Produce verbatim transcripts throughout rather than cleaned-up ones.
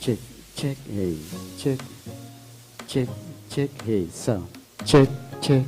Check, check, hey, check. Check, check, hey, sound. Check, check.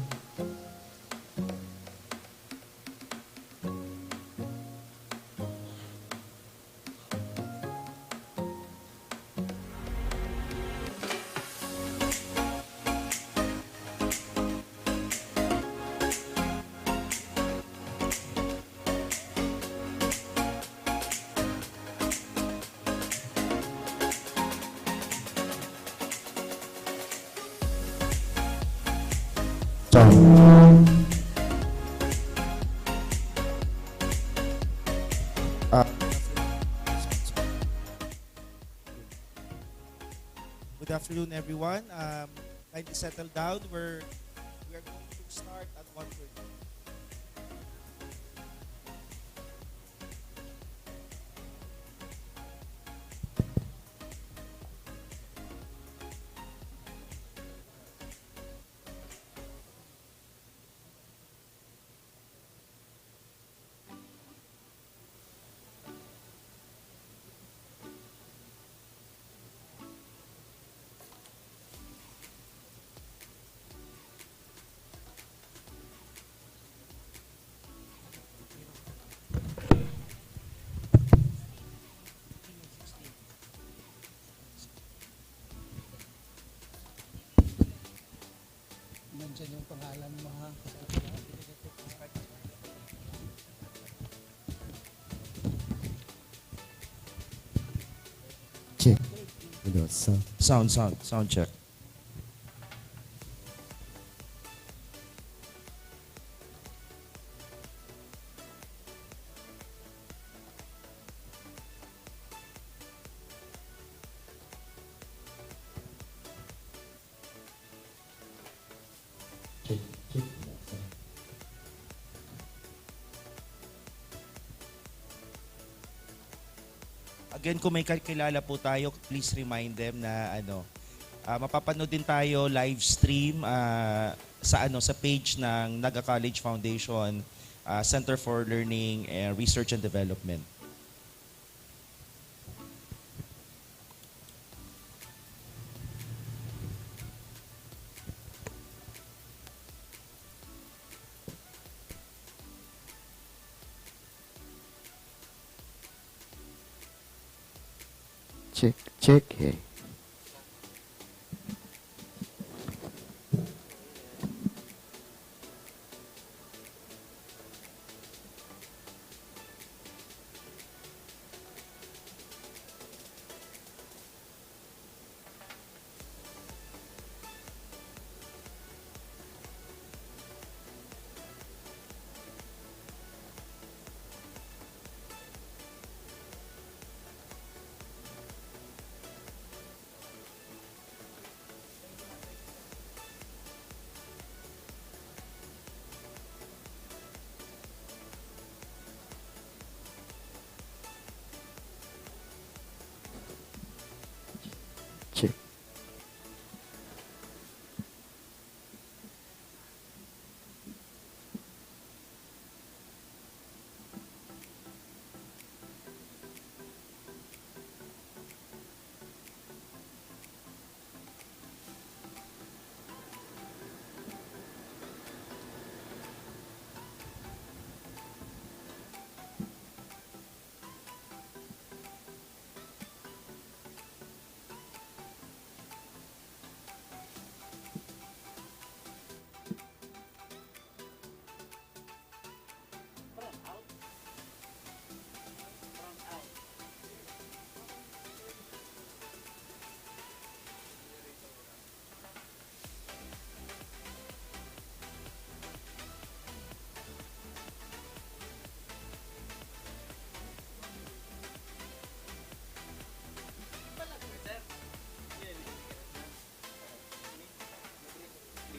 Ah. Good afternoon, everyone. Um, kindly settle down. We're, we are going to start at one thirty. Nandyan yung pangalan mo, ha? Check. Hello, sound. Sound, sound, sound check. Check, check. Again, kung may kakilala po tayo, please remind them na, ano, ah, mapapanood din tayo live stream, ah, sa, ano, sa page ng Naga College Foundation, ah, Center for Learning and Research and Development. Check, check, eh. Check.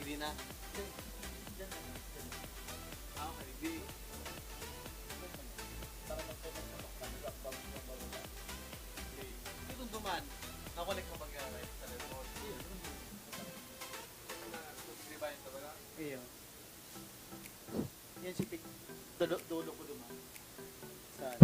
Hindi na. Ah, okay. Di, para magpapas na bakla, nag-abang siya, bababa. Okay. Hindi kung duman, nakulik ka mag-, sa remote. Hindi na, rewind ka ba? Iyo. Yan si Tik-, dulo, dulo ko duman. Saan?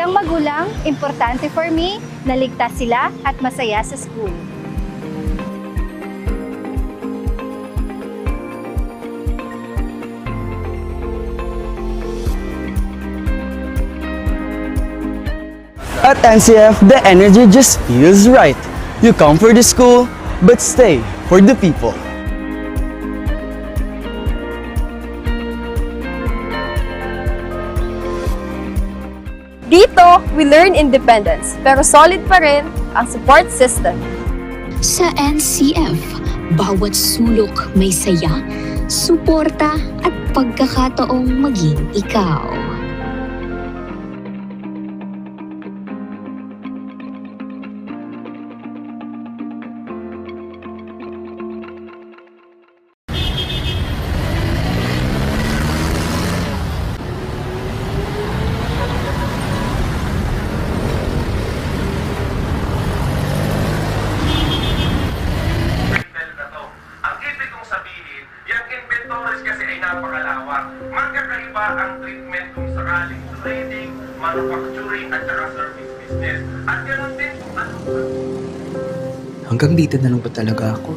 Ang magulang, importante for me na ligtas sila at masaya sa school. At N C F, the energy just feels right. You come for the school, but stay for the people. Dito, we learn independence, pero solid pa rin ang support system. Sa N C F, bawat sulok may saya, suporta at pagkakataong maging ikaw. Ang ibig kong sabihin, yang inventories kasi ay napakalawak. Magkakaiba ang treatment kung sakaling trading, manufacturing, at saka service business. At ganun din kung ano. Hanggang dito na lang ba talaga ako?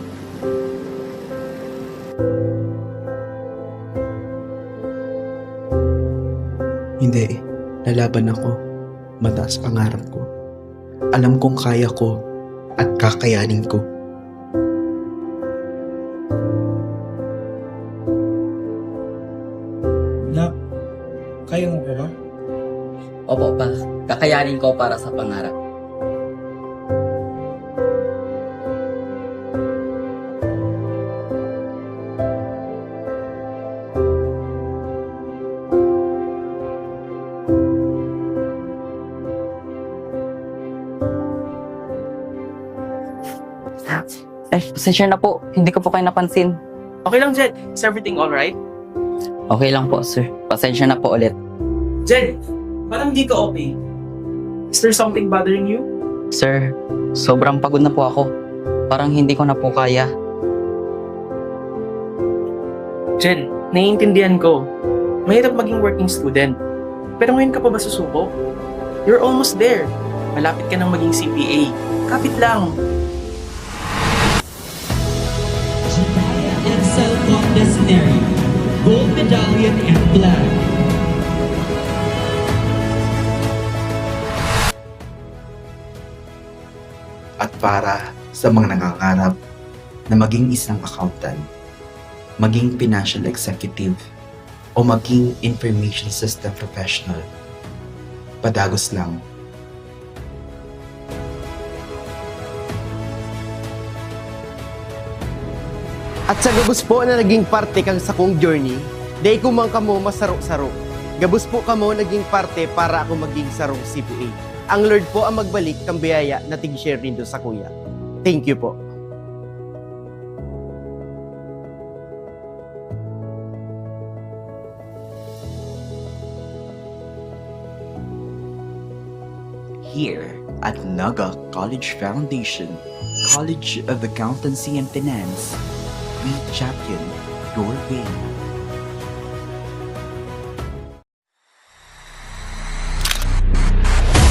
Hindi. Lalaban ako. Mataas pangarap ko. Alam kong kaya ko at kakayanin ko. Nak, kaya mo pa ba? Opo, pa. Kakayanin ko para sa pangarap. Eh, pasensya na po. Hindi ko po kayo napansin. Okay lang, Jed. Is everything alright? Okay lang po, sir. Pasensya na po ulit. Jed, parang di ka okay. Is there something bothering you? Sir, sobrang pagod na po ako. Parang hindi ko na po kaya. Jed, naiintindihan ko. Mahirap maging working student. Pero ngayon ka pa ba susuko? You're almost there. Malapit ka nang maging C P A. Kapit lang. Jediah Edsel Condes Neri, Gold Medallion and Flag. At para sa mga nangangarap na maging isang accountant, maging financial executive, o maging information system professional, padagos lang. At sa gabos po na naging parte kang sakong journey, dai ko man kamo masaro-saro. Gabos po kamo naging parte para ako maging sarong C P A. Ang Lord po ang magbalik kan biyaya na tig-share nindo sakuya. Thank you po. Here at Naga College Foundation, College of Accountancy and Finance, we champion your way.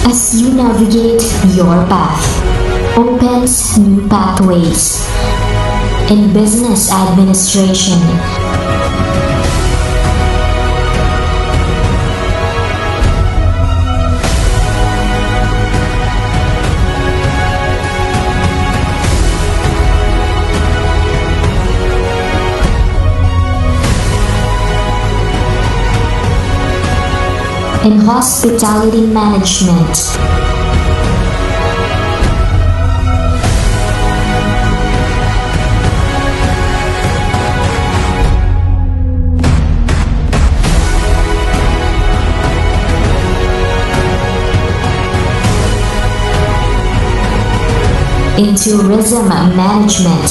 As you navigate your path, opens new pathways in business administration, in hospitality management, in tourism management,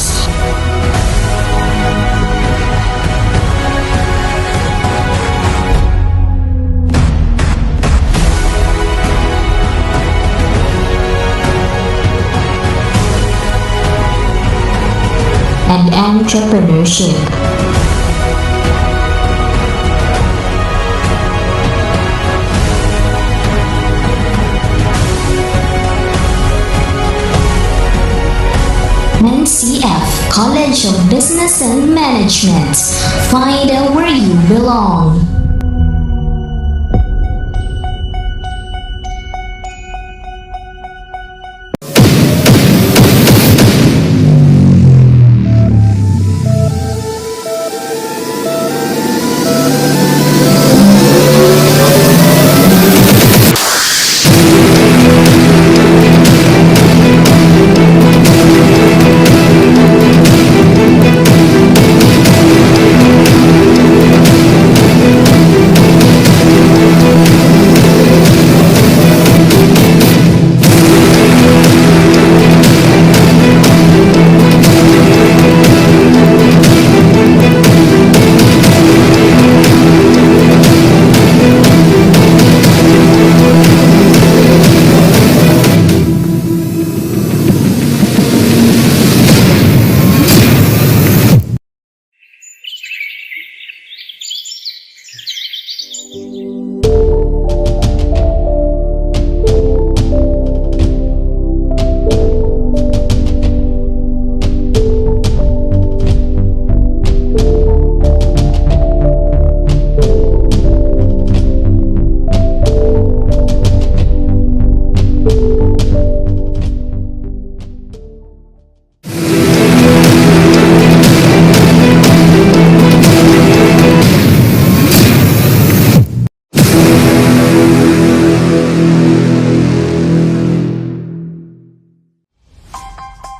and entrepreneurship. C F, College of Business and Management. Find out where you belong.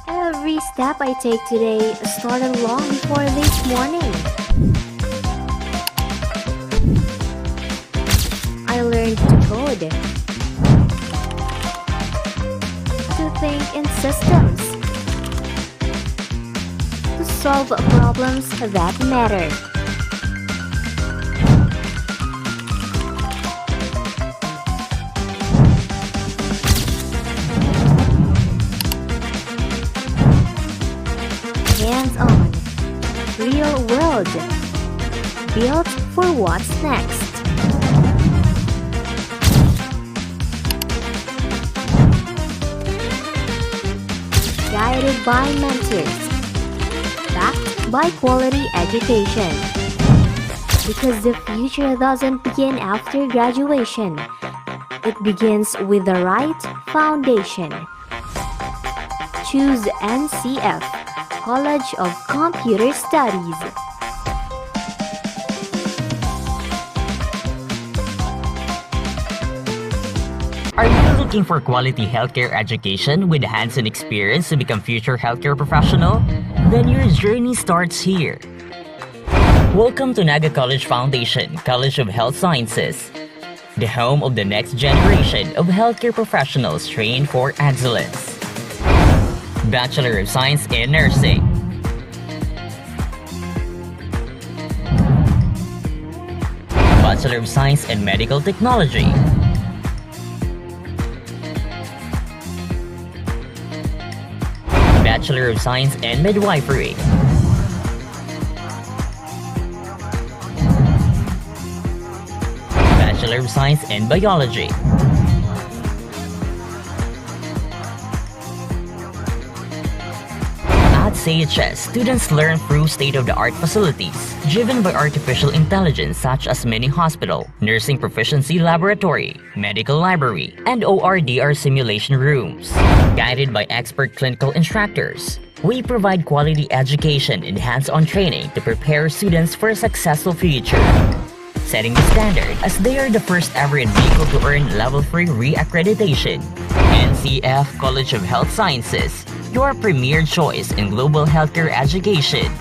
Every step I take today started long before this morning. I learned to code, to think in systems, to solve problems that matter. Hands-on, real world, built for what's next. Guided by mentors, backed by quality education. Because the future doesn't begin after graduation. It begins with the right foundation. Choose N C F, College of Computer Studies. Are you looking for quality healthcare education with hands-on experience to become future healthcare professional? Then your journey starts here. Welcome to Naga College Foundation, College of Health Sciences, the home of the next generation of healthcare professionals trained for excellence. Bachelor of Science in Nursing, Bachelor of Science in Medical Technology, Bachelor of Science in Midwifery, Bachelor of Science in Biology. At C H S, students learn through state-of-the-art facilities driven by artificial intelligence such as mini hospital, nursing proficiency laboratory, medical library, and O R D R simulation rooms. Guided by expert clinical instructors, we provide quality education and hands-on training to prepare students for a successful future. Setting the standard as they are the first ever in Bicol to earn level three reaccreditation. N C F College of Health Sciences, your premier choice in global healthcare education.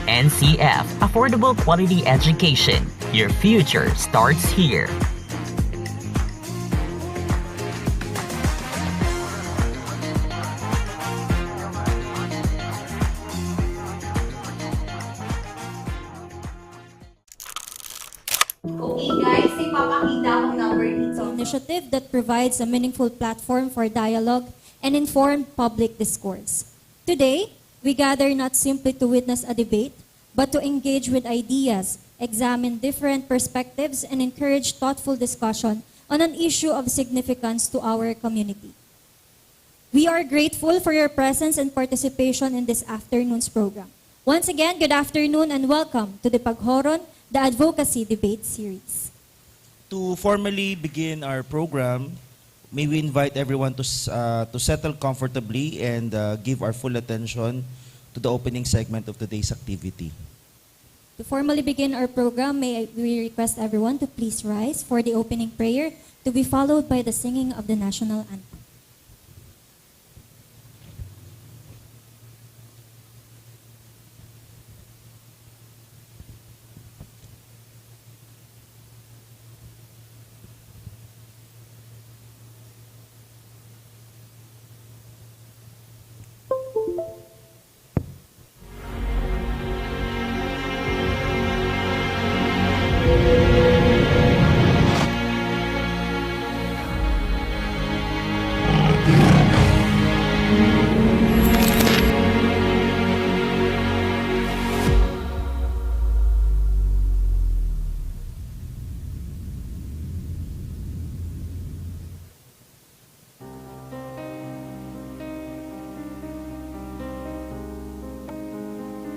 N C F, affordable quality education. Your future starts here. Okay, guys, ipapakita kong number dito. Initiative that provides a meaningful platform for dialogue and informed public discourse. Today, we gather not simply to witness a debate, but to engage with ideas, examine different perspectives, and encourage thoughtful discussion on an issue of significance to our community. We are grateful for your presence and participation in this afternoon's program. Once again, good afternoon and welcome to the Paghoron, the Advocacy Debate Series. To formally begin our program, may we invite everyone to, s- uh, to settle comfortably and uh, give our full attention to the opening segment of today's activity. To formally begin our program, may we request everyone to please rise for the opening prayer, to be followed by the singing of the national anthem.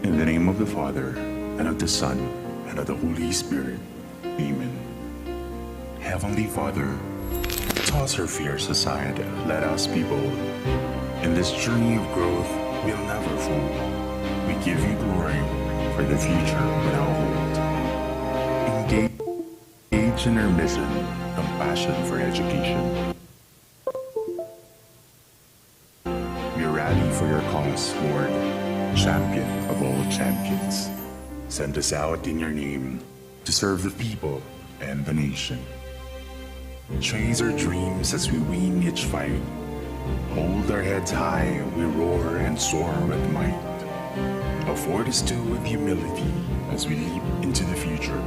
In the name of the Father, and of the Son, and of the Holy Spirit. Amen. Heavenly Father, toss our fears aside. Let us be bold. In this journey of growth, we'll never fold. We give you glory for the future we now hold. Engage in our mission, compassion for education. We rally for your cause, Lord, champion of all champions. Send us out in your name to serve the people and the nation. Chase our dreams as we win each fight. Hold our heads high, we roar and soar with might. Afford us too with humility as we leap into the future,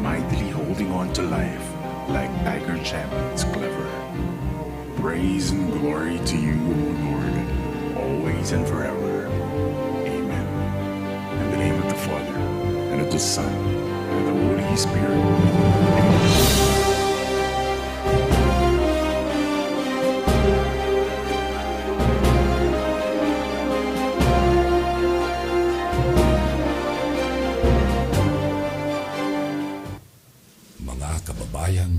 mightily holding on to life like tiger champions clever. Praise and glory to you, O Lord, always and forever. Amen. In the name of the Father, and of the Son, and of the Holy Spirit. Amen. Mga kababayan,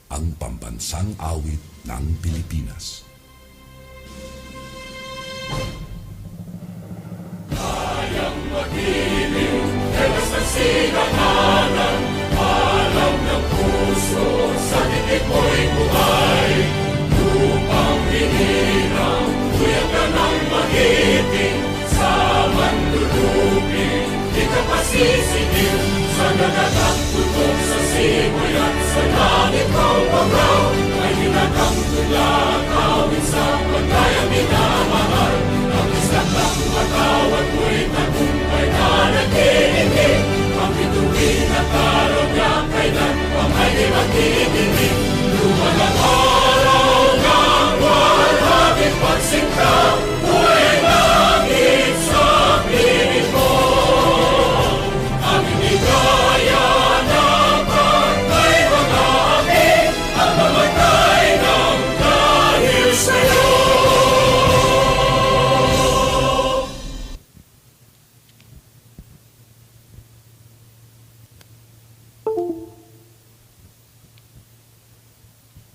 ang pambansang awit ng Pilipinas.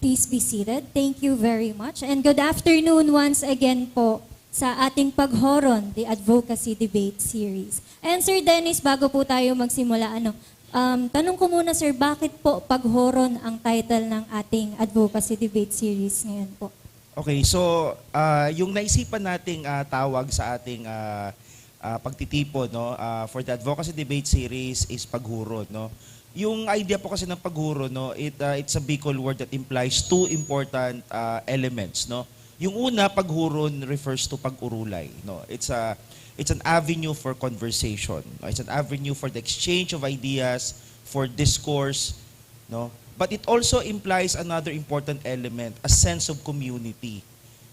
Please be seated. Thank you very much. And good afternoon once again po sa ating Paghoron, the Advocacy Debate Series. And Sir Dennis, bago po tayo magsimula, ano, um, tanong ko muna, Sir, bakit po Paghoron ang title ng ating Advocacy Debate Series ngayon po? Okay, so uh, yung naisipan nating uh, tawag sa ating uh, uh, pagtitipon no uh, for the advocacy debate series is paghuron no. Yung idea po kasi ng paghuron no, it uh, it's a Bicol word that implies two important uh, elements no. Yung una, paghuron refers to pag-urulay no. It's a it's an avenue for conversation. No? It's an avenue for the exchange of ideas, for discourse no. But it also implies another important element, a sense of community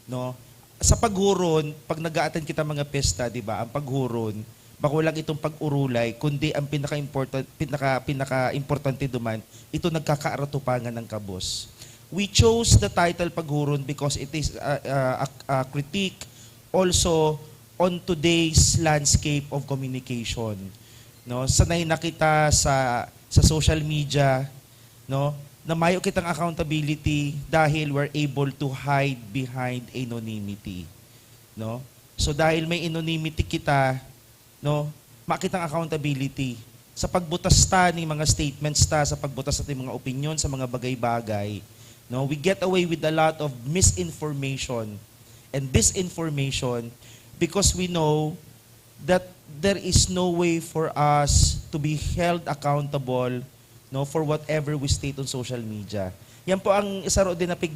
no. Sa paghuron, pag nag-a-attend kita mga pesta, di ba, ang paghuron, bako lang itong pag-urulay, kundi ang pinaka-important, pinaka, pinaka-importante duman, ito nagkakaaratupangan ng kabos. We chose the title Paghuron because it is a, a, a, a critique also on today's landscape of communication. No, sanay na kita sa sa social media, no, na mayo kitang accountability dahil we're able to hide behind anonymity, no? So dahil may anonymity kita, no, makitang accountability sa pagbutas ta ning mga statements ta, sa pagbutas ta ning mga opinion sa mga bagay-bagay, no? We get away with a lot of misinformation and disinformation because we know that there is no way for us to be held accountable, no, for whatever we state on social media. Yan po ang isaro din na pig,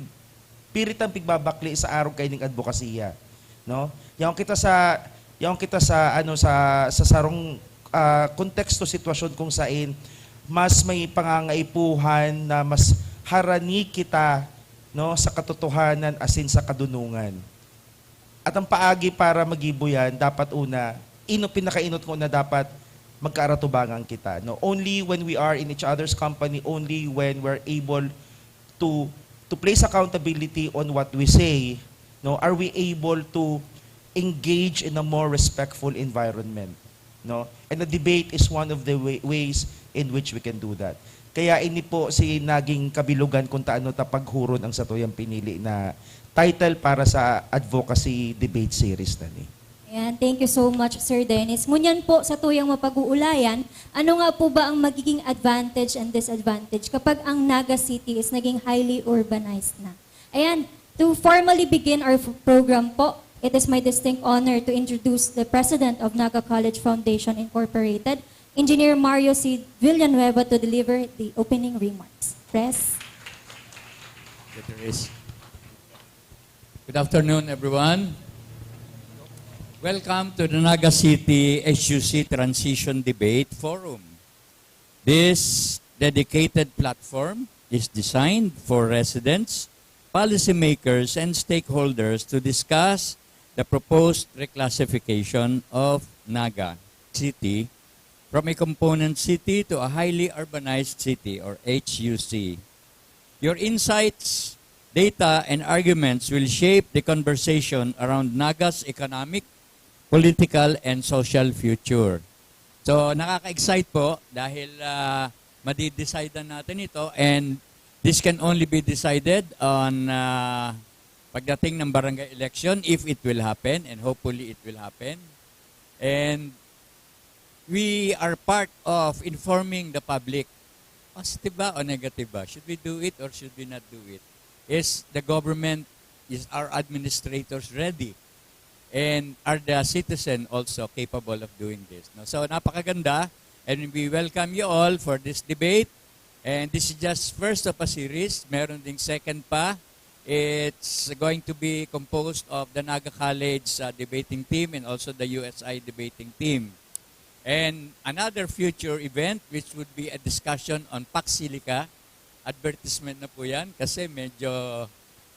piritang pigbabakli sa arog kaining adbokasiya, no? Yaon kita sa yaon kita sa ano sa sa sarong ah, konteksto, sitwasyon kung sain mas may pangangaipuhan na mas harani kita, no, sa katotohanan asin sa kadunongan. At ang paagi para magibo yan, dapat una, ino, pinakainot ko na dapat magkaaratubangan kita, no? Only when we are in each other's company, only when we're able to to place accountability on what we say, no, are we able to engage in a more respectful environment, no? And the debate is one of the way, ways in which we can do that. Kaya ini po si naging kabilugan kung taano ta paghuron ang satuyang pinili na title para sa advocacy debate series na ni. Ayan, thank you so much, Sir Dennis. Ngunyan po, sa tuyang mapag-uulayan, ano nga po ba ang magiging advantage and disadvantage kapag ang Naga City is naging highly urbanized na? Ayan, to formally begin our program po, it is my distinct honor to introduce the President of Naga College Foundation Incorporated, Engineer Mario C. Villanueva, to deliver the opening remarks. Press. Secretaries. Good afternoon, everyone. Welcome to the Naga City H U C Transition Debate Forum. This dedicated platform is designed for residents, policymakers, and stakeholders to discuss the proposed reclassification of Naga City from a component city to a highly urbanized city or H U C. Your insights, data, and arguments will shape the conversation around Naga's economic, political, and social future. So, nakaka-excite po dahil uh, madidecidean natin ito, and this can only be decided on uh, pagdating ng barangay election, if it will happen, and hopefully it will happen. And we are part of informing the public. Positive ba o negative ba? Should we do it or should we not do it? Is the government, is our administrators ready? And are the citizen also capable of doing this? No? So napakaganda, and we welcome you all for this debate. And this is just first of a series. Meron ding second pa. It's going to be composed of the Naga College uh, debating team and also the U S I debating team. And another future event, which would be a discussion on Pax Silica. Advertisement na po yan kasi medyo,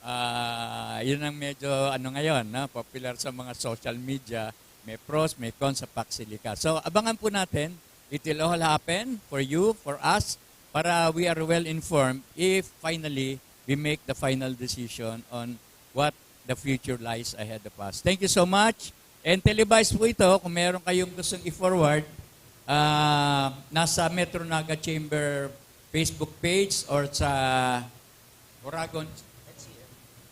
uh, yun ang medyo ano ngayon, no? Popular sa mga social media. May pros, may cons sa Pax Silica. So abangan po natin. It will all happen for you, for us, para we are well informed if finally we make the final decision on what the future lies ahead of us. Thank you so much. And televised po ito, kung meron kayong gustong i-forward, uh, nasa Metro Naga Chamber Facebook page or sa Oragon,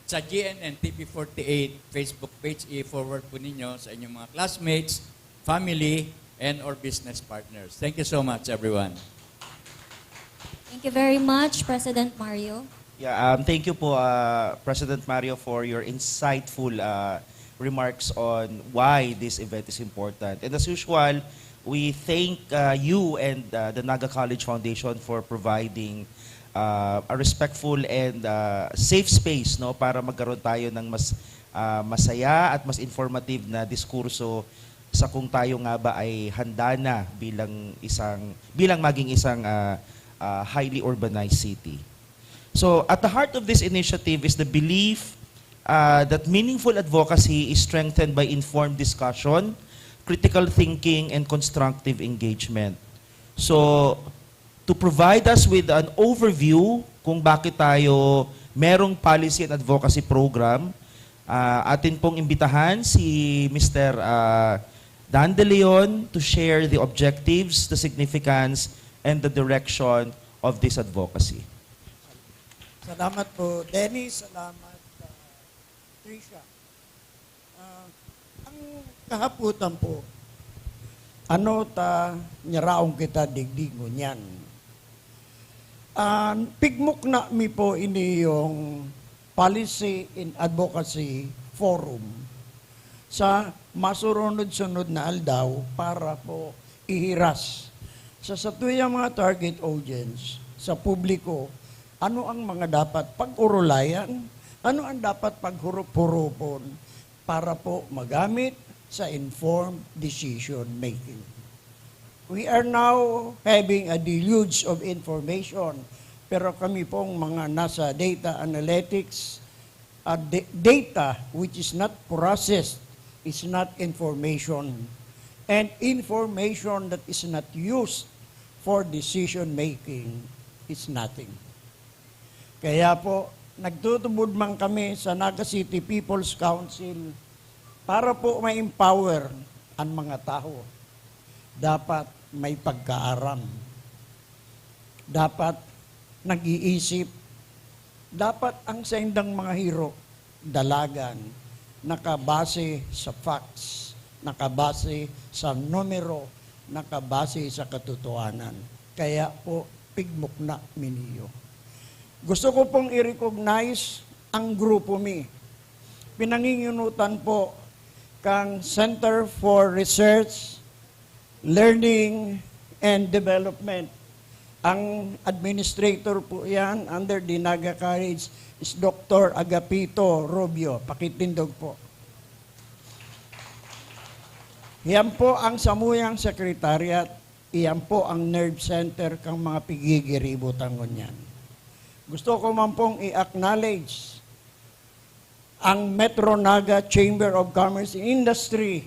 sa G N N T V forty-eight Facebook page, i-forward po ninyo sa inyong mga classmates, family, and or business partners. Thank you so much, everyone. Thank you very much, President Mario. Yeah, um, thank you po, uh, President Mario, for your insightful uh, remarks on why this event is important. And as usual, we thank uh, you and uh, the Naga College Foundation for providing uh, a respectful and uh, safe space, no, para magkaroon tayo ng mas uh, masaya at mas informative na diskurso sa kung tayo nga ba ay handa na bilang isang bilang maging isang uh, uh, highly urbanized city. So, at the heart of this initiative is the belief uh, that meaningful advocacy is strengthened by informed discussion, critical thinking, and constructive engagement. So, to provide us with an overview kung bakit tayo merong policy and advocacy program. Ah, atin pong imbitahan si Mister, ah, Dan De Leon to share the objectives, the significance, and the direction of this advocacy. Salamat po, Dennis. Salamat, uh, Trisha. Uh, ang kahaputan po, ano ta nyaraon kita digdi ngunyan? Uh, pigmukna mi po ini yung Policy and Advocacy Forum sa masurunod-sunod na aldaw para po ihiras sa satuyang mga target audience, sa publiko, ano ang mga dapat pag-urulayan, ano ang dapat paghurup-hurupon para po magamit sa informed decision making. We are now having a deluge of information, pero kami pong mga nasa data analytics, uh, da- data which is not processed is not information. And information that is not used for decision making is nothing. Kaya po, nagtutubod man kami sa Naga City People's Council para po ma-empower ang mga tao. Dapat may pagkaaram. Dapat nag-iisip. Dapat ang saindang mga hiro, dalagan, nakabase sa facts, nakabase sa numero, nakabase sa katotohanan. Kaya po, pigmukna mi niyo. Gusto ko pong i-recognize ang grupo mi. Pinanginginutan po kang Center for Research, Learning, and Development. Ang administrator po yan under the Naga College is Doctor Agapito Rubio. Pakitindog po. Yan po ang samuyang secretariat. Iyan po ang nerve center kang mga pigigiributan ngunyan. Gusto ko man pong i-acknowledge ang Metro Naga Chamber of Commerce and Industry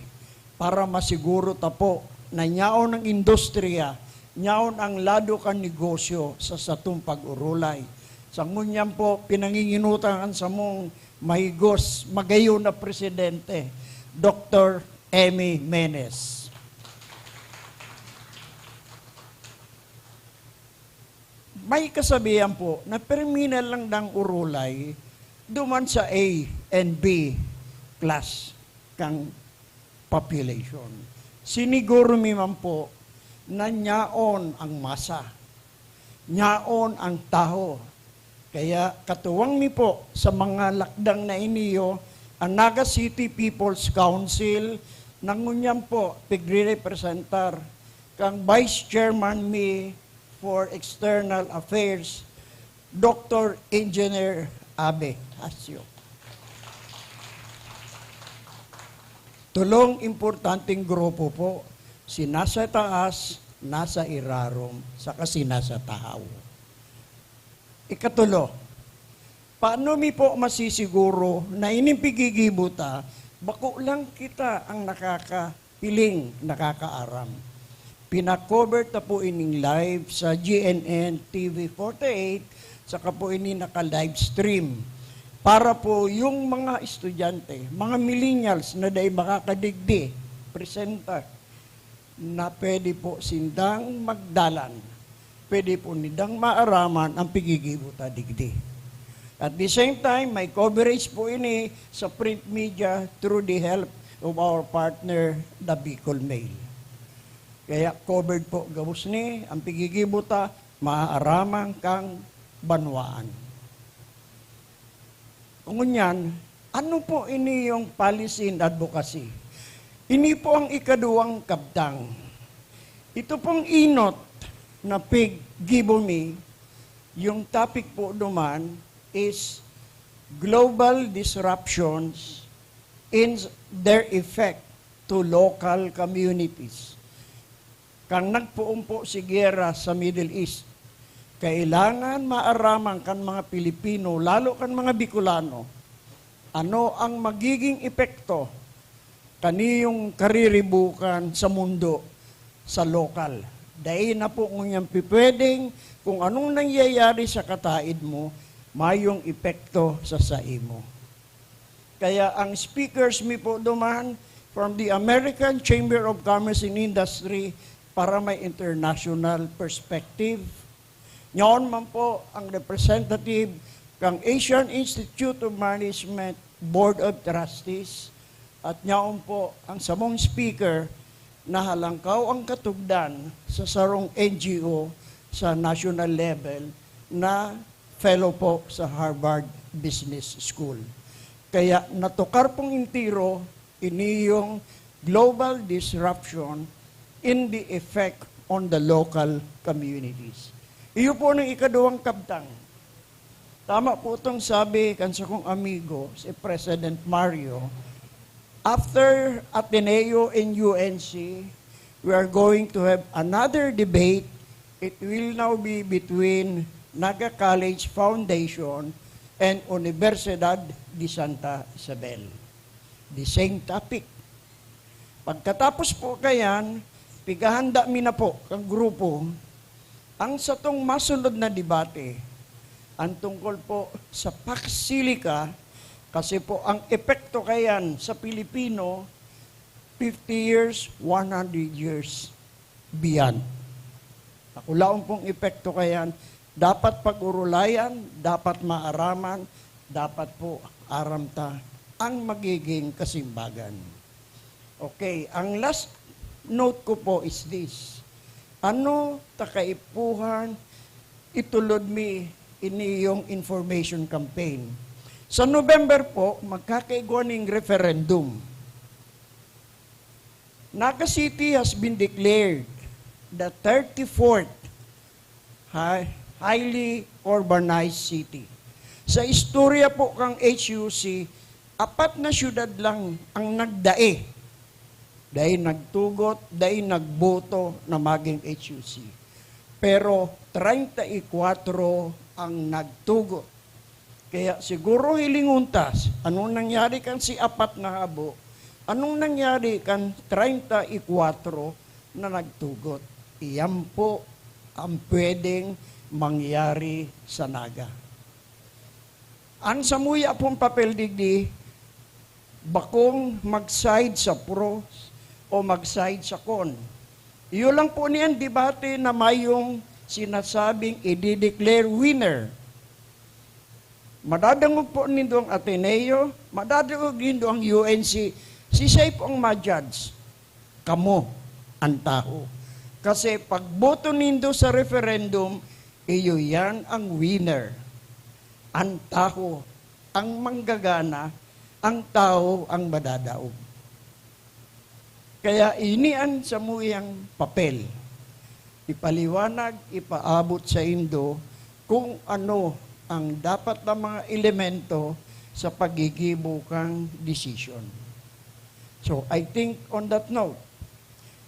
para masiguro ta po na nyaon ang industriya, nyaon ang lado kan negosyo sa satong pag-urulay. Sa ngunyan po, pinanginginutan ang samong mahigos, magayon na presidente, Doctor Emmy Menes. May kasabihan po na permi na lang dang urulay duman sa A and B class kang population. Siniguro mi man po na nyaon ang masa, nyaon ang taho. Kaya katuwang mi po sa mga lakdang na iniyo, ang Naga City People's Council, na ngunyan po pigre-representar kang Vice Chairman mi for External Affairs, Doctor Engineer Abe Hasio. Tulong importanteng grupo po, si nasa taas, nasa irarom, saka si nasa tahaw. Ikatulo, paano mi po masisiguro na ining pigigibo ta, bako lang kita ang nakakahiling, nakakaaram? Pina-cover ta po ining live sa G N N T V forty-eight, saka po ini naka-live stream. Para po yung mga estudyante, mga millennials na dai makakadigdi, presenta, na pwede po sindang magdalan. Pwede po nindang maaraman ang pigigibo ta digdi. At the same time, may coverage po ini sa print media through the help of our partner, the Bicol Mail. Kaya covered po gabos ni ang pigigibo ta, maaaraman kang banwaan. Ngunyan, ano po ini yung policy and advocacy? Ini po ang ikaduwang kabtang. Ito pong inot na piggibo mi, yung topic po duman is global disruptions in their effect to local communities. Kan nagpoon po si giyera sa Middle East, kailangan maaraman kan mga Pilipino, lalo kan mga Bicolano, ano ang magiging epekto kaniyong kariribukan sa mundo, sa lokal. Dai na po ngunyan pipwedeng kung anong nangyayari sa kataid mo, mayong epekto sa saimo. Kaya ang speakers mi po duman from the American Chamber of Commerce and Industry para may international perspective. Nyaon man po ang representative kang Asian Institute of Management Board of Trustees at nyaon po ang samong speaker na halangkaw ang katugdan sa sarong N G O sa national level na fellow po sa Harvard Business School. Kaya natukar pong entero ini yung global disruption in the effect on the local communities. Iyo po ang ikaduhang kabtang. Tama po itong sabi kan sakong amigo, si President Mario, after Ateneo and U N C, we are going to have another debate. It will now be between Naga College Foundation and Universidad de Santa Isabel. The same topic. Pagkatapos po kayan, pigahanda mi na po kang grupo ang satong masunod na debate, ang tungkol po sa Pax Silica, kasi po ang epekto kayan sa Pilipino, fifty years, one hundred years, beyond. Takulaon pong epekto kayan, dapat pag-urulayan, dapat maaraman, dapat po aram ta ang magiging kasimbagan. Okay, ang last note ko po is this. Ano ta kaipuhan itulod mi ini yung information campaign? Sa November po, magkakaigwa ning referendum. Naga City has been declared the thirty-fourth hi-, highly urbanized city. Sa istorya po kang H U C, apat na syudad lang ang nagdae. Dai nagtugot, dai nagboto na maging H U C. Pero treinta y cuatro ang nagtugot. Kaya siguro hilingon ta, anong nangyari kan si apat na habo? Anong nangyari kan treinta y cuatro na nagtugot? Iyan po ang pwedeng mangyari sa Naga. Ang samuya pong papel digdi, bakong mag-side sa pros o mag-side sa con. Iyo lang po niyan debate na mayong sinasabing i-declare winner. Madadangog po nindo ang Ateneo, madadangog nindo ang U N C. Sisay po ang ma-judge? Kamo, ang tawo. Kasi pagboto nindo sa referendum, iyo yan ang winner. Ang tawo ang manggagana, ang tawo ang madadaog. Kaya ini an samuyang papel. Ipaliwanag, ipaabot saindo kung ano ang dapat na mga elemento sa paggigibo kang desisyon. So, I think on that note,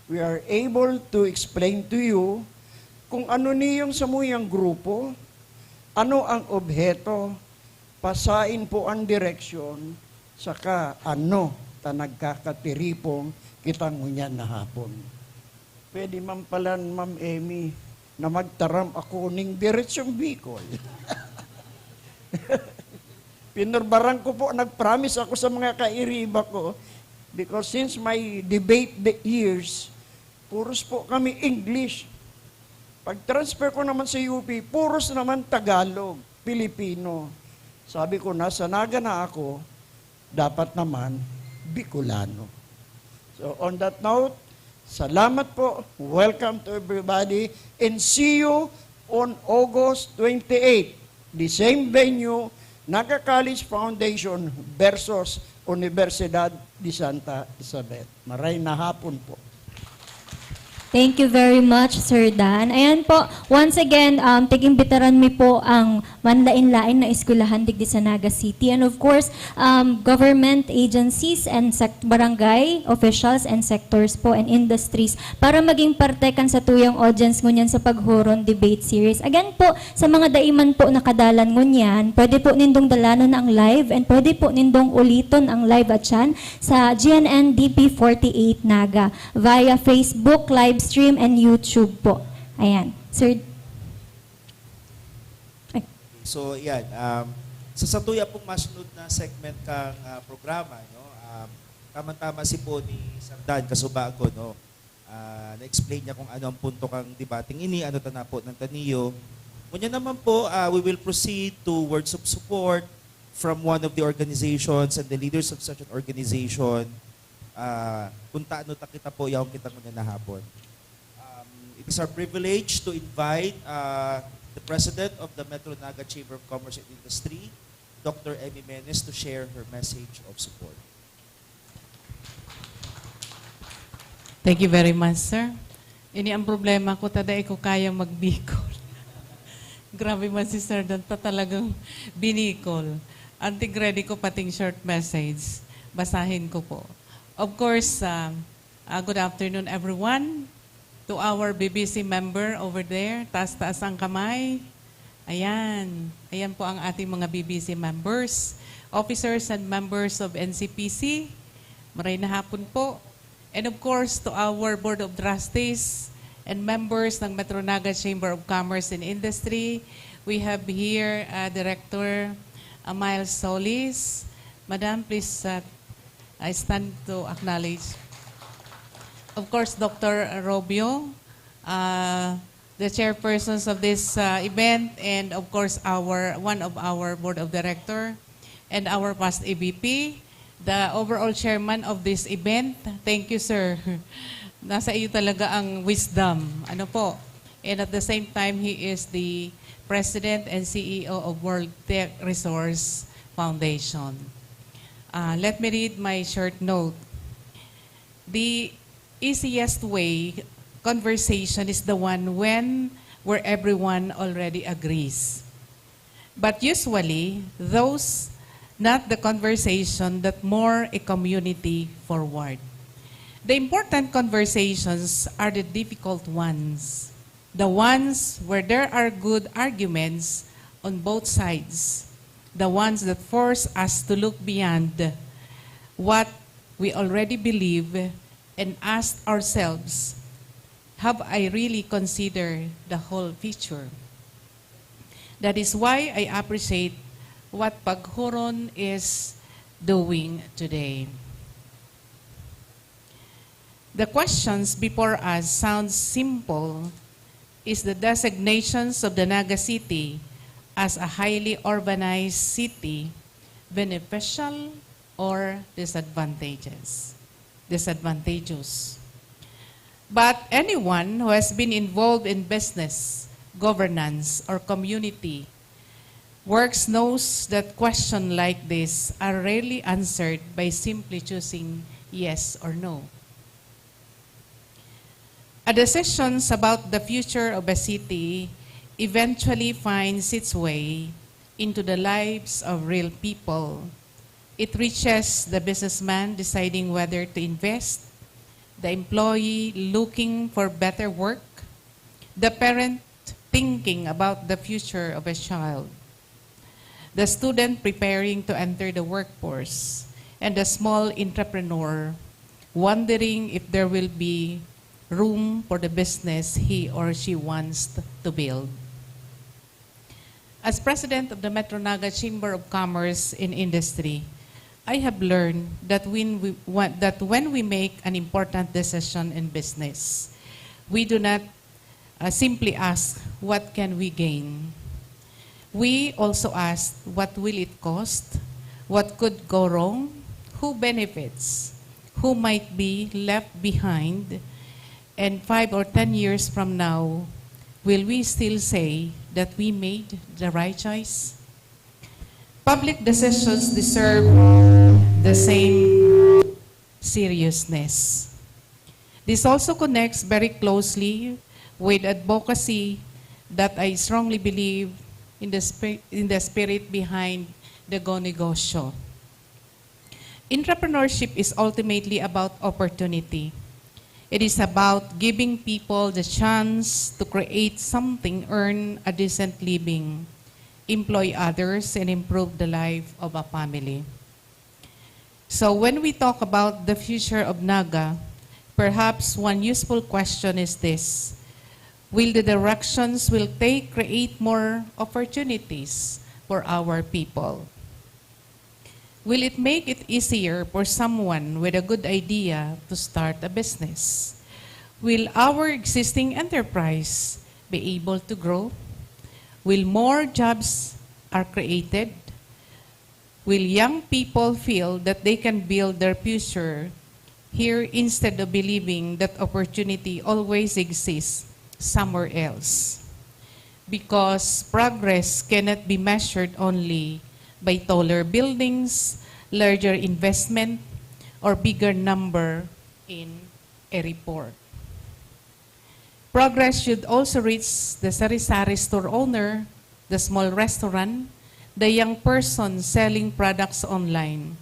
we are able to explain to you kung ano niyong samuyang grupo, ano ang obheto, pasain po ang direksyon, saka ano ta nagkakatiripong kita ngunyan na hapon. Pwede man palan, Ma'am Emmy, na magtaram ako ning Diretsong Bicol. Pinurbaran ko po, nag-promise ako sa mga kairiba ko, because since my debate the years, puros po kami English. Pag-transfer ko naman sa U P, puros naman Tagalog, Pilipino. Sabi ko, "Nasa Naga na ako, dapat naman Bicolano." So, on that note, salamat po. Welcome to everybody, and see you on August twenty-eight, the same venue, Naga College Foundation versus Universidad de Santa Isabel. Maray na hapon po. Thank you very much, Sir Dan. Ayan po, once again, um, tig-imbitaran mi po ang manlain-lain na eskwelahan digdi sa Naga City. And of course, um, government agencies and sect- barangay officials and sectors po and industries para maging parte kan satuyang audience ngunyan sa Paghuron Debate Series. Again po, sa mga dai man po nakadalan ngunyan, pwede po nindong dalanon ang live and pwede po nindong uliton ang live at yan sa G N N D P forty-eight Naga via Facebook, live stream, and YouTube po. Ayan. Sir, ay. So, yan. Um, sa satuya pong masunod na segment kang ah, programa, no? Um, tama-tama si po ni Sir Dan, kasubago, no? Ah, na-explain niya kung ano ang punto kang debating ini, ano ta na po ng taniyo. Ngunyan naman po, ah, we will proceed to words of support from one of the organizations and the leaders of such an organization. Ah, kung taano ta kita po, yaon kita ngunyan na hapon. Um, it is our privilege to invite uh, the President of the Metro Naga Chamber of Commerce and Industry, Doctor Emmy Menes, to share her message of support. Thank you very much, sir. Ini ang problema ko, ta dai ko kaya magbikol. Grabe man si Sir Dan, ta talagang binikol. Anting ready ko pating short message. Basahin ko po. Of course, uh, uh, good afternoon everyone. To our B B C member over there, taas-taas ang kamay. Ayan. Ayan po ang ating mga B B C members, officers and members of N C P C. Maray na hapon po. And of course, to our Board of Trustees and members ng Metro Naga Chamber of Commerce and Industry, we have here uh, Director uh, Miles Solis. Madam, please uh, I stand to acknowledge. Of course, Doctor Robio, uh, the chairpersons of this uh, event, and of course, our one of our board of director and our past A V P, the overall chairman of this event. Thank you, sir. Nasa iyo talaga ang wisdom. Ano po? And at the same time, he is the president and C E O of World Tech Resource Foundation. Uh, let me read my short note. The easiest way conversation is the one when where everyone already agrees. But usually, those not the conversation that more a community forward. The important conversations are the difficult ones, the ones where there are good arguments on both sides, the ones that force us to look beyond what we already believe and ask ourselves, have I really considered the whole picture? That is why I appreciate what Paghuron is doing today. The questions before us sound simple. Is the designations of the Naga City as a highly urbanized city beneficial or disadvantageous? Disadvantageous. But anyone who has been involved in business, governance, or community works knows that questions like this are rarely answered by simply choosing yes or no. A decisions about the future of a city eventually finds its way into the lives of real people. It reaches the businessman deciding whether to invest, the employee looking for better work, the parent thinking about the future of a child, the student preparing to enter the workforce, and the small entrepreneur wondering if there will be room for the business he or she wants to build. As president of the Metro Naga Chamber of Commerce and Industry, I have learned that when we, that when we make an important decision in business, we do not uh, simply ask, what can we gain? We also ask, what will it cost? What could go wrong? Who benefits? Who might be left behind? And five or ten years from now, will we still say that we made the right choice? Public decisions deserve the same seriousness. This also connects very closely with advocacy that I strongly believe in the, spi- in the spirit behind the Go Negosyo. Entrepreneurship is ultimately about opportunity. It is about giving people the chance to create something, earn a decent living, employ others, and improve the life of a family. So when we talk about the future of Naga, perhaps one useful question is this. Will the directions we'll take create more opportunities for our people? Will it make it easier for someone with a good idea to start a business? Will our existing enterprise be able to grow? Will more jobs are created? Will young people feel that they can build their future here instead of believing that opportunity always exists somewhere else? Because progress cannot be measured only by taller buildings, larger investment, or bigger number in a report. Progress should also reach the sari-sari store owner, the small restaurant, the young person selling products online,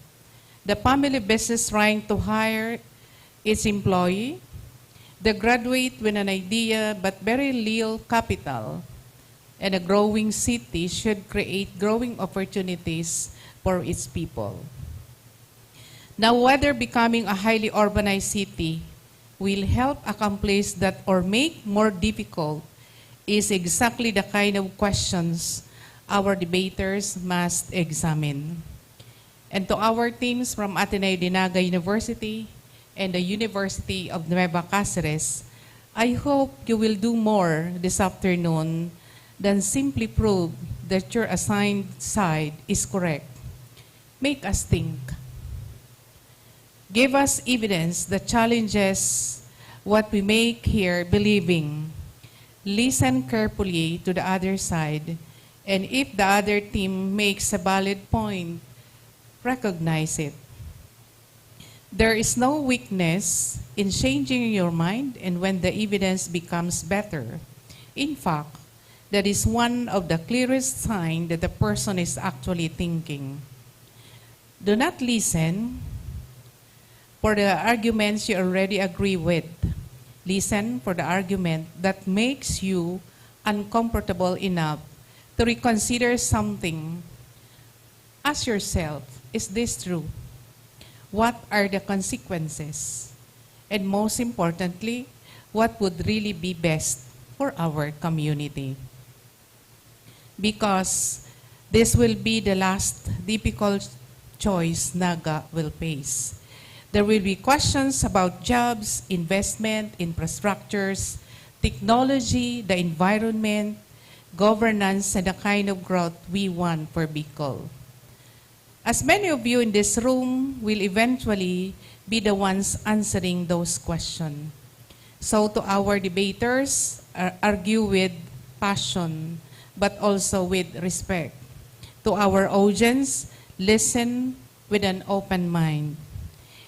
the family business trying to hire its employee, the graduate with an idea but very little capital, and a growing city should create growing opportunities for its people. Now, whether becoming a highly urbanized city will help accomplish that or make more difficult is exactly the kind of questions our debaters must examine. And to our teams from Ateneo de Naga University and the University of Nueva Cáceres, I hope you will do more this afternoon than simply prove that your assigned side is correct. Make us think. Give us evidence that challenges what we make here believing. Listen carefully to the other side, and if the other team makes a valid point, recognize it. There is no weakness in changing your mind and when the evidence becomes better. In fact, that is one of the clearest signs that the person is actually thinking. Do not listen for the arguments you already agree with. Listen for the argument that makes you uncomfortable enough to reconsider something. Ask yourself, is this true? What are the consequences? And most importantly, what would really be best for our community? Because this will be the last difficult choice Naga will face. There will be questions about jobs, investment, infrastructures, technology, the environment, governance, and the kind of growth we want for Bicol. As many of you in this room will eventually be the ones answering those questions. So to our debaters, ar- argue with passion, but also with respect. To our audience, listen with an open mind.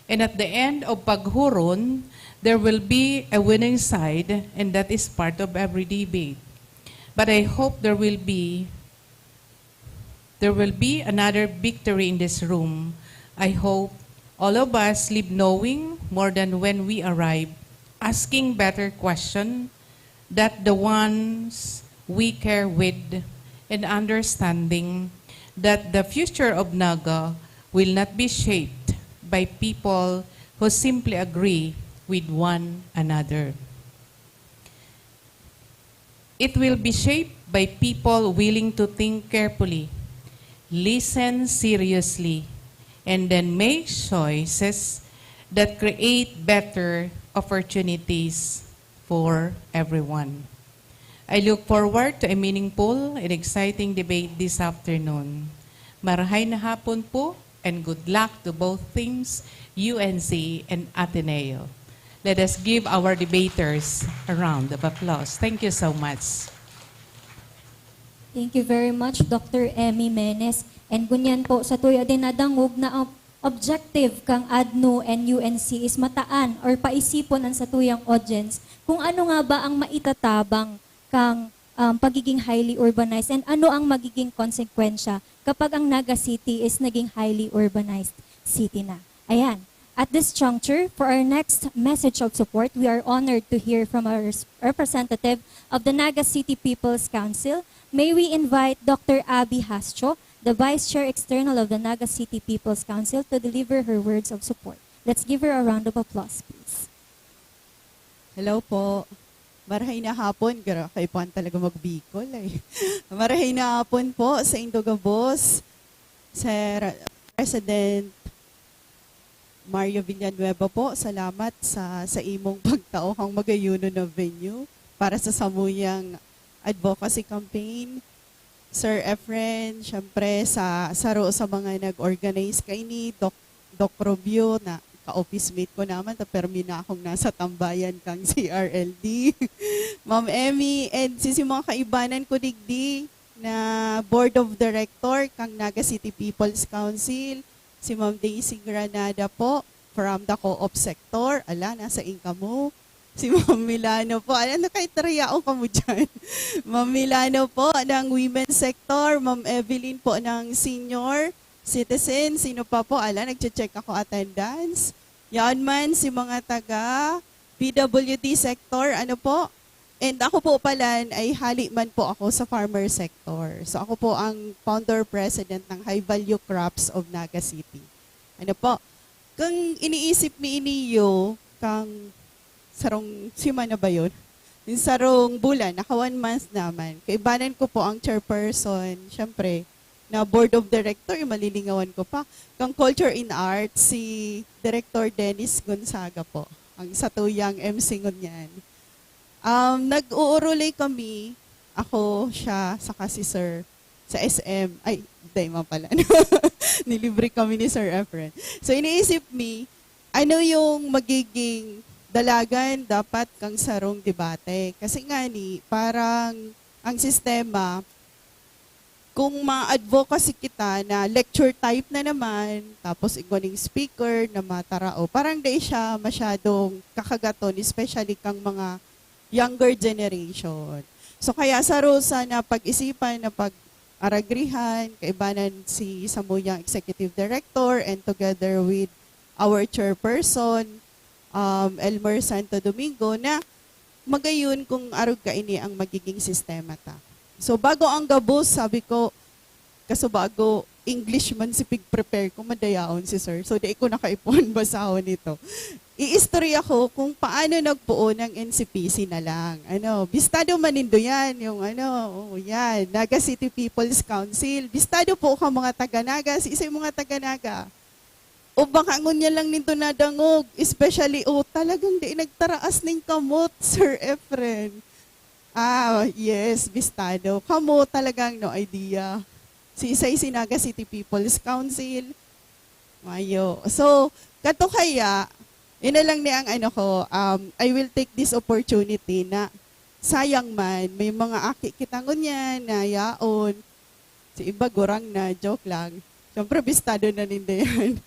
And at the end of paghuron, there will be a winning side, and that is part of every debate. But I hope there will be there will be another victory in this room. I hope all of us leave knowing more than when we arrive, asking better question that the ones we care with, and understanding that the future of Naga will not be shaped by people who simply agree with one another. It will be shaped by people willing to think carefully, listen seriously, and then make choices that create better opportunities for everyone. I look forward to a meaningful and exciting debate this afternoon. Marahay na hapon po, and good luck to both teams, U N C and Ateneo. Let us give our debaters a round of applause. Thank you so much. Thank you very much, Doctor Emmy Menes. And ngunyan po, satuya din nadangog na ang objective kan ADNU and U N C is mataan or paisipon ang satuyang audience kung ano nga ba ang maitatabang kan um, pagiging highly urbanized and ano ang magiging konsekwensya kapag ang Naga City is naging highly urbanized city na. Ayan. At this juncture, for our next message of support, we are honored to hear from a res- representative of the Naga City People's Council. May we invite Doctor Abby Hastro, the Vice Chair External of the Naga City People's Council, to deliver her words of support. Let's give her a round of applause, please. Hello po. Marahay na hapon, gra-, kaipuhan talaga magbikol ay. Marahay na hapon po sa indo gabos, Sir President Mario Villanueva po, salamat sa, sa imong pagtao kang magayuno na venue para sa samuyang advocacy campaign. Sir Efren, syempre, sa saro sa mga nag-organize kaini, Doc, Doc Rubio, na ka-office mate ko naman, ta permi na akong nasa tambayan kang C R L D. Ma'am Emmy, and si, si mga kaibanan ko digdi na Board of Director kang Naga City People's Council, si Ma'am Daisy Granada po, from the co-op sector. Ala, nasa income mo. Si Ma'am Milano po. Alam na, kahit narayaon ka mo dyan. Ma'am Milano po ng women's sector, Ma'am Evelyn po ng senior citizen. Sino pa po? Ala, nagche-check ako attendance. Yan man, si mga taga P W D sector, ano po? And ako po pala ay hali man po ako sa farmer sector. So ako po ang founder president ng High Value Crops of Naga City. Ano po? Kung iniisip mi iniyo, kang sarong semana ba yun? Yung sarong bulan, naka one month naman. Kaibanan ko po ang chairperson, syempre, na board of director, yung malilingawan ko pa. Kang Culture and Arts, si Director Dennis Gonzaga po, ang satuyang M C ngunyan. Um, nag-uurulay kami, ako, siya, saka si Sir, sa S M. Ay, dai man pala. Nilibre kami ni Sir Efren. So, iniisip mi, ano yung magiging dalagan dapat kang sarong debate? Kasi nga ni, parang ang sistema, kung ma-advocacy kita na lecture type na naman, tapos igwa ning speaker na matarao, parang dai siya masyadong kakagaton, especially kang mga younger generation. So kaya saro sana pag-isipan na pag-aragrihan, kaibanan si samuyang executive director and together with our chairperson, um, Elmer Santo Domingo, na magayon kung arog kaini ang magiging sistema ta. So bago ang gabos, sabi ko, kaso bago English man si pig-prepare ko, madayaon si sir. So, di ko na kaipuhan basahon ito. Iistorya ko kung paano nagpoon ang N C P C na lang. Ano, bistado man nindo yan, yung ano, oh, yan, Naga City People's Council. Bistado po ka mga taga-Naga, si isa yung mga taga-Naga. O baka ngunyan lang nindo nadangog, especially, oh, talagang di nagtaraas ning kamot, Sir Efren. Ah, yes, bistado. Kamo talagang no idea. Si isay si Naga City People's Council. Mayo. So, kato kaya, yun na lang ni ang ano ko, um, I will take this opportunity na sayang man, may mga aki kita ngunyan na yaon. Si iba gurang na, joke lang. Siyempre, bistado na ninda yan.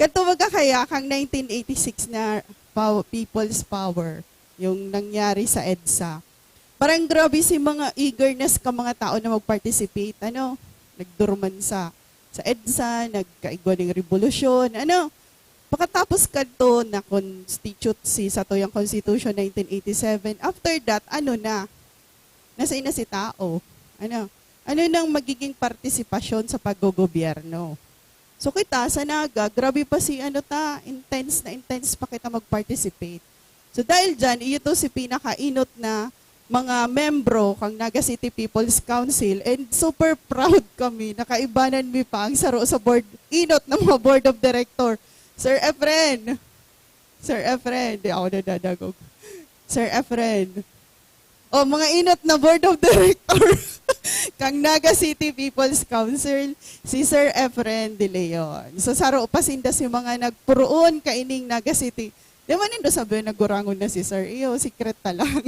Kato baga kaya kang nineteen eighty-six na pow-, People's Power, yung nangyari sa EDSA. Parang grabe si mga eagerness ka mga tao na mag-participate. Ano? Nagdurman sa, sa EDSA, nagkaigwa ning rebolusyon. Ano? Pagkatapos kadto na constitute si satuyang Constitution nineteen eighty-seven, after that, ano na? Nasa na si tao? Ano? Ano nang magiging partisipasyon sa paggogobyerno? So kita, sa Naga, grabe pa si ano ta, intense na intense pa kita mag-participate. So dahil dyan, iyo to si pinakainot na mga membro kang Naga City People's Council, and super proud kami, nakaibanan mi pa ang saro sa board, inot ng mga board of director. Sir Efren, Sir Efren, di ako nadadagog. Sir Efren, o, mga inot na board of director kang Naga City People's Council, si Sir Efren De Leon. So, saro pa sinda si mga nagpuroon kaining Naga City. Di man nindo sabi, nagurangon na si Sir. Iyo, secret ta lang.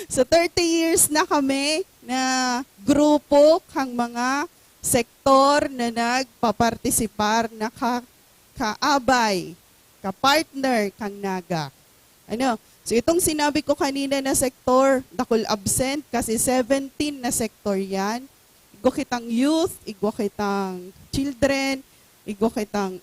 So, thirty years na kami na grupo kang mga sektor na nagpapartisipar, naka-, kaabay, ka-partner kang Naga. Ano? So, itong sinabi ko kanina na sektor, dakul absent, kasi seventeen na sektor yan. Igwa kitang youth, igwa kitang children, igwa kitang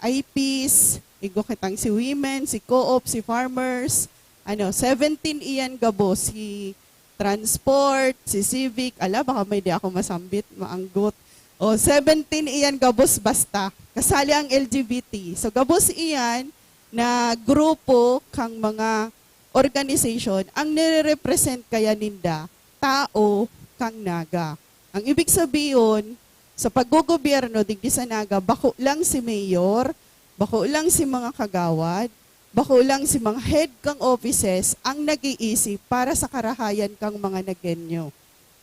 I Ps, igwa kitang si women, si co-op, si farmers. Ano, seventeen iyan gabos, si transport, si civic, ala, baka may di ako masambit, maanggot. O, seventeen iyan gabos basta. Kasali ang L G B T. So, gabos iyan na grupo kang mga organization, ang nire-represent kaya ninda, tao kang Naga. Ang ibig sabiyon, sa paggogobyerno digdi sa Naga, bako lang si mayor, bako lang si mga kagawad, bako lang si mga head kang offices ang nag-iisip para sa karahayan kang mga Nagueño.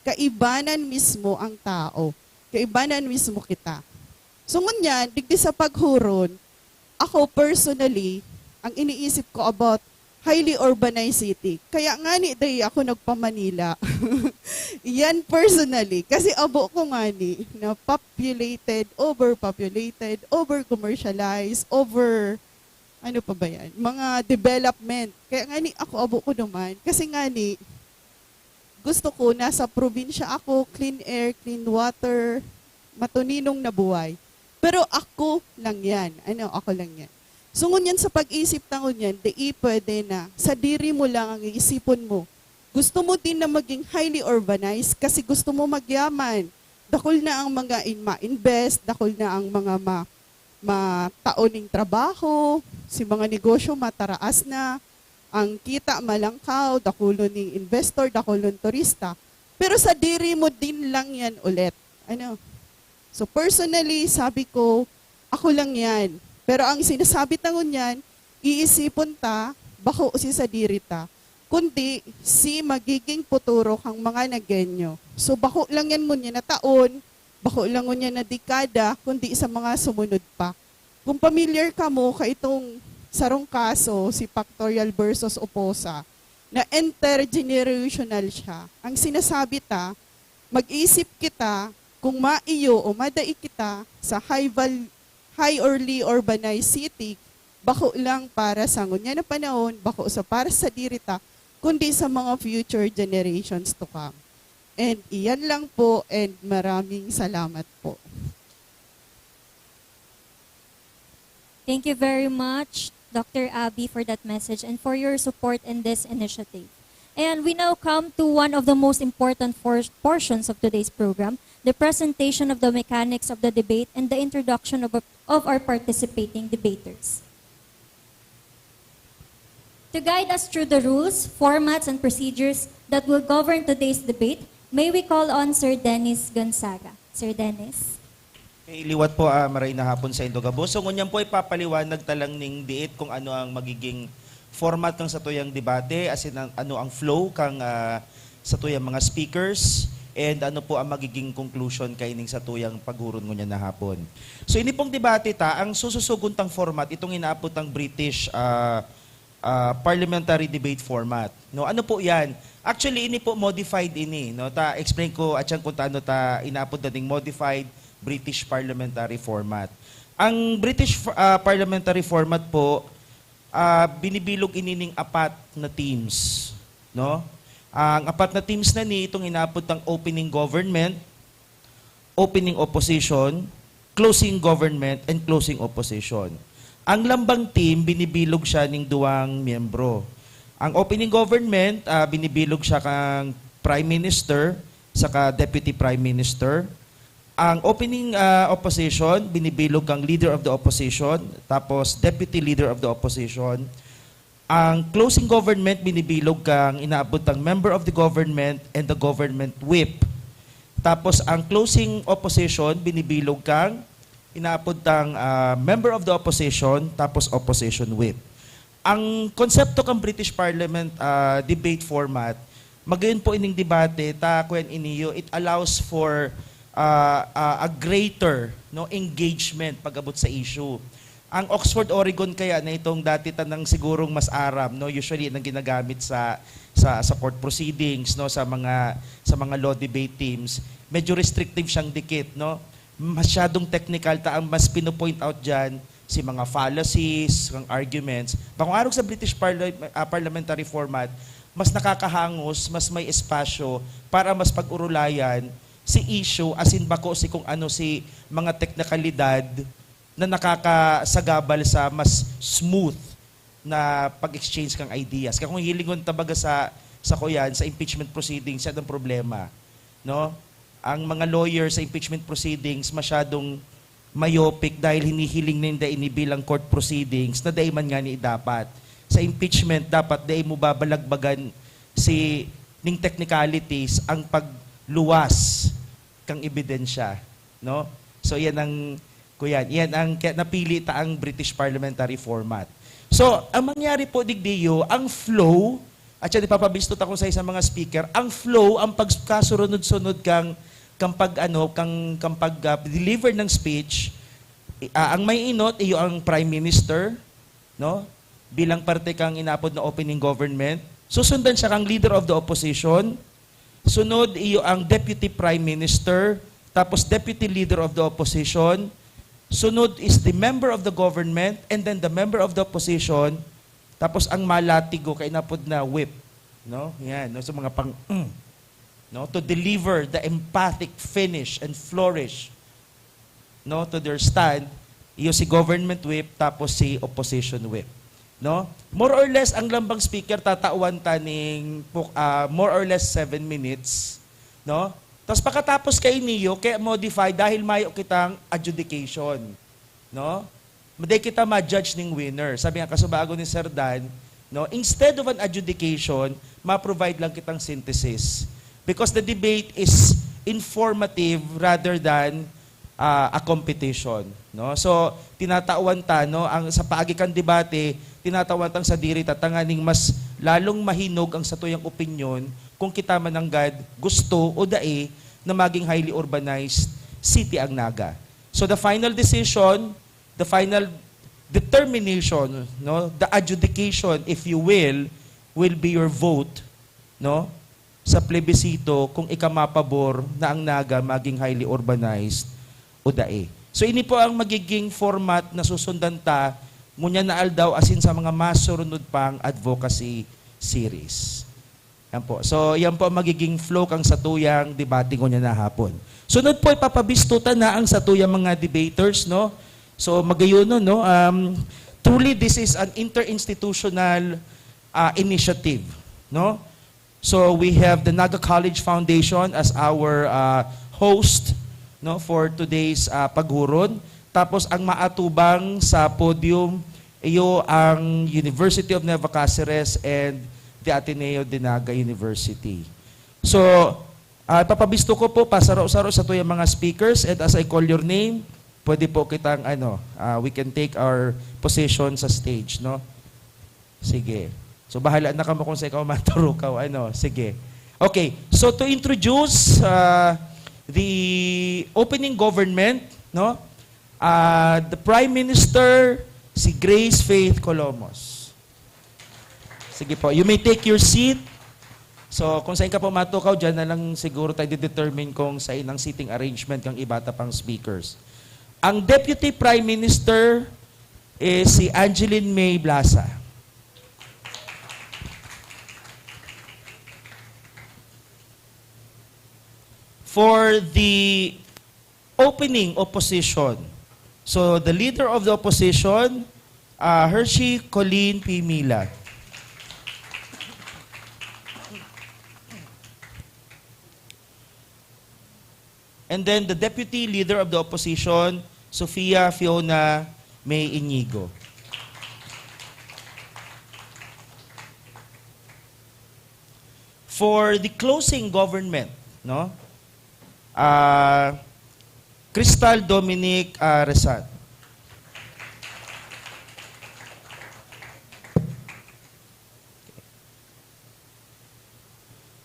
Kaibanan mismo ang tao. Kaibanan mismo kita. So ngunyan, digdi sa paghuron, ako personally, ang iniisip ko about highly urbanized city. Kaya nga ni day ako nagpa-Manila. Yan personally. Kasi abo ko nga ni na populated, overpopulated, over-commercialized, over, ano pa ba yan? Mga development. Kaya nga ni ako abo ko naman. Kasi nga ni, gusto ko nasa probinsya ako, clean air, clean water, matuninong na buhay. Pero ako lang yan. Ano, ako lang yan. So ngunyan sa pag-isip ta ngunyan, di pwede na sadiri mo lang ang iisipon mo. Gusto mo din na maging highly urbanized kasi gusto mo magyaman. Dakul na ang mga in ma-invest, dakul na ang mga ma matao ning trabaho, si mga negosyo mataraas na, ang kita malangkaw, dakulon ning investor, dakulon turista. Pero sadiri mo din lang yan ulit. Ano? So personally, sabi ko, ako lang yan. Pero ang sinasabi ta ngunyan, iisipon ta, bako si sadiri ta, kundi si magiging futuro kang mga Nagueño. So bako lang yan ngunyan na taon, bako lang ngunyan na dekada, kundi sa mga sumunod pa. Kung pamilyar kamo kaitong sarong kaso, si Pactorial versus Oposa, na intergenerational siya. Ang sinasabi ta, mag-isip kita kung maiyo o madai kita sa high val-, highly urbanized city, bako lang para sa ngunyan na panahon, bako sa para sadiri ta, kundi sa mga future generations to come. And iyan lang po, and maraming salamat po. Thank you very much, Doctor Abby, for that message and for your support in this initiative. And we now come to one of the most important for- portions of today's program, the presentation of the mechanics of the debate and the introduction of, of our participating debaters. To guide us through the rules, formats, and procedures that will govern today's debate, may we call on Sir Dennis Gonzaga. Sir Dennis. Okay, liwat po, ah, maray na hapon sa indo gabos. So, ngunyan po ipapaliwanag ta lang ning diit kung ano ang magiging format kang satuyang debate, as in, ang, ano ang flow kang, ah, satuyang mga speakers, and ano po ang magiging conclusion kaining satuyang paghuron ngunyan na hapon. So, ini pong debate ta, ang sususugon tang format, itong inaapod tang British, ah, ah, parliamentary debate format. No, ano po 'yan? Actually, ini po modified ini, no? Ta explain ko atyan kung taano ta inaapod na ding modified British parliamentary format. Ang British ah, parliamentary format po, ah, binibilog ini ning apat na teams, no? Ang apat na teams na ni itong inaapod tang opening government, opening opposition, closing government, and closing opposition. Ang lambang team, binibilog siya ning duwang miyembro. Ang opening government, ah, binibilog siya kang Prime Minister saka Deputy Prime Minister. Ang opening ah, opposition, binibilog kang Leader of the Opposition, tapos Deputy Leader of the Opposition. Ang closing government binibilog kang inaabot ang member of the government and the government whip. Tapos ang closing opposition binibilog kang inaapod tang ah, member of the opposition tapos opposition whip. Ang konsepto kang British Parliament ah, debate format, magayon po ining debate, ta kuyan iniyo, it allows for ah, ah, a greater no engagement pag-abot sa issue. Ang Oxford Oregon kaya na itong dati tanang sigurong mas aram, no, usually nang ginagamit sa sa sa court proceedings, no, sa mga sa mga law debate teams, medyo restrictive siyang dikit, no. Masyadong technical ta ang mas pino-point out diyan si mga fallacies, ang arguments. Kung arog sa British parla- ah, parliamentary format, mas nakakahangos, mas may espasyo para mas pag-urulayan si issue asin bako si kung ano si mga teknikalidad na nakakasagabal sa mas smooth na pag-exchange kang ideas. Kaya kung hilingon ta baga sa sa kuyan, sa impeachment proceedings, yan ang problema, no? Ang mga lawyer sa impeachment proceedings masyadong myopic dahil hinihiling ninda ini bilang court proceedings na dai man ngani dapat. sa impeachment, dapat dai mo babalagbagan si ning technicalities ang pagluwas kang ebidensya, no? So, yan ang, kuyan, yan ang kaya napili ta ang British parliamentary format. So, ang mangyari po, digdiyo, ang flow, at siya ipapabisto ta kung sa isang mga speaker, ang flow, ang pagkasurunod-sunod kang, kang pag, ano, kang, kang pag, ah, deliver ng speech, i-, ah, ang may inot, iyo ang Prime Minister, no? Bilang parte kang inapod na opening government. Susundan siya kang leader of the opposition. Sunod, iyo ang deputy prime minister. Tapos deputy leader of the opposition. Sunod is the member of the government and then the member of the opposition. Tapos ang malatigo, kay inapod na whip. No? Yan. No? So mga pang, mm, no? To deliver the emphatic finish and flourish, no, to their stand, iyo si government whip tapos si opposition whip, no? More or less, ang lambang speaker tatawan ta ning pu-, ah, more or less seven minutes, no? Tapos pakatapos kay niyo, kaya modify dahil mayo kitang adjudication, no? Maday kita ma-judge ning winner. Sabi nga, kasubago ni Sir Dan, no, instead of an adjudication, ma-provide lang kitang synthesis. Because the debate is informative rather than, ah, a competition, no? So, tinatawan ta, no, ang sa paagi kan debate, tinatawan tang sadiri ta tanganing mas lalong mahinog ang satuyang opinyon kung kita mananggad gusto o dai na maging highly urbanized city ang Naga. So, the final decision, the final determination, no, the adjudication, if you will, will be your vote, no, sa plebisito kung ika mapabor na ang Naga maging highly urbanized o dai. So, ini po ang magiging format na susundan ta ngunyan na aldaw asin sa mga masurunod pang advocacy series. Yan po. So, yan po ang magiging flow kang satuyang debate ngunyan na hapon. Sunod po, ipapabisto ta na ang satuyang mga debaters, no? So, magayon, no? Um, truly, this is an interinstitutional, ah, initiative, no? So, we have the Naga College Foundation as our, ah, host, no, for today's, ah, paghuron. Tapos, ang maatubang sa podium, iyo ang University of Nueva Cáceres and the Ateneo de Naga University. So, ah, ipapabisto ko po, pasaro-saro satuyang mga speakers, and as I call your name, pwede po kitang, ano, ah, we can take our position sa stage, no? Sige. So, bahala na kamo kung sa ikaw maturukaw, ano, sige. Okay, so to introduce, ah, the opening government, no? Ah, the Prime Minister, si Grace Faith Colomos. Sige po, you may take your seat. So, kung saan ka po matukaw, dyan na lang siguro tayo determine kung saan ang seating arrangement ng iba ta pang speakers. Ang Deputy Prime Minister is si Angeline May Blasa. For the opening opposition, so the leader of the opposition, uh, Hershey Colleen P. Mila. And then the deputy leader of the opposition, Sofia Fiona May Inigo. For the closing government, no? Ah, Crystal Dominic, ah, Resat.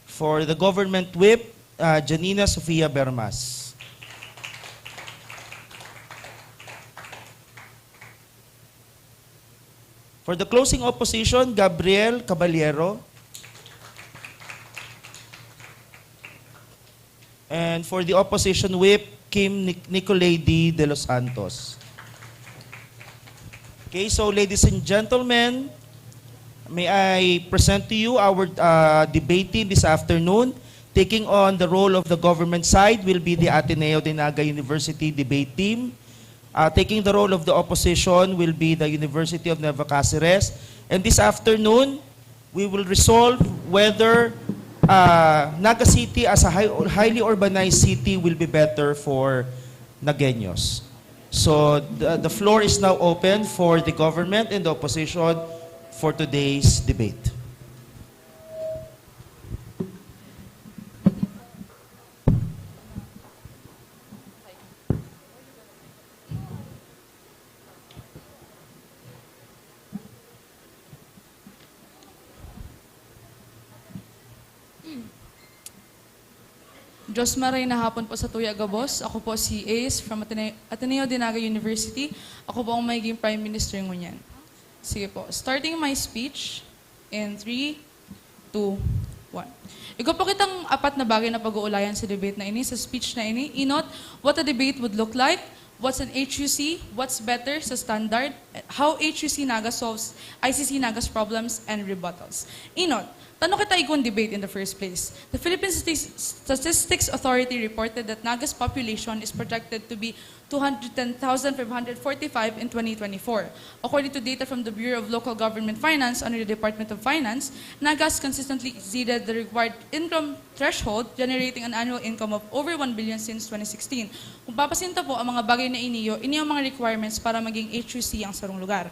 For the government whip, ah, Janina Sofia Bermas. For the closing opposition, Gabriel Caballero. And for the opposition whip, Kim Nic-, Nicolady de los Santos. Okay, so ladies and gentlemen, may I present to you our, uh, debate team this afternoon. Taking on the role of the government side will be the Ateneo de Naga University debate team. Uh, taking the role of the opposition will be the University of Nueva Cáceres. And this afternoon, we will resolve whether, uh, Naga City as a high, highly urbanized city will be better for Nagueños. So, the, the floor is now open for the government and the opposition for today's debate. Diyos maray na hapon po sa tuya gabos. Ako po si Ace from Atene- Ateneo de Naga University. Ako po ang magiging Prime Minister ngunyan. Sige po, starting my speech in three, two, one. Igwa po kitang apat na bagay na pag-uulayan sa debate na ini, sa speech na ini. Inot, what a debate would look like, what's an H U C, what's better sa standard, how H U C Naga solves I C C Naga's problems and rebuttals. Inot, tano kita igwang debate in the first place. The Philippine Statis- Statistics Authority reported that Naga's population is projected to be two hundred ten thousand five hundred forty-five in twenty twenty-four. According to data from the Bureau of Local Government Finance under the Department of Finance, Naga has consistently exceeded the required income threshold, generating an annual income of over one billion since twenty sixteen. Kung papasinta po ang mga bagay na iniyo, ini ang mga requirements para maging H U C ang sarong lugar.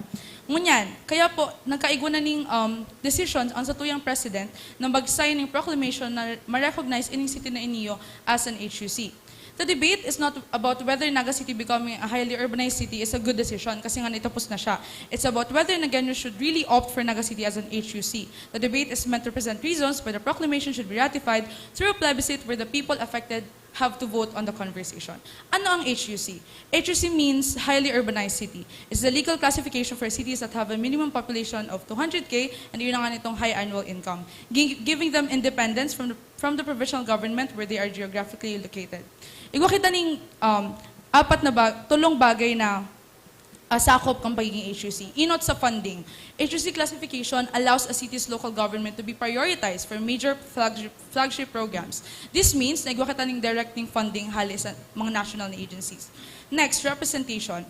Ngunyan, kaya po, nagkaigwa na ning um, decision ang satuyang president na mag-sign ng proclamation na ma-recognize ining city na iniyo as an H U C. The debate is not about whether Naga City becoming a highly urbanized city is a good decision kasi nga nitapos na siya. It's about whether Nagueños should really opt for Naga City as an H U C. The debate is meant to present reasons why the proclamation should be ratified through a plebiscite where the people affected have to vote on the conversation. Ano ang H U C? H U C means highly urbanized city. It's the legal classification for cities that have a minimum population of two hundred K and yun nga nitong high annual income, gi- giving them independence from the, from the provisional government where they are geographically located. Igwa kita ning um, apat na ba, tulong bagay na uh, sakop kang pagiging H U C. Inot sa funding. H U C classification allows a city's local government to be prioritized for major flagship, flagship programs. This means na igwa kita ning directing funding hali sa mga national na agencies. Next, representation.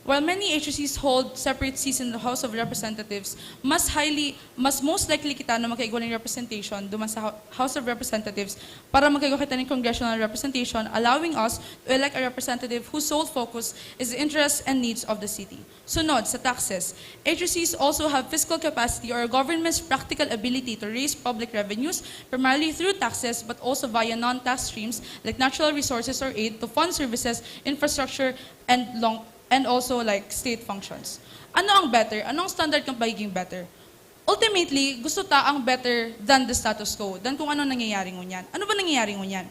While many H U Cs hold separate seats in the House of Representatives, mas highly, mas most likely kita na magkaigwa ning representation duman sa Hou- House of Representatives para magkaigwa kita ning congressional representation, allowing us to elect a representative whose sole focus is the interests and needs of the city. Sunod, sa taxes. H U Cs also have fiscal capacity or a government's practical ability to raise public revenues, primarily through taxes but also via non-tax streams like natural resources or aid to fund services, infrastructure, and long and also like state functions. Ano ang better? Ano ang standard ng pagiging better? Ultimately, gusto ta ang better than the status quo, than kung ano nangyayari ngunyan. Ano ba nangyayari ngunyan?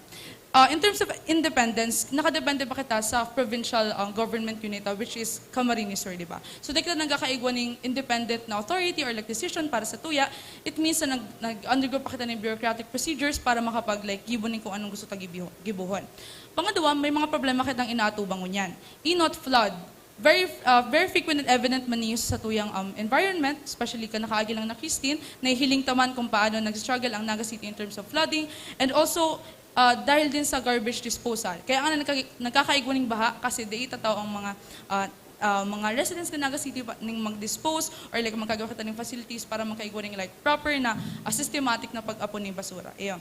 Uh, in terms of independence, nakadepende pa kita sa provincial uh, government unit, uh, which is Camarines Sur, di ba? So, dahil kita nagkakaigwa ng independent na authority or like decision para sa tuya, it means na nag- nag-undergo pa kita ng bureaucratic procedures para makapag like, gibo ning kung anong gusto ta gibiho- gibuhon. Pangadwa, may mga problema kitang inaatubang ngunyan. Inot, flood. Very, uh, very frequent and evident man niyo sa tuyang um, environment, especially kan nakaagi lang na Christine, nahihiling ta man kung paano nag-struggle ang Naga City in terms of flooding, and also uh, dahil din sa garbage disposal. Kaya nga nagka- nagkakaigwa ning baha kasi dai tataw ang mga uh, uh, mga residents ng Naga City pa, ning mag-dispose or like magkagawa kita ng facilities para magkaigwa ning like proper na uh, systematic na pag-apon ng basura. Ayun.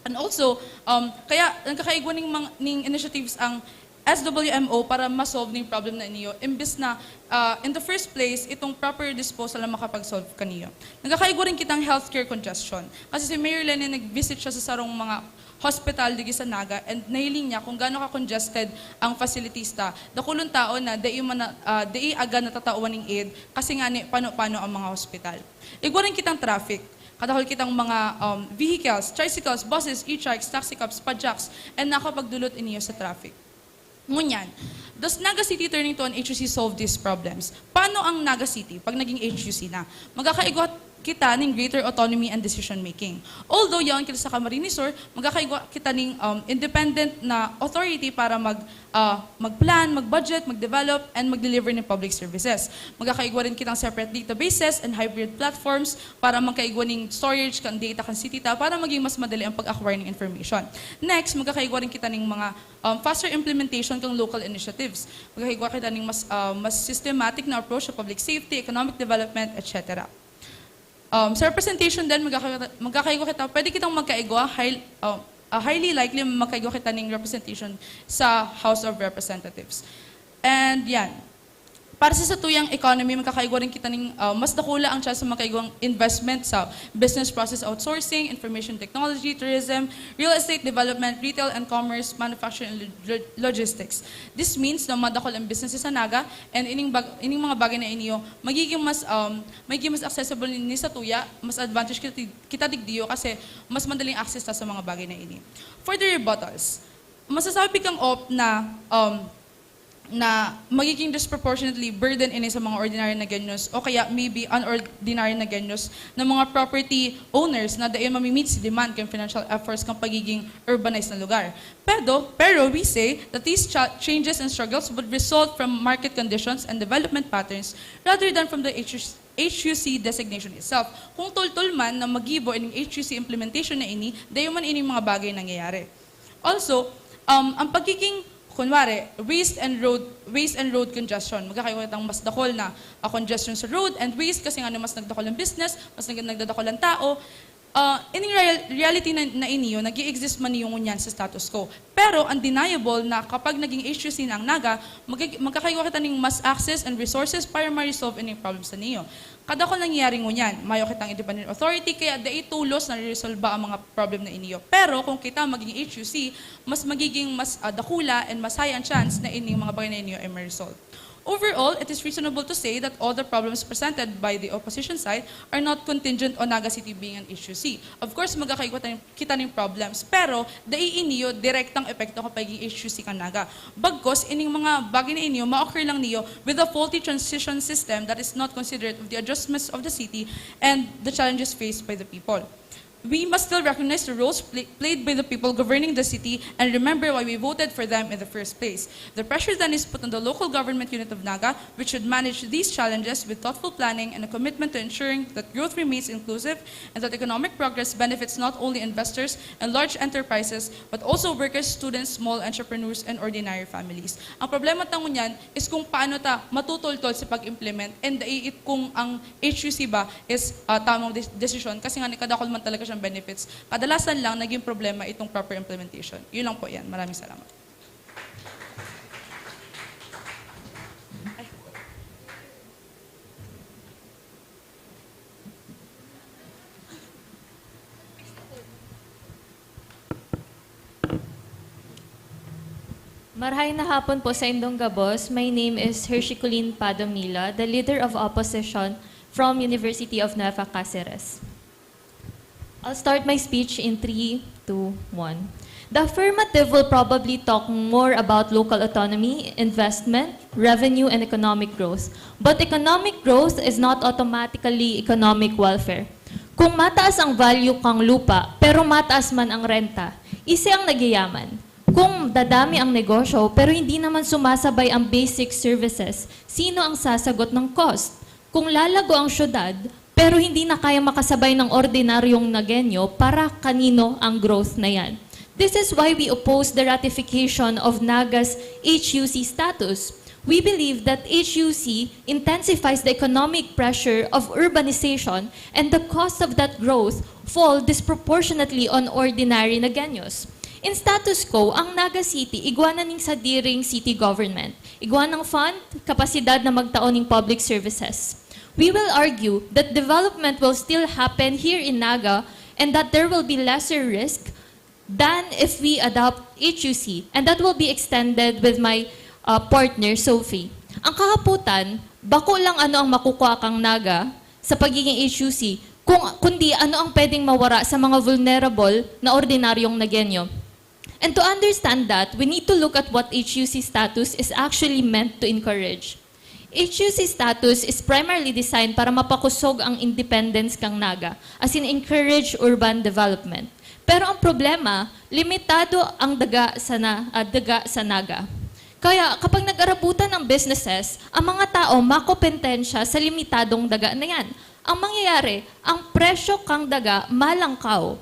And also, um, kaya nagkakaigwa ning, mga, ning initiatives ang S W M O para ma-solve ning problem na niyo, imbes na uh, in the first place, itong proper disposal ang makapag-solve kaniyo. Nagkakaigwa rin kitang healthcare congestion. Kasi si Mayor Leni nag-visit siya sa sarong mga hospital digi sa Naga and nahiling niya kung gaano ka-congested ang facilities ta. Dakulon tao na dai man uh, dai aga natatawan ning aid kasi nga ni pano-pano ang mga hospital. Igwa rin kitang traffic. Kadahol kitang mga um, vehicles, tricycles, buses, e-trikes, taxi cabs, pajaks, and nakapagdulot iniyo sa traffic. Ngunyan, does Naga City turning to an H U C solve these problems? Paano ang Naga City pag naging H U C na? Magkakaigwa kita ning greater autonomy and decision making. Although yaon kita sa Camarines Sur, magkakaigwa kita ning um, independent na authority para mag uh, mag-plan, mag-budget, mag-develop, and mag-deliver ng public services. Magkakaigwa rin kitang separate databases and hybrid platforms para magkaigwa ning storage kan data kan city ta para maging mas madali ang pag-acquire ng information. Next, magkakaigwa rin kita ning mga um, faster implementation kang local initiatives. Magkakaigwa kita ning mas uh, mas systematic na approach sa public safety, economic development, et cetera. Um, sa representation din, magkaka- magkakaigwa kita, pwede kitang magkaigwa, high, um, uh, highly likely magkaigwa kita ning representation sa House of Representatives. And yan. Para sa satuyang economy, makakaigwa rin kita ning, ah, mas dakula ang chance sa makaigwang investment sa business process outsourcing, information technology, tourism, real estate development, retail and commerce, manufacturing and lo-, lo-, logistics. This means na madakol ang business sa Naga, and ining bag-, ining mga bagay na iniyo, magiging mas, um, magiging mas accessible ni, ni satuya, mas advantage kita, kita digdiyo kasi mas madaling access ta sa mga bagay na ini. For the rebuttals, masasabi kang op na, um, na magiging disproportionately burden ini sa mga ordinary Nagueños o kaya maybe unordinary Nagueños na mga property owners na dai mamimiit si demand kan financial efforts kan pagiging urbanized na lugar. Pero, pero we say that these cha-, changes and struggles would result from market conditions and development patterns rather than from the H U C designation itself. Kung tultol man na magibo ining H U C implementation na ini, dayo man ining mga bagay nangyayari. Also, um, ang pagiging, kunwari, waste and road, waste and road congestion, magkakaigwa kitang mas dakol na, ah, congestion sa road and waste kasi nga mas nagdakol ang business, mas nag-, nagdadakol ang tao. Ah, ining real-, reality na, na iniyo, nag-i-exist man niyo ngunyan sa status quo. Pero undeniable na kapag naging H U C na ang Naga, magkik-, magkakaigwa kita ning mas access and resources para ma-resolve ining problems na niyo. Kadakol nangyayari ngunyan, mayo kitang independent authority, kaya dai tolos na resolba ang mga problem na iniyo. Pero kung kita maging H U C, mas magiging mas, ah, dakula and mas high ang chance na ining mga bagay na iniyo ay ma-resolve. Overall, it is reasonable to say that all the problems presented by the opposition side are not contingent on Naga City being an H U C. Of course, magkakaigwa tayo kita nin problems, pero dai iniyo direktang epekto kan pagiging H U C kan Naga. Bagkos, ining mga bagay na iniyo ma-occur lang niyo with a faulty transition system that is not considerate of the adjustments of the city and the challenges faced by the people. We must still recognize the roles pla-, played by the people governing the city and remember why we voted for them in the first place. The pressure then is put on the local government unit of Naga, which should manage these challenges with thoughtful planning and a commitment to ensuring that growth remains inclusive and that economic progress benefits not only investors and large enterprises, but also workers, students, small entrepreneurs, and ordinary families. Ang problema ta ngunyan is kung paano ta matutultol sa pag-implement and dai it-, kung ang H U C ba is, ah, tamang des-, desisyon kasi nga nagkadakol man talaga siyang benefits. Kadalasan lang naging problema itong proper implementation. Yun lang po yan. Maraming salamat. Marhay na hapon po sa indong gabos. My name is Hershey Colleen Padomila, the leader of opposition from University of Nueva Caceres. I'll start my speech in three, two, one. The affirmative will probably talk more about local autonomy, investment, revenue, and economic growth. But economic growth is not automatically economic welfare. Kung mataas ang value kang lupa, pero mataas man ang renta, isi ang nagyayaman? Kung dadami ang negosyo, pero hindi naman sumasabay ang basic services, sino ang sasagot ng cost? Kung lalago ang syudad, pero hindi na kaya makasabay ng ordinaryong Nagueño, para kanino ang growth na yan? This is why we oppose the ratification of Naga's H U C status. We believe that H U C intensifies the economic pressure of urbanization and the cost of that growth fall disproportionately on ordinary Nagueños. In status quo, ang Naga City igwa na ning sadiring city government. Igwa nang fund, kapasidad na magtao ning public services. We will argue that development will still happen here in Naga and that there will be lesser risk than if we adopt H U C, and that will be extended with my, uh, partner, Sophie. Ang kahapotan, bako lang ano ang makukuha kang Naga sa pagiging H U C, kung, kundi ano ang pwedeng mawara sa mga vulnerable na ordinaryong Nagueño. And to understand that, we need to look at what H U C status is actually meant to encourage. H U C status is primarily designed para mapakusog ang independence kang Naga, as in encourage urban development. Pero ang problema, limitado ang daga sa na-, ah, daga sa Naga. Kaya kapag nag-arabutan ang businesses, ang mga tao makompetensya sa limitadong daga na yan. Ang mangyayari, ang presyo kang daga malangkaw,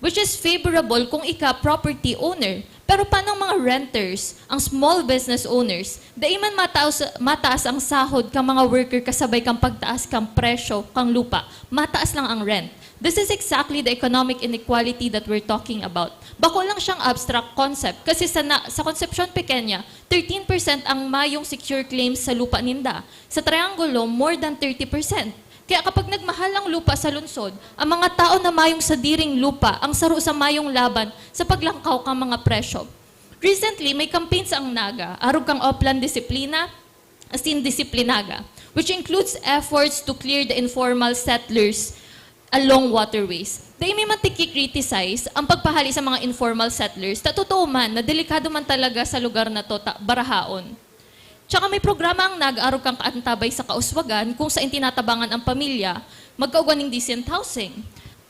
which is favorable kung ika property owner. Pero paano ang mga renters, ang small business owners? Dai man mataas, mataas ang sahod kan mga worker kasabay kan pagtaas kan presyo kan lupa. Mataas lang ang rent. This is exactly the economic inequality that we're talking about. Bako lang siyang abstract concept kasi sa, na, sa Concepcion Pequeña, thirteen percent ang mayong secure claims sa lupa ninda. Sa Triangulo, more than thirty percent. Kaya kapag nagmahal ang lupa sa lungsod, ang mga tao na mayong sadiring lupa ang saro sa mayong laban sa paglangkaw kan mga presyo. Recently, may campaign sa ang Naga, arog kang Oplan Disiplina, asin Disiplinaga, which includes efforts to clear the informal settlers along waterways. Dai mi man tiki-criticize ang pagpahali sa mga informal settlers, ta totoo man na delikado man talaga sa lugar na to ta barahaon. Tsaka may programa ang Naga arog kang kaantabay sa kauswagan kung sain tinatabangan ang pamilya magkaugwa ning decent housing.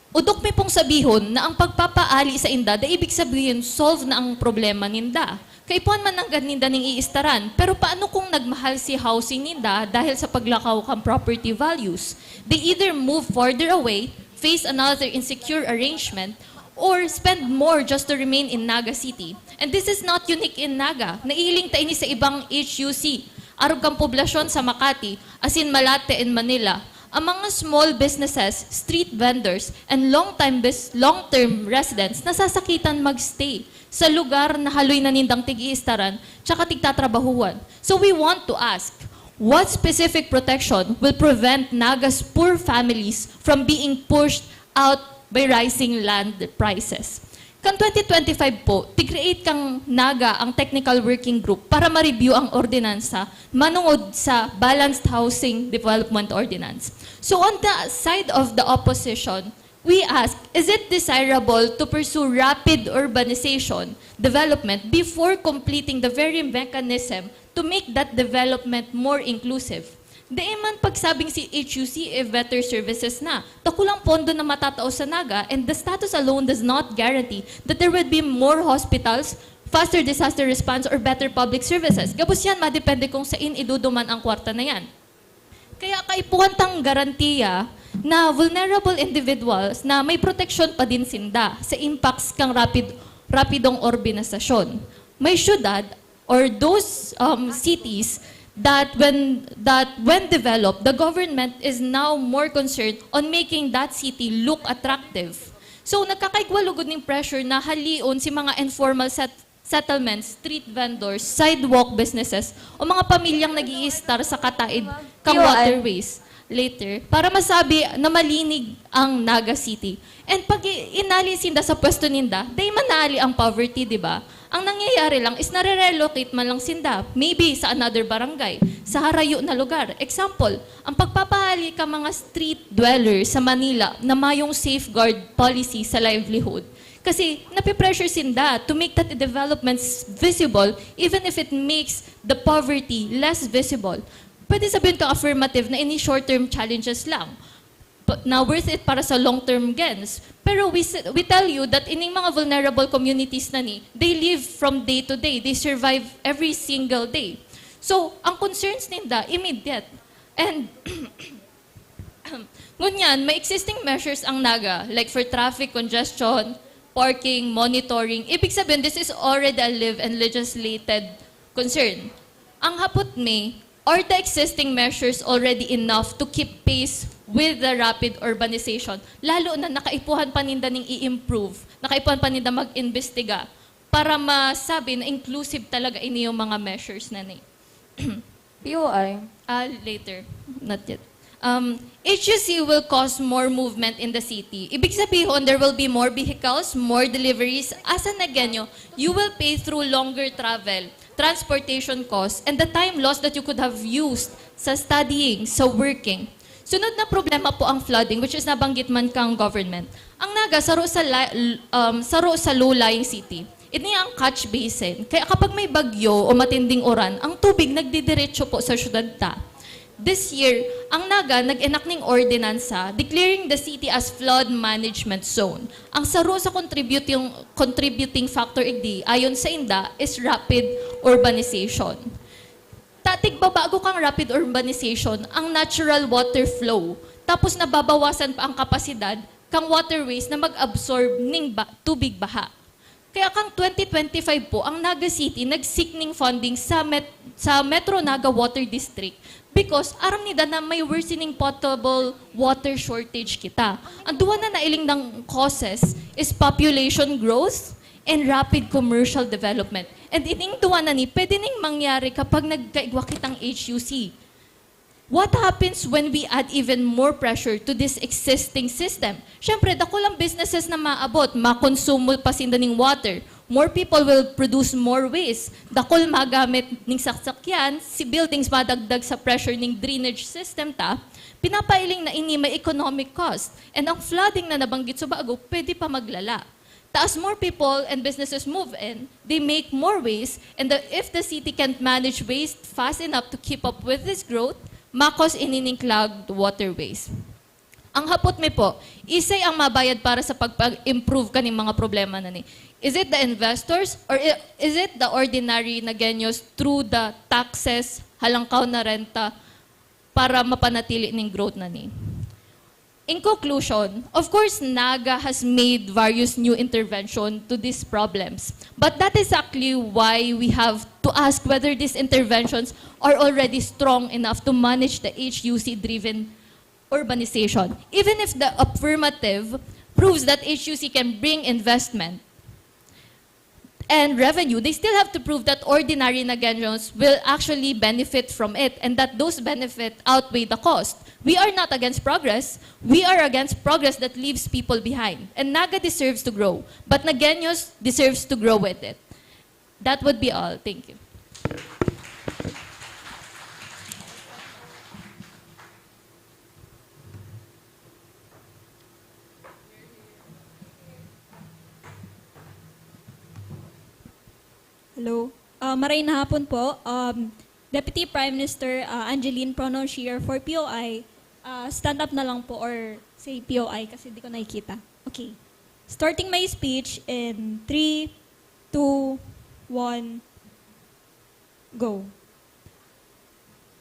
Udok mi pong sabihon na ang pagpapaali sa inda, da ibig sabihin, solve na ang problema ninda. Kaipuhan man nanggad ninda ning iistaran, pero paano kung nagmahal si housing ninda dahil sa paglakaw kan property values? They either move further away, face another insecure arrangement, or spend more just to remain in Naga City. And this is not unique in Naga. Naihiling ta ini sa ibang H U C, arog kan poblasyon sa Makati, asin Malate and Manila. Ang mga small businesses, street vendors, and long-time bus-, long-term residents nasasakitan magstay sa lugar na haloy na nindang tig-iistaran tsaka tigtatrabahuan. So we want to ask, what specific protection will prevent Nagas poor families from being pushed out by rising land prices? Kan twenty twenty-five po, tig-create kan Naga ang technical working group para ma-review ang ordinansa manongod sa Balanced Housing Development Ordinance. So on the side of the opposition, we ask, is it desirable to pursue rapid urbanization development before completing the very mechanism to make that development more inclusive? Dai man pagsabing si H U C e better services na. Ta kulang pondo na matatao sa Naga, and the status alone does not guarantee that there will be more hospitals, faster disaster response, or better public services. Gabos yan, madepende kung sain iduduman ang kwarta na yan. Kaya kaipuhan tang garantiya na vulnerable individuals na may proteksyon pa din sinda sa impacts kang rapid, rapidong urbanisasyon. May syudad or those, um, cities that when, that when developed, the government is now more concerned on making that city look attractive. So, nagkakaigwa lugod ning pressure na halion si mga informal set-, settlements, street vendors, sidewalk businesses, o mga pamilyang nag-iistar sa kataid kang Tiwaan. waterways later para masabi na malinig ang Naga City. And pag i-, inali sinda sa pwesto ninda, dai man naali ang poverty, di ba? Ang nangyayari lang is nare-relocate man lang sinda, maybe sa another barangay, sa harayo na lugar. Example, ang pagpapahali ka mga street dwellers sa Manila na mayong safeguard policy sa livelihood. Kasi nape-pressure sinda to make that developments visible even if it makes the poverty less visible. Pwede sabihin ka affirmative na ini short-term challenges lang. But na worth it para sa long-term gains. Pero we s-, we tell you that ining mga vulnerable communities na ni, they live from day to day. They survive every single day. So, ang concerns ninda, immediate. And, ngunyan, may existing measures ang Naga, like for traffic congestion, parking, monitoring. Ibig sabihin, this is already a live and legislated concern. Ang hapot mi, are the existing measures already enough to keep pace with the rapid urbanization? Lalo na nakaipuhan pa ninda ning i-improve, nakaipuhan pa ninda mag-imbestiga para masabi na inclusive talaga ini yung mga measures na ni. P O I. Ah, later. Not yet. Um, H U C will cause more movement in the city. Ibig sabihin, there will be more vehicles, more deliveries. As an Nagueño, you will pay through longer travel, transportation costs, and the time lost that you could have used sa studying, sa working. Sunod na problema po ang flooding, which is nabanggit man kang government. Ang Naga, saro sa la-, um, saro sa low-lying city. Ini ang catch basin. Kaya kapag may bagyo o matinding uran, ang tubig nagdidiretso po sa syudad ta. This year, ang Naga nag-enact ning ordinansa declaring the city as flood management zone. Ang saro sa contributing, contributing factor igdi, ayon sa inda, is rapid urbanization. Ta tigbabago kang rapid urbanization ang natural water flow, tapos nababawasan pa ang kapasidad kang waterways na mag-absorb ning ba-, tubig baha. Kaya kan twenty twenty-five po, ang Naga City nag-seek ning funding sa Met-, sa Metro Naga Water District because aram nida na may worsening potable water shortage kita. Ang duwa na nailing ng causes is population growth and rapid commercial development. And ining duwa na ni, pwede ning mangyari kapag nagkaigwa kitang H U C. What happens when we add even more pressure to this existing system? Siyempre, dakul ang businesses na maabot, makonsumo pa sinda ning water. More people will produce more waste. Dakul magamit ning saksakyan, si buildings madagdag sa pressure ning drainage system ta, pinapailing na ini may economic cost. And ang flooding na nabanggit sa bago, pwede pa maglala. Ta as more people and businesses move in, they make more waste, and the, if the city can't manage waste fast enough to keep up with this growth, makos ini ning clogged waterways. Ang hapot mi po, isay ang mabayad para sa pagpa-improve kaning mga problema na ni? Is it the investors or i-, is it the ordinary Nagueños through the taxes, halangkaw na renta, para mapanatili ning growth na ni? In conclusion, of course, Naga has made various new intervention to these problems. But that is actually why we have to ask whether these interventions are already strong enough to manage the H U C-driven urbanization. Even if the affirmative proves that H U C can bring investment and revenue, they still have to prove that ordinary Nagueños will actually benefit from it and that those benefit outweigh the cost. We are not against progress. We are against progress that leaves people behind. And Naga deserves to grow, but Nagueños deserves to grow with it. That would be all. Thank you. Hello. Ah, maray na hapon po. Um, Deputy Prime Minister, ah, Angeline, pronoun she, her, for P O I, ah, stand up na lang po or say P O I kasi di ko nakikita. Okay. Starting my speech in three, two, one, go.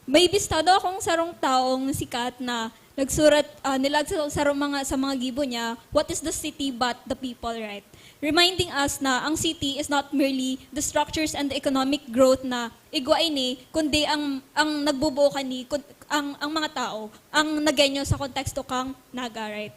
May bistado akong sarong taong sikat na nagsurat, ah, nilag sa sarong mga, sa mga gibo niya, "What is the city but the people," right? Reminding us na ang city is not merely the structures and the economic growth na igwa ini, kundi ang, ang nagbubuo kani, kun-, ang, ang mga tao, ang Nagueño sa konteksto kang Naga, right?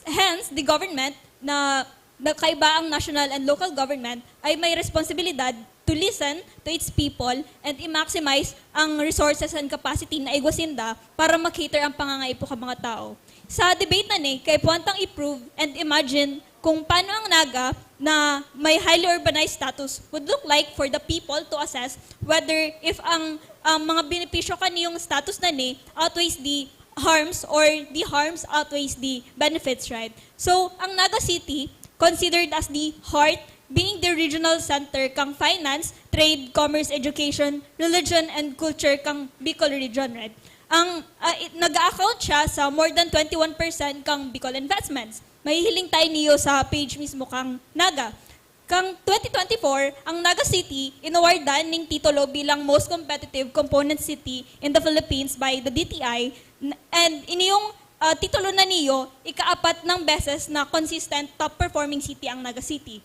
Hence, the government na, na kaiba ang national and local government ay may responsibilidad to listen to its people and i-maximize ang resources and capacity na igwa sinda para ma-cater ang pangangaipo kan mga tao. Sa debate na ni, kaipuhan tang i-prove and imagine kung paano ang Naga na may highly urbanized status would look like for the people to assess whether if ang, ang mga benepisyo kaniyong status na ni outweighs the harms or the harms outweighs the benefits, right? So, ang Naga City, considered as the heart, being the regional center kang finance, trade, commerce, education, religion, and culture kang Bicol region, right? Ang, ah, it, nag-a-account siya sa more than twenty-one percent kang Bicol investments. Mahihiling tayo niyo sa page mismo kang Naga. Kang twenty twenty-four, ang Naga City inawardan ning titulo bilang most competitive component city in the Philippines by the D T I, n-, and ini yung, ah, titulo na niyo, ikaapat nang beses na consistent top performing city ang Naga City.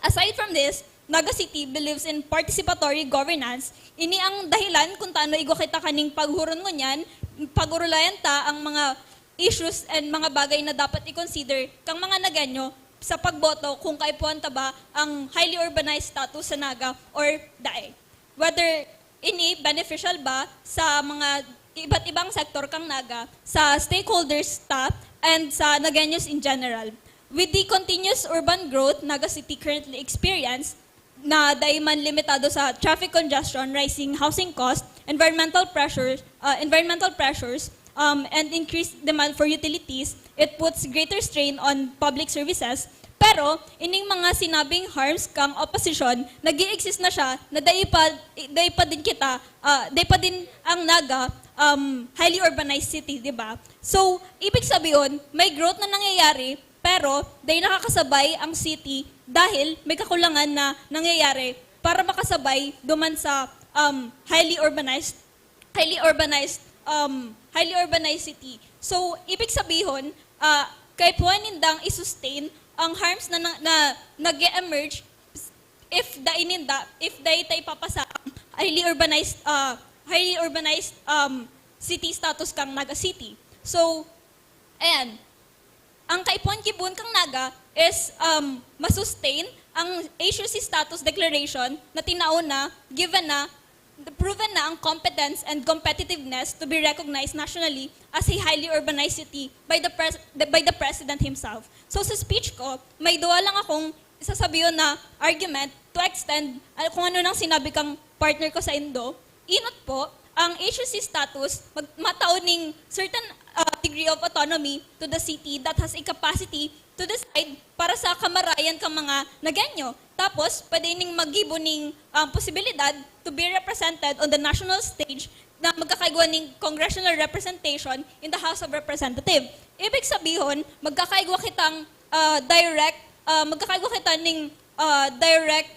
Aside from this, Naga City believes in participatory governance. Ini ang dahilan kung tano igwa kita kaning paghuron ngunyan, pag-urulayan ta ang mga issues and mga bagay na dapat i-consider kang mga Nagueño sa pagboto kung kaipuhan ta ba ang highly urbanized status sa Naga or dai. Whether ini beneficial ba sa mga iba't ibang sektor kang Naga, sa stakeholders ta, and sa Nagueños in general. With the continuous urban growth Naga City currently experience, na dai man limitado sa traffic congestion, rising housing cost, environmental pressures, uh, environmental pressures, um, and increased demand for utilities, it puts greater strain on public services. Pero, ining mga sinabing harms kang opposition, nag-i-exist na siya, na dai pa, dai pa din kita, ah, dai pa din ang Naga, um, highly urbanized city, di ba? So, ibig sabihin, may growth na nangyayari, pero dai nakakasabay ang city dahil may kakulangan na nangyayari para makasabay duman sa, um, highly urbanized, highly urbanized, um, highly urbanized city. So, ibig sabihon, ah, kaipuhan nindang i-sustain ang harms na, na, na nag-emerge if dai ninda, if dai ta ipapasa ang highly urbanized, ah, highly urbanized, um, city status kang Naga City. So, ayan. Ang kaipuhan gibohon kang Naga is, um, masustain ang H U C status declaration na tinao na, given na, proven na ang competence and competitiveness to be recognized nationally as a highly urbanized city by the pres-, the, by the president himself. So, sa speech ko, may duwa lang akong sasabiyon na argument to extend, ah, kung ano nang sinabi kang partner ko sa Indo. Inot po, ang H U C status, mag-, matao ning certain, ah, degree of autonomy to the city that has a capacity to decide para sa kamarayan kang mga Nagueño. Tapos, pwede ning maggibo ning, um, posibilidad to be represented on the national stage na magkakaigwa ning congressional representation in the House of Representatives. Ibig sabihon, magkakaigwa kitang, ah, direct, ah, magkakaigwa kita ning, ah, direct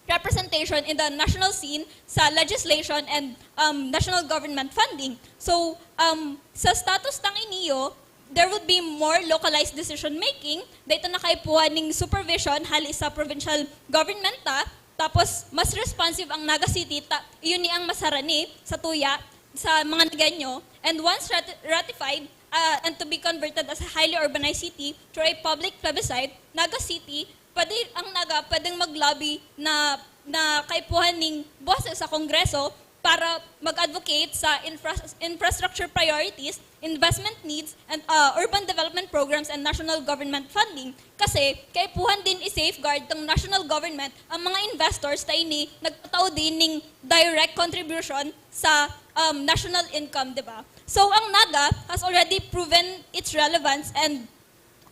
representation in the national scene sa legislation and, um, national government funding. So, um, sa status tang iniyo, there would be more localized decision making. Dito na kaipuhan ning supervision hali sa provincial government ta. Tapos, mas responsive ang Naga City. Ta, yun ni ang masarani sa tuya sa mga Nagueño. And once rati-, ratified, ah, and to be converted as a highly urbanized city through a public plebiscite, Naga City, pwede ang Naga, pwedeng mag-lobby na, na kaipuhan ning boses sa Kongreso para mag-advocate sa infra-, infrastructure priorities, investment needs, and, ah, urban development programs and national government funding. Kasi, kaipuhan din i-safeguard ng national government ang mga investors na ini nagtatao din ning direct contribution sa, um, national income, di ba? So, ang Naga has already proven its relevance and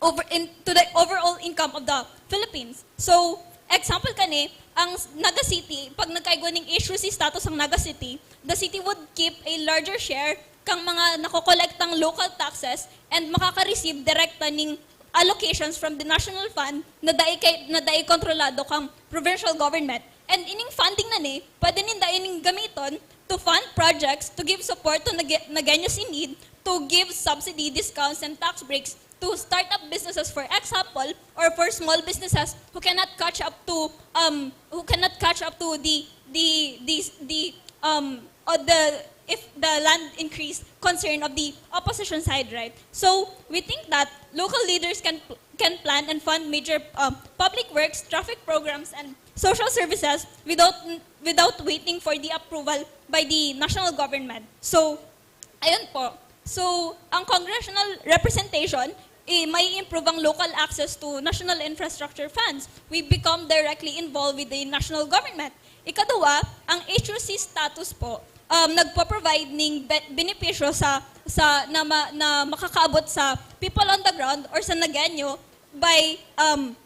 over in, to the overall income of the Philippines. So, example kani, ang s-, Naga City, pag nagkaigwa ning H U C status ang Naga City, the city would keep a larger share kang mga nakokolektang local taxes and makaka-receive direkta ning allocations from the national fund na dai kay, na dai kontrolado kang provincial government. And ining funding na ni, pwede ninda ining gamiton to fund projects to give support to Nage-, Nagueños in need, to give subsidy, discounts, and tax breaks to startup businesses, for example, or for small businesses who cannot catch up to, um, who cannot catch up to the, the, the, the, um, or the, if the land increase concern of the opposition side, right? So, we think that local leaders can, can plan and fund major, um, public works, traffic programs, and social services without, without waiting for the approval by the national government. So, ayun po. So, ang congressional representation, eh, may improve ang local access to national infrastructure funds. We become directly involved with the national government. Ikaduwa, ang H U C status po, um, nagpo-provide ning be-, benepisyo sa, sa, na ma-, na makakaabot sa people on the ground or sa Nagueño by, um,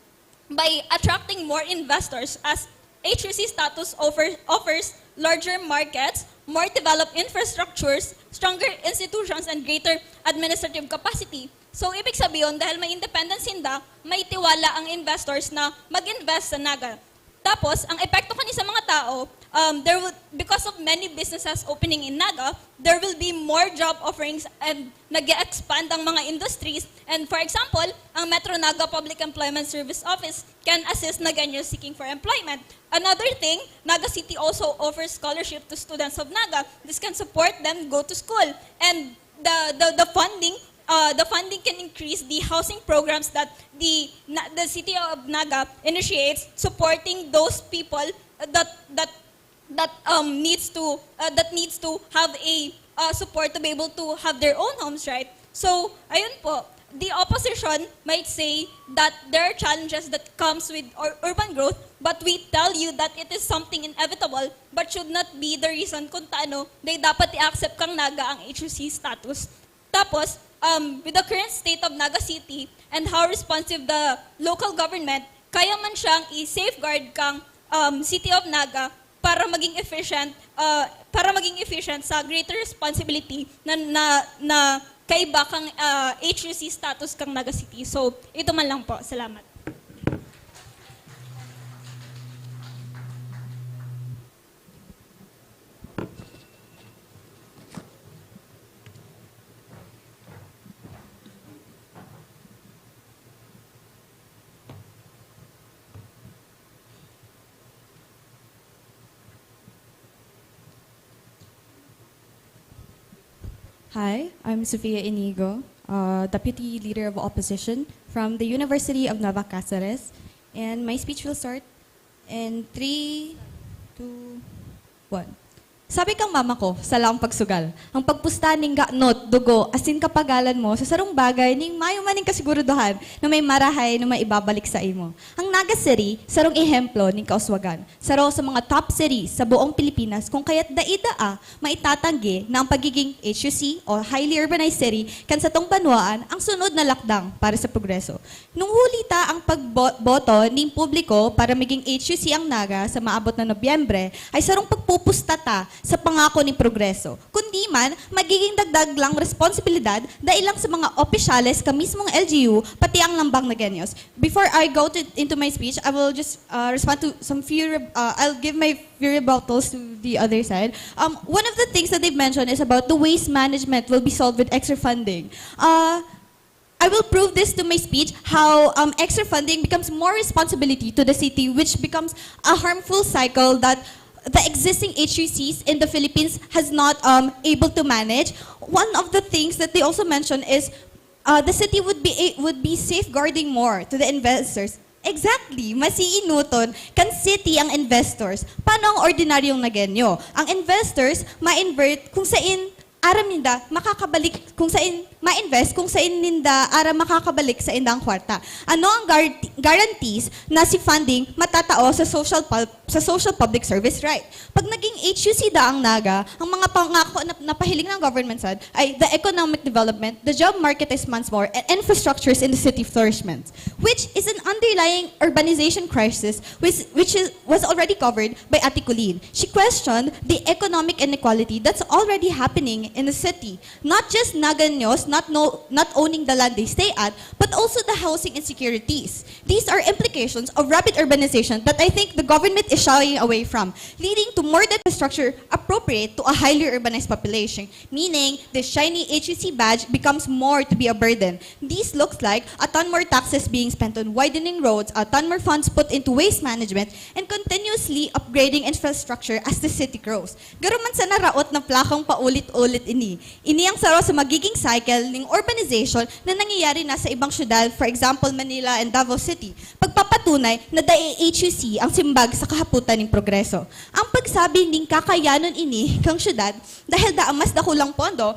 by attracting more investors, as H U C status offer, offers larger markets, more developed infrastructures, stronger institutions, and greater administrative capacity. So, ibig sabihin, dahil may independence sinda, may tiwala ang investors na mag-invest sa Naga. Tapos, ang epekto kani sa mga tao, um, there will, because of many businesses opening in Naga, there will be more job offerings and nag-e-expand ang mga industries. And for example, ang Metro Naga Public Employment Service Office can assist Nagueños seeking for employment. Another thing, Naga City also offers scholarship to students of Naga. This can support them go to school. And the, the, the funding, uh, the funding can increase the housing programs that the, na, the city of Naga initiates, supporting those people that, that, that, um, needs to, uh, that needs to have a, uh, support to be able to have their own homes, right? So, ayun po, the opposition might say that there are challenges that comes with ur-, urban growth, but we tell you that it is something inevitable but should not be the reason kung taano dai dapat i-accept kang Naga ang H U C status. Tapos, um, with the current state of Naga City and how responsive the local government, kaya man siyang i-safeguard kang, um, City of Naga para maging efficient, uh, para maging efficient sa greater responsibility na, na, na kaiba kang, uh, H U C status kang Naga City. So, ito man lang po. Salamat. Hi, I'm Sofia Inigo, uh, Deputy Leader of Opposition from the University of Nueva Caceres, and my speech will start in three, two, one. Sabi kang mama ko, sa laang pagsugal, ang pagpusta ning ganot, dugo, asin kapagalan mo sa sarong bagay ning mayo man ning kasiguraduhan na may marahay na maibabalik sa imo. Ang Naga City, sarong ehemplo ning kauswagan. Saro sa mga top cities sa buong Pilipinas, kung kaya't dai daa maitatanggi na ang pagiging H U C o highly urbanized city kan satong banwaan ang sunod na lakdang para sa progreso. Nung huli ta ang pagboto ning publiko para maging H U C ang Naga sa maabot na Nobyembre, ay sarong pagpupusta ta sa pangako ning progreso. Kundi man, magiging dagdag lang responsibilidad dai lang sa mga opisyales kan mismong L G U, pati ang lambang Nagueños. Before I go to, into my speech, I will just uh, respond to some few, re- uh, I'll give my few rebuttals to the other side. Um, one of the things that they've mentioned is about the waste management will be solved with extra funding. Uh, I will prove this to my speech, how um, extra funding becomes more responsibility to the city, which becomes a harmful cycle that the existing H U Cs in the Philippines has not um, able to manage. One of the things that they also mentioned is uh, the city would be a- would be safeguarding more to the investors. Exactly, masiinuton kan city ang investors. Paano ang ordinaryong Nagueño? Ang investors ma-invert kung sain aram ninda makakabalik kung sain ma-invest kung sain ninda aram makakabalik sa indang kwarta. Ano ang guarantee- guarantees na si funding matatao sa social pub- sa social public service, right? Pag naging H U C da ang Naga, ang mga pangako na napahiling ng government sad ay the economic development, the job market expands more, and infrastructures in the city flourishment, which is an underlying urbanization crisis which, which is, was already covered by Ate Colleen. She questioned the economic inequality that's already happening in the city. Not just Nagueños not, know, not owning the land they stay at, but also the housing insecurities. These are implications of rapid urbanization that I think the government is shying away from, leading to more debt structure appropriate to a highly urbanized population, meaning the shiny H U C badge becomes more to be a burden. This looks like a ton more taxes being spent on widening roads, a ton more funds put into waste management, and continuously upgrading infrastructure as the city grows. Garo man sana raot na plakong paulit-ulit ini. Ini ang saro sa magiging cycle ning urbanization na nangyayari na sa ibang syudad, for example, Manila and Davao City. Pagpapatunay na dai H U C ang simbag sa kahapotan ning progreso. Ang pagsabi ning kakayanon ini kang syudad dahil daa mas dakulang pondo,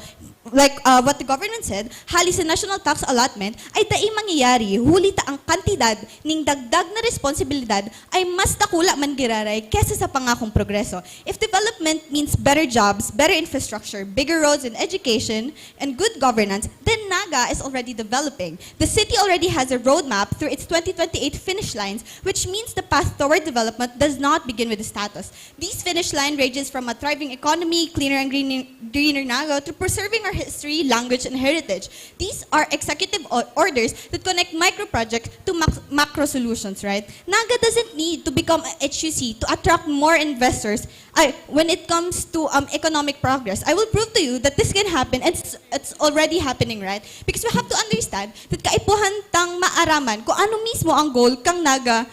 like uh, what the government said, hali sa national tax allotment, ay dai mangyayari huli ta ang kantidad ning dagdag na responsibilidad ay mas dakula man giraray kesa sa pangakong progreso. If development means better jobs, better infrastructure, bigger roads and education, and good governance, then Naga is already developing. The city already has a roadmap through its twenty twenty-eight finish lines, which means the path toward development does not begin with the status. This finish line ranges from a thriving economy, cleaner and greener, greener Naga, to preserving our history, language, and heritage. These are executive o- orders that connect micro projects to mac- macro solutions, right? Naga doesn't need to become a H U C to attract more investors. Ay, when it comes to um, economic progress, I will prove to you that this can happen and it's, it's already happening, right? Because we have to understand that kaipuhan tang maaraman kung ano mismo ang goal kang Naga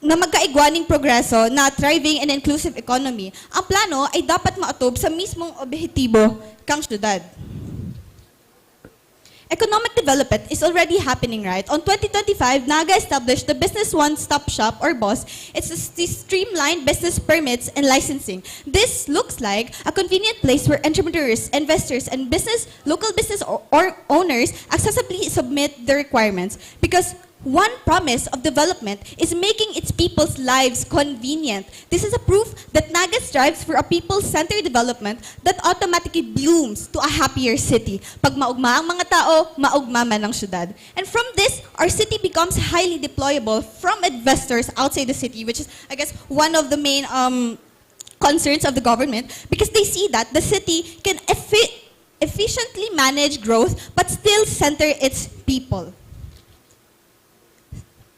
na magkaigwa ning progreso na thriving and inclusive economy. Ang plano ay dapat maotob sa mismong objetibo kang syudad. Economic development is already happening, right? On twenty twenty-five, Naga established the Business One Stop Shop or BOSS. It's a st- streamlined business permits and licensing. This looks like a convenient place where entrepreneurs, investors, and business local business or, or owners accessibly submit their requirements because one promise of development is making its people's lives convenient. This is a proof that Naga strives for a people-centered development that automatically blooms to a happier city. Pag maugma ang mga tao, maugma man ang syudad. And from this, our city becomes highly deployable from investors outside the city, which is, I guess, one of the main um, concerns of the government because they see that the city can effi- efficiently manage growth but still center its people.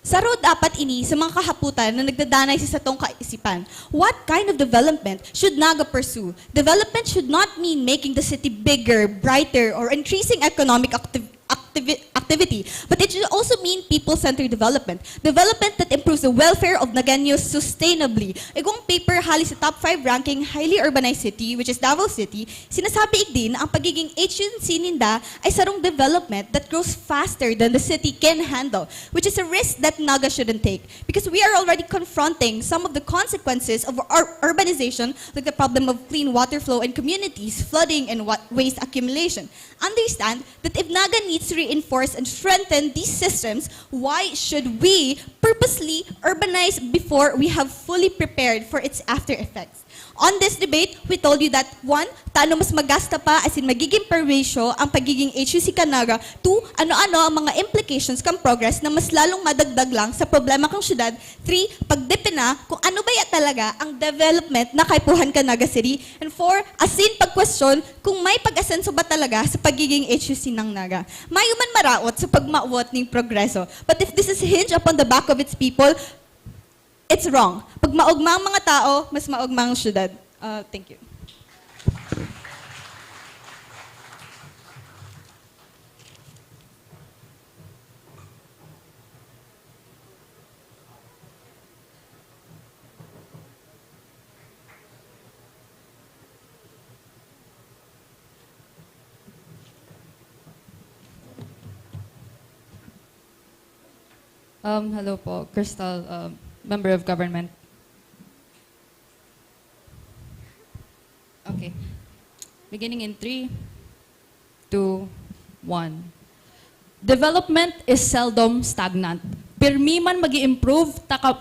Saro dapat ini sa mga kahapotan na nagdadanay sa satong kaisipan. What kind of development should Naga pursue? Development should not mean making the city bigger, brighter, or increasing economic activ- activi- activity, but it should also mean people-centered development, development that improves the welfare of Nagueños sustainably. Igwang paper hali sa top five ranking highly urbanized city, which is Davao City, sinasabi igdi na ang pagiging H U C ninda ay sarong development that grows faster than the city can handle, which is a risk that Naga shouldn't take because we are already confronting some of the consequences of our urbanization, like the problem of clean water flow in communities, flooding, and wa- waste accumulation. Understand that if Naga needs to reinforce and strengthen these systems, why should we purposely urbanize before we have fully prepared for its after effects? On this debate, we told you that, one, tano mas magasta pa, as in magiging perwisyo ang pagiging H U C kan Naga. Two, ano-ano ang mga implications kan progress na mas lalong madagdag lang sa problema kan syudad. Three, pagdepina kung ano ba ya talaga ang development na kaipuhan kan Naga City. And four, as in pagkwestiyon kung may pag-asenso ba talaga sa pagiging H U C ng Naga. Mayo man maraot sa pagmawot ning progreso. But if this is hinged upon the back of its people, it's wrong. Pag maogma ang mga tao, mas maogma ang syudad. Uh, thank you. Um, hello po, Crystal, um, member of government. Okay. Beginning in three, two, one. Development is seldom stagnant. Pirmi man mag improve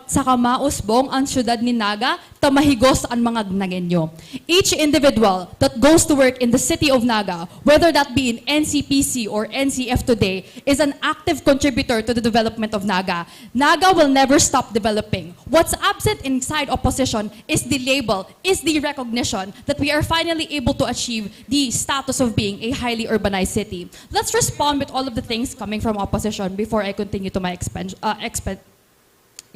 sa kamausbong ang syudad nin Naga, ta mahigos an mga Nagueño. Each individual that goes to work in the city of Naga, whether that be in N C P C or N C F today, is an active contributor to the development of Naga. Naga will never stop developing. What's absent inside opposition is the label, is the recognition that we are finally able to achieve the status of being a highly urbanized city. Let's respond with all of the things coming from opposition before I continue to my expen- uh, expen-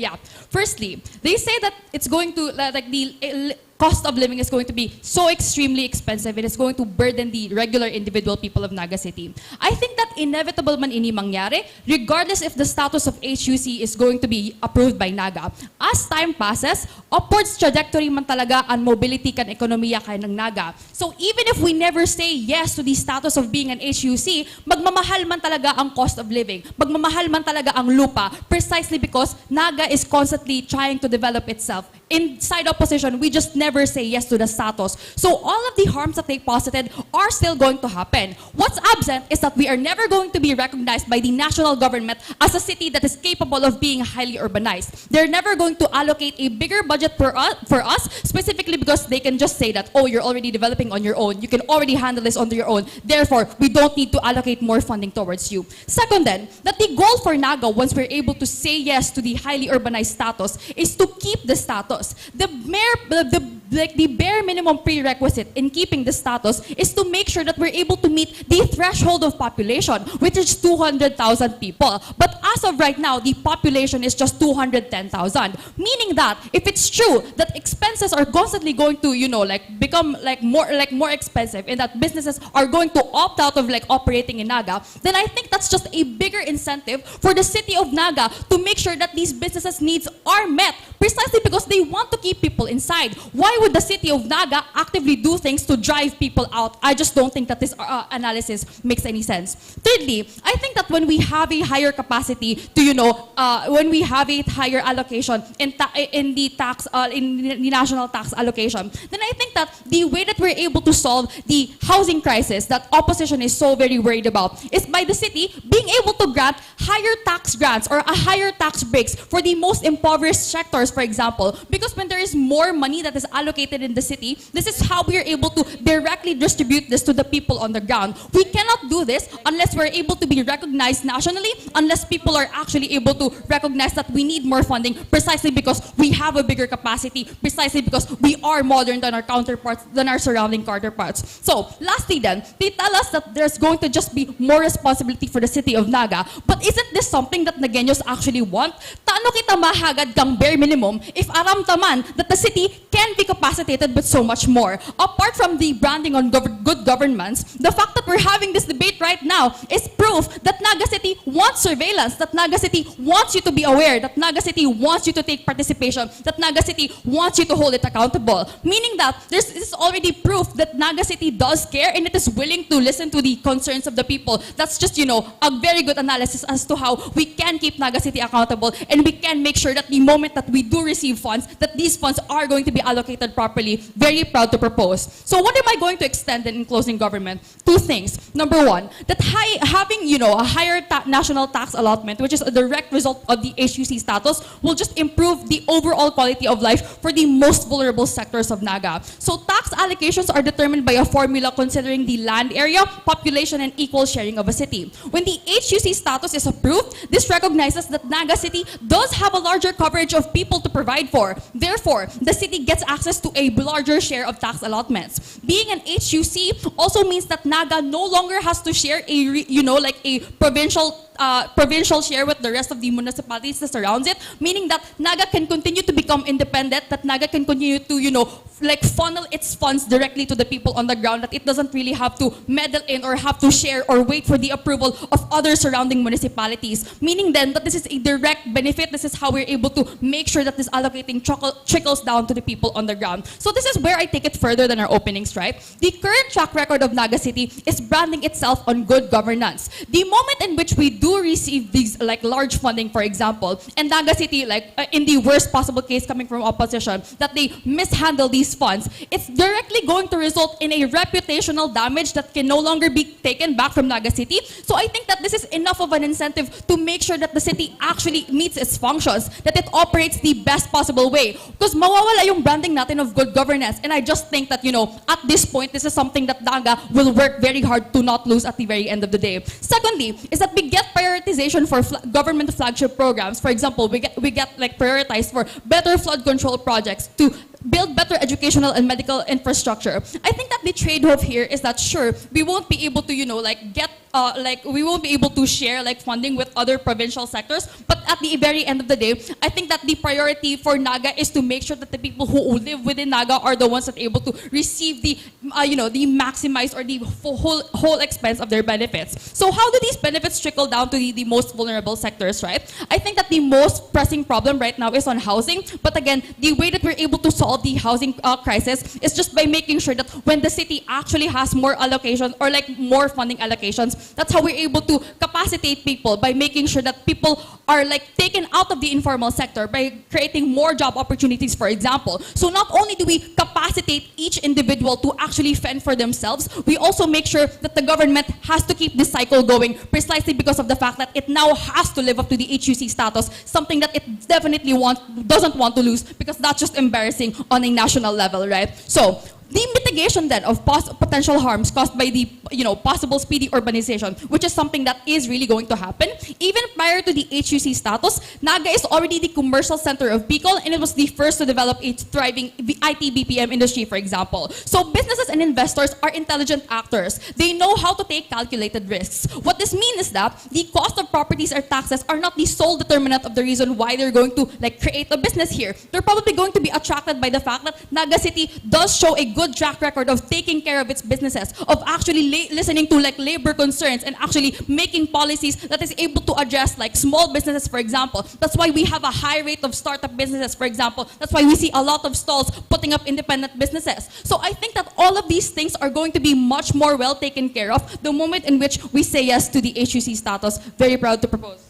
Yeah. Firstly, they say that it's going to, like, the eh, cost of living is going to be so extremely expensive, it is going to burden the regular individual people of Naga City. I think that inevitable man ini mangyari, regardless if the status of H U C is going to be approved by Naga. As time passes, upwards trajectory man talaga ang mobility kan ekonomiya kan Naga. So even if we never say yes to the status of being an H U C, magmamahal man talaga ang cost of living, magmamahal man talaga ang lupa, precisely because Naga is constantly trying to develop itself. Inside opposition, we just never say yes to the status. So all of the harms that they posited are still going to happen. What's absent is that we are never going to be recognized by the national government as a city that is capable of being highly urbanized. They're never going to allocate a bigger budget for us, for us, specifically because they can just say that, "Oh, you're already developing on your own. You can already handle this on your own. Therefore, we don't need to allocate more funding towards you." Second then, that the goal for Naga, once we're able to say yes to the highly urbanized status, is to keep the status. The mere, the, the, like, the bare minimum prerequisite in keeping the status is to make sure that we're able to meet the threshold of population, which is two hundred thousand people. But as of right now, the population is just two hundred ten thousand. Meaning that if it's true that expenses are constantly going to, you know, like, become, like, more, like, more expensive, and that businesses are going to opt out of, like, operating in Naga, then I think that's just a bigger incentive for the city of Naga to make sure that these businesses' needs are met, precisely because they want to keep people inside. Why would the city of Naga actively do things to drive people out? I just don't think that this uh, analysis makes any sense. Thirdly, I think that when we have a higher capacity to, you know, uh, when we have a higher allocation in, ta- in the tax, uh, in the national tax allocation, then I think that the way that we're able to solve the housing crisis that opposition is so very worried about is by the city being able to grant higher tax grants or a higher tax breaks for the most impoverished sectors, for example, because when there is more money that is allocated in the city, this is how we are able to directly distribute this to the people on the ground. We cannot do this unless we're able to be recognized nationally, unless people are actually able to recognize that we need more funding precisely because we have a bigger capacity, precisely because we are modern than our counterparts, than our surrounding counterparts. So, lastly then, they tell us that there's going to just be more responsibility for the city of Naga. But isn't this something that Nagueños actually want? Tano kita mahagad kang bare minimum if aram ta man that the city can be capacitated with so much more. Apart from the branding on gov- good governance, the fact that we're having this debate right now is proof that Naga City wants surveillance, that Naga City wants you to be aware, that Naga City wants you to take participation, that Naga City wants you to hold it accountable. Meaning that there's, this is already proof that Naga City does care and it is willing to listen to the concerns of the people. That's just, you know, a very good analysis as to how we can keep Naga City accountable and we can make sure that the moment that we do receive funds, that these funds are going to be allocated properly. Very proud to propose. So what am I going to extend then in closing, government? Two things. Number one, that high, having, you know, a higher ta- national tax allotment, which is a direct result of the H U C status, will just improve the overall quality of life for the most vulnerable sectors of Naga. So tax allocations are determined by a formula considering the land area, population, and equal sharing of a city. When the H U C status is approved, this recognizes that Naga City does have a larger coverage of people to provide for. Therefore, the city gets access to a larger share of tax allotments. Being an H U C also means that Naga no longer has to share a, re- you know, like a provincial uh, provincial share with the rest of the municipalities that surrounds it, meaning that Naga can continue to become independent, that Naga can continue to, you know, like funnel its funds directly to the people on the ground, that it doesn't really have to meddle in or have to share or wait for the approval of other surrounding municipalities. Meaning then that this is a direct benefit. This is how we're able to make sure that this allocating trickle, trickles down to the people on the ground. So this is where I take it further than our openings, right? The current track record of Naga City is branding itself on good governance. The moment in which we do receive these, like, large funding, for example, and Naga City, like, uh, in the worst possible case coming from opposition, that they mishandle these funds, it's directly going to result in a reputational damage that can no longer be taken back from Naga City. So I think that this is enough of an incentive to make sure that the city actually meets its functions, that it operates the best possible way. Because mawawala yung branding natin of good governance. And I just think that, you know, at this point, this is something that Naga will work very hard to not lose at the very end of the day. Secondly, is that we get prioritization for fla- government flagship programs. For example, we get, we get, like, prioritized for better flood control projects, to build better educational and medical infrastructure. I think that the trade-off here is that, sure, we won't be able to, you know, like, get uh, like, we won't be able to share, like, funding with other provincial sectors. But at the very end of the day, I think that the priority for Naga is to make sure that the people who live within Naga are the ones that are able to receive the, uh, you know, the maximized or the full, whole, whole expense of their benefits. So how do these benefits trickle down to the, the most vulnerable sectors, right? I think that the most pressing problem right now is on housing. But again, the way that we're able to solve the housing, uh, crisis is just by making sure that when the city actually has more allocation or, like, more funding allocations, that's how we're able to capacitate people, by making sure that people are, like, taken out of the informal sector by creating more job opportunities, for example. So not only do we capacitate each individual to actually fend for themselves, we also make sure that the government has to keep this cycle going, precisely because of the fact that it now has to live up to the H U C status, something that it definitely want, doesn't want to lose, because that's just embarrassing on a national level, right? So the mitigation then of pos- potential harms caused by the, you know, possible speedy urbanization, which is something that is really going to happen even prior to the H U C status. Naga is already the commercial center of Bicol, and it was the first to develop a thriving V- I T B P M industry, for example. So businesses and investors are intelligent actors. They know how to take calculated risks. What this means is that the cost of properties or taxes are not the sole determinant of the reason why they're going to, like, create a business here. They're probably going to be attracted by the fact that Naga City does show a good track record of taking care of its businesses, of actually la- listening to, like, labor concerns and actually making policies that is able to address, like, small businesses, for example. That's why we have a high rate of startup businesses, for example. That's why we see a lot of stalls putting up independent businesses. So I think that all of these things are going to be much more well taken care of the moment in which we say yes to the H U C status. Very proud to propose.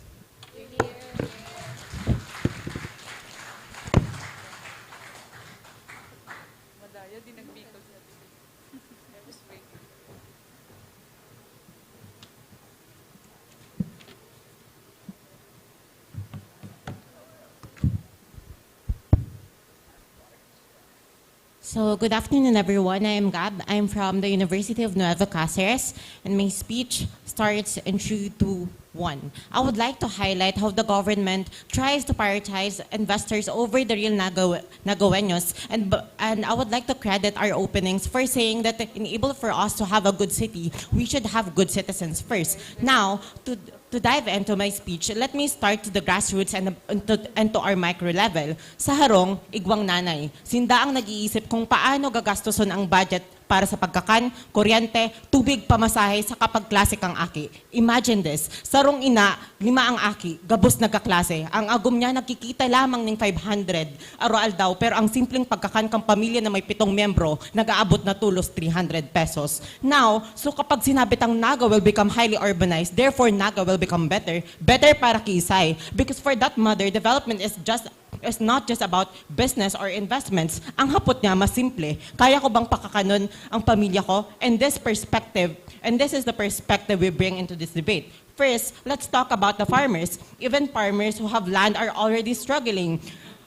So, good afternoon, everyone. I am Gab. I'm from the University of Nueva Caceres, and my speech starts in true to One, I would like to highlight how the government tries to prioritize investors over the real Naga-, Nagaweños, and b-, and I would like to credit our openings for saying that in able for us to have a good city, we should have good citizens first. Now, to to dive into my speech, let me start to the grassroots and, and, to, and to our micro level. Sa harong, igwang nanay. Sinda ang nag-iisip kung paano gagastoson ang budget para sa pagkakan, kuryente, tubig, pamasahe, sa kapagklase kang aki. Imagine this, sarong ina, lima ang aki, gabos nagkaklase. Ang agom niya nagkikita lamang ning five hundred aroaldaw, pero ang simpleng pagkakan kang pamilya na may pitong miyembro, nag-aabot na tulos three hundred pesos. Now, so kapag sinabi tang Naga will become highly urbanized, therefore Naga will become better, better para kiisay. Because for that mother, development is just is not just about business or investments. Ang hapot niya, mas simple. Kaya ko bang pakakanon ang pamilya ko? And this perspective, and this is the perspective we bring into this debate. First, let's talk about the farmers. Even farmers who have land are already struggling.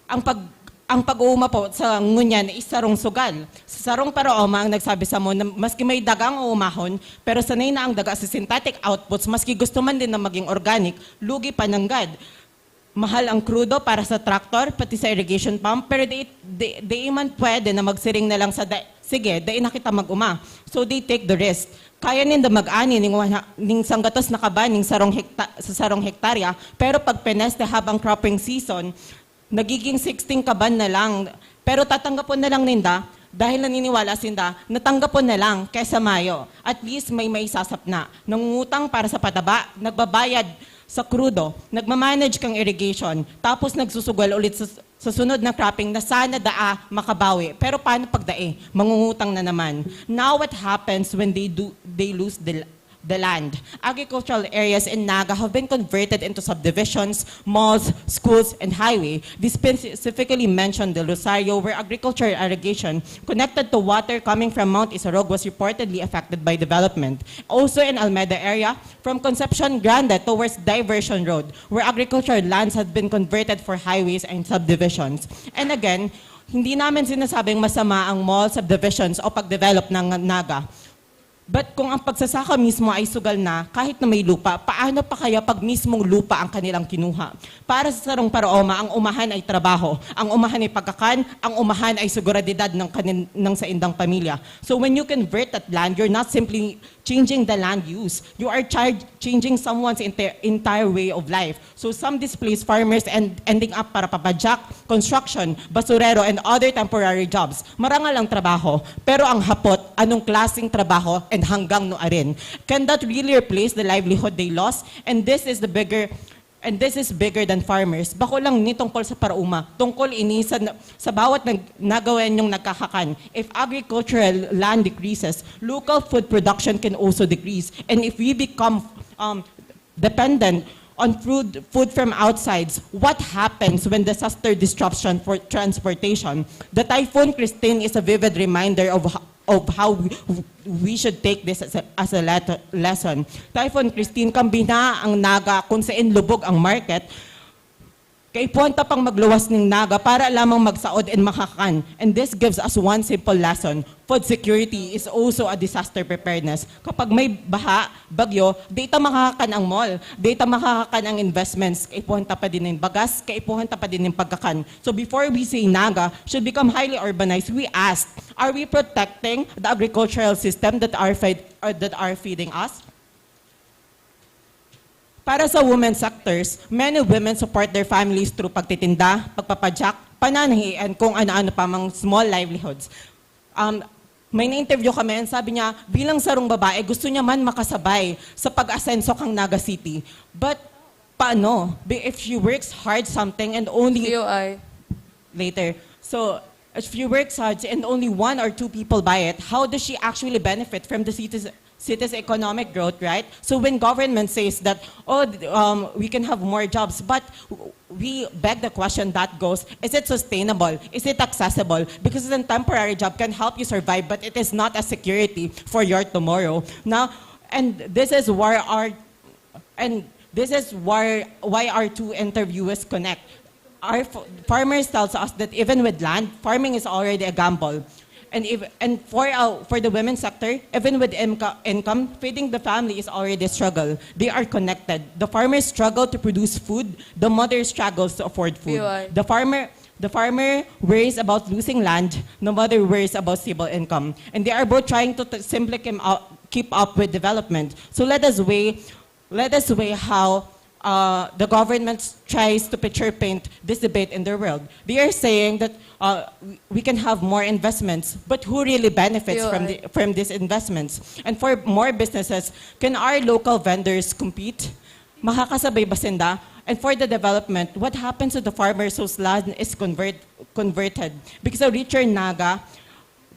Ang pag ang pag-uuma po sa ngunyan is sarong sugal. Sa sarong paraoma ang nagsabi sa mo na maski may daga ang uumahon, pero sanay na ang daga sa synthetic outputs, maski gusto man din na maging organic, lugi pa nanggad. Mahal ang krudo para sa traktor, pati sa irrigation pump, pero di, di, di man pwede na magsiring na lang sa da-, "Sige, dai na kita mag-uma." So they take the risk. Kaya ninda mag-ani ning, wana, ning sanggatos na kaban ning sarong hekta-, sa sarong hektarya, pero pag peneste habang cropping season, nagiging sixteen kaban na lang. Pero tatanggapon na lang ninda dahil naniniwala sinda na tanggapon na lang kesa mayo. At least may maisasapna. Nangungutang para sa pataba, nagbabayad sa krudo, nagmamanage kang irrigation, tapos nagsusugal ulit sa, sa sunod na cropping na sana daa makabawi. Pero paano pag dai? Mangungutang na naman. Now what happens when they do they lose the, the land? Agricultural areas in Naga have been converted into subdivisions, malls, schools, and highway. They specifically mentioned Del Rosario, where agricultural irrigation connected to water coming from Mount Isarog was reportedly affected by development. Also in Almeda area, from Concepcion Grande towards Diversion Road, where agricultural lands had been converted for highways and subdivisions. And again, hindi namin sinasabing masama ang mall subdivisions o pagdevelop ng Naga. But kung ang pagsasaka mismo ay sugal na, kahit na may lupa, paano pa kaya pag mismong lupa ang kanilang kinuha? Para sa sarong paraoma, ang umahan ay trabaho, ang umahan ay pagkakan, ang umahan ay seguridad ng, kanin, ng saindang pamilya. So when you convert that land, you're not simply changing the land use. You are char- changing someone's enter- entire way of life. So some displaced farmers end, ending up para papadyak, construction, basurero, and other temporary jobs. Marangal ang trabaho, pero ang hapot, anong klaseng trabaho and hanggang nuarin? Can that really replace the livelihood they lost? And this is the bigger and this is bigger than farmers. Bako lang ni tungkol sa parauma, tungkol ini sa, sa bawat nag, nagawa niyong nagkakakan. If agricultural land decreases, local food production can also decrease. And if we become um, dependent on food, food from outsides, what happens when disaster disruption for transportation? The Typhoon Christine is a vivid reminder of, of how we, we should take this as a, as a let, lesson. Typhoon Christine, kambi na ang Naga kung saan lubog ang market, kaipuhan ta pang magluwas ning Naga para lamang magsaod and makakan. And this gives us one simple lesson. Food security is also a disaster preparedness. Kapag may baha, bagyo, di ta makakakan ang mall, di ta makakakan ang investments, kaipuhan ta pa din ng bagas, kaipuhan ta pa din ng pagkakan. So before we say Naga should become highly urbanized, we ask, are we protecting the agricultural system that are, fed, uh, that are feeding us? Para sa women sectors, many women support their families through pagtitinda, pagpapadyak, pananahi, and kung ano-ano pa mang small livelihoods. Um, may na-interview kami and sabi niya, bilang sarong babae, gusto niya man makasabay sa pag-asenso kang Naga City. But paano? If she works hard something and only... P O I. Later. So, if she works hard and only one or two people buy it, how does she actually benefit from the city's city's economic growth, right? So when government says that, oh, um, we can have more jobs, but we beg the question that goes, is it sustainable? Is it accessible? Because a temporary job can help you survive, but it is not a security for your tomorrow. Now, and this is where our and this is where why our two interviewers connect. Our farmers tells us that even with land, farming is already a gamble. And if, and for, uh, for the women's sector, even with inco-, income, feeding the family is already a struggle. They are connected. The farmers struggle to produce food, the mother struggles to afford food. Yun. The farmer, the farmer worries about losing land, the mother worries about stable income. And they are both trying to t-, simply keep up, keep up with development. So let us weigh, let us weigh how, uh, the government tries to picture paint this debate in their world. They are saying that, uh, we, we can have more investments, but who really benefits from Yun. the, from these investments? And for more businesses, can our local vendors compete? Makakasabay ba sinda? And for the development, what happens to the farmers whose land is convert-, converted? Because a richer Naga,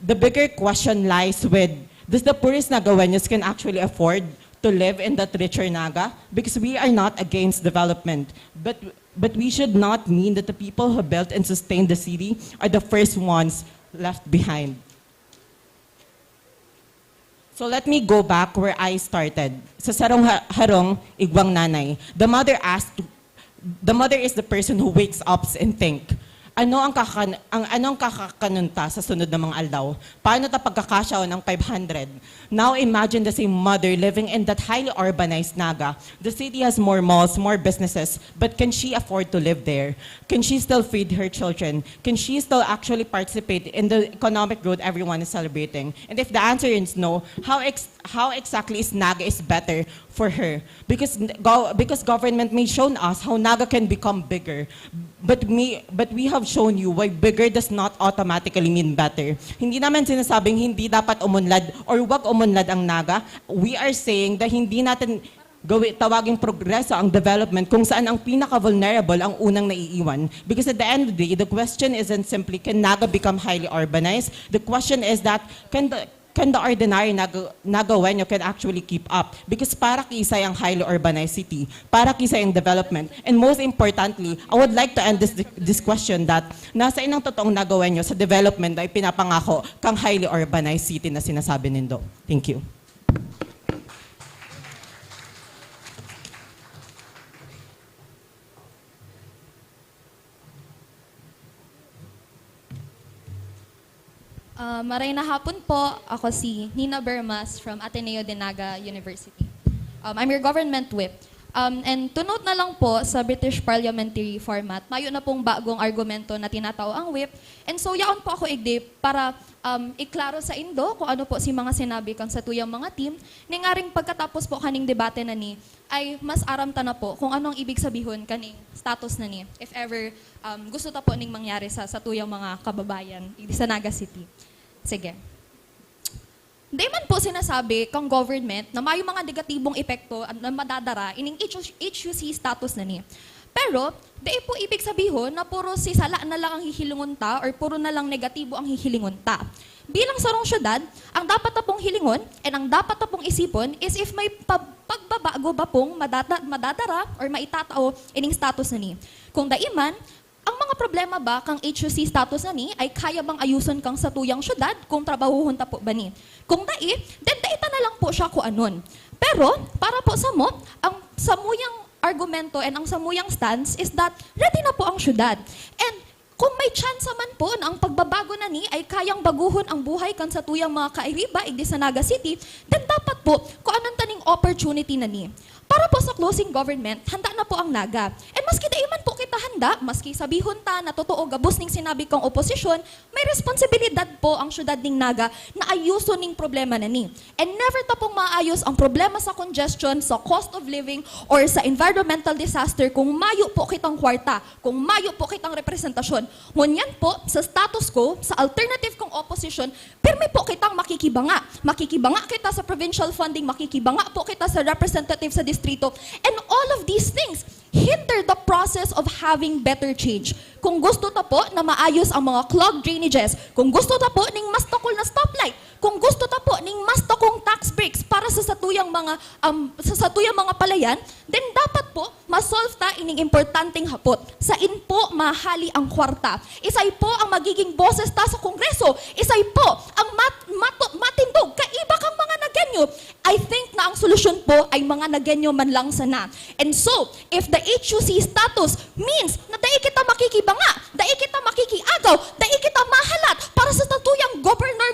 the bigger question lies with, does the poorest Nagaweños can actually afford to live in that richer Naga? Because we are not against development, but, but we should not mean that the people who built and sustained the city are the first ones left behind. So let me go back where I started. Sa sarong ha-, harong, igwang nanay. The mother asked, the mother is the person who wakes up and think, "Ano ang kakan-, ang, ano ang kakakanunta sa sunod na mga aldaw? Paano ta pagkakasyaon ang five hundred?" Now imagine the same mother living in that highly urbanized Naga. The city has more malls, more businesses, but can she afford to live there? Can she still feed her children? Can she still actually participate in the economic growth everyone is celebrating? And if the answer is no, how ex-, how exactly is Naga is better for her? Because n-, go-, because government may shown us how Naga can become bigger. But me, but we have shown you why bigger does not automatically mean better. Hindi naman sinasabing hindi dapat umunlad or wag umunlad ang Naga. We are saying that hindi natin gawi, tawaging progreso ang development kung saan ang pinaka-vulnerable ang unang naiiwan. Because at the end of the day, the question isn't simply, "Can Naga become highly urbanized?" The question is that, can the, can the ordinary Naga-, Nagaweño can actually keep up? Because para Kisay ang highly urbanized city, para Kisay ang development. And most importantly, I would like to end this, this question that nasa inang totoong Nagaweño sa development na ipinapangako kang highly urbanized city na sinasabi nindo. Thank you. Ah, maray na hapon po. Ako si Nina Bermas from Ateneo de Naga University. Um, I'm your government whip. Um, and to note na lang po, sa British parliamentary format, mayo na pong bagong argumento na tinatao ang whip. And so, yaon po ako igdi para, um, iklaro sa indo kung ano po si mga sinabi kan satuyang mga team. Ningaring pagkatapos po kaning debate na ni, ay mas aram ta na po kung ano ang ibig sabihon kaning status na ni, if ever, um, gusto ta po ning mangyari sa satuyang mga kababayan sa Naga City. Sige. Dai man po sinasabi kang government na mayo mga negatibong epekto na madadara ining H U C status na ni. Pero, dai po ibig sabihon na puro si sala na lang ang hihilingon ta or puro na lang negatibo ang hihilingon ta. Bilang sarong syudad, ang dapat ta pong hilingon and ang dapat ta pong isipon is if may pa-, pagbabago ba pong madata-, madadara or maitatao ining status na ni. Kung dai man, ang mga problema ba kang H U C status na ni ay kaya bang ayuson kang satuyang syudad kung trabahohon ta po ba ni? Kung dai, then dai ta na lang po siya kuanon. Pero, para po samo, ang samuyang argumento and ang samuyang stance is that ready na po ang syudad. And kung may tsansa man po na ang pagbabago na ni ay kayang baguhon ang buhay kan satuyang mga kairiba igdi sa Naga City, then dapat po kuanon ta ning opportunity na ni. Para po sa closing government, handa na po ang Naga. And maski dai man po kita handa, maski sabihon ta na totoo gabos ning sinabi kang oposisyon, may responsibilidad po ang syudad ning Naga na ayuson ning problema na ni. And never ta pong maayos ang problema sa congestion, sa cost of living, or sa environmental disaster kung mayo po kitang kwarta, kung mayo po kitang representasyon. Ngunyan po, sa status quo, sa alternative kong opposition, pirmi po kitang makikibanga. Makikibanga kita sa provincial funding, makikibanga po kita sa representative sa distrito. And all of these things hinder the process of having better change. Kung gusto ta po na maayos ang mga clogged drainages, kung gusto ta po ning mas takol na stoplight, kung gusto ta po ning mas takong tax breaks para sa satuyang mga, um, sa satuyang mga palayan, then dapat po ma-solve ta ining importanteng hapot. Sain po mahali ang kwarta? Isay po ang magiging boses ta sa Kongreso? Isay po ang mat-, mato-, matindog kaiba kang mga Nagueño? I think na ang solusyon po ay mga Nagueño man lang sana. And so, if the H U C status means na dai kita makikibanga, dai kita makikiagaw, dai kita mahalat para sa satuyang governor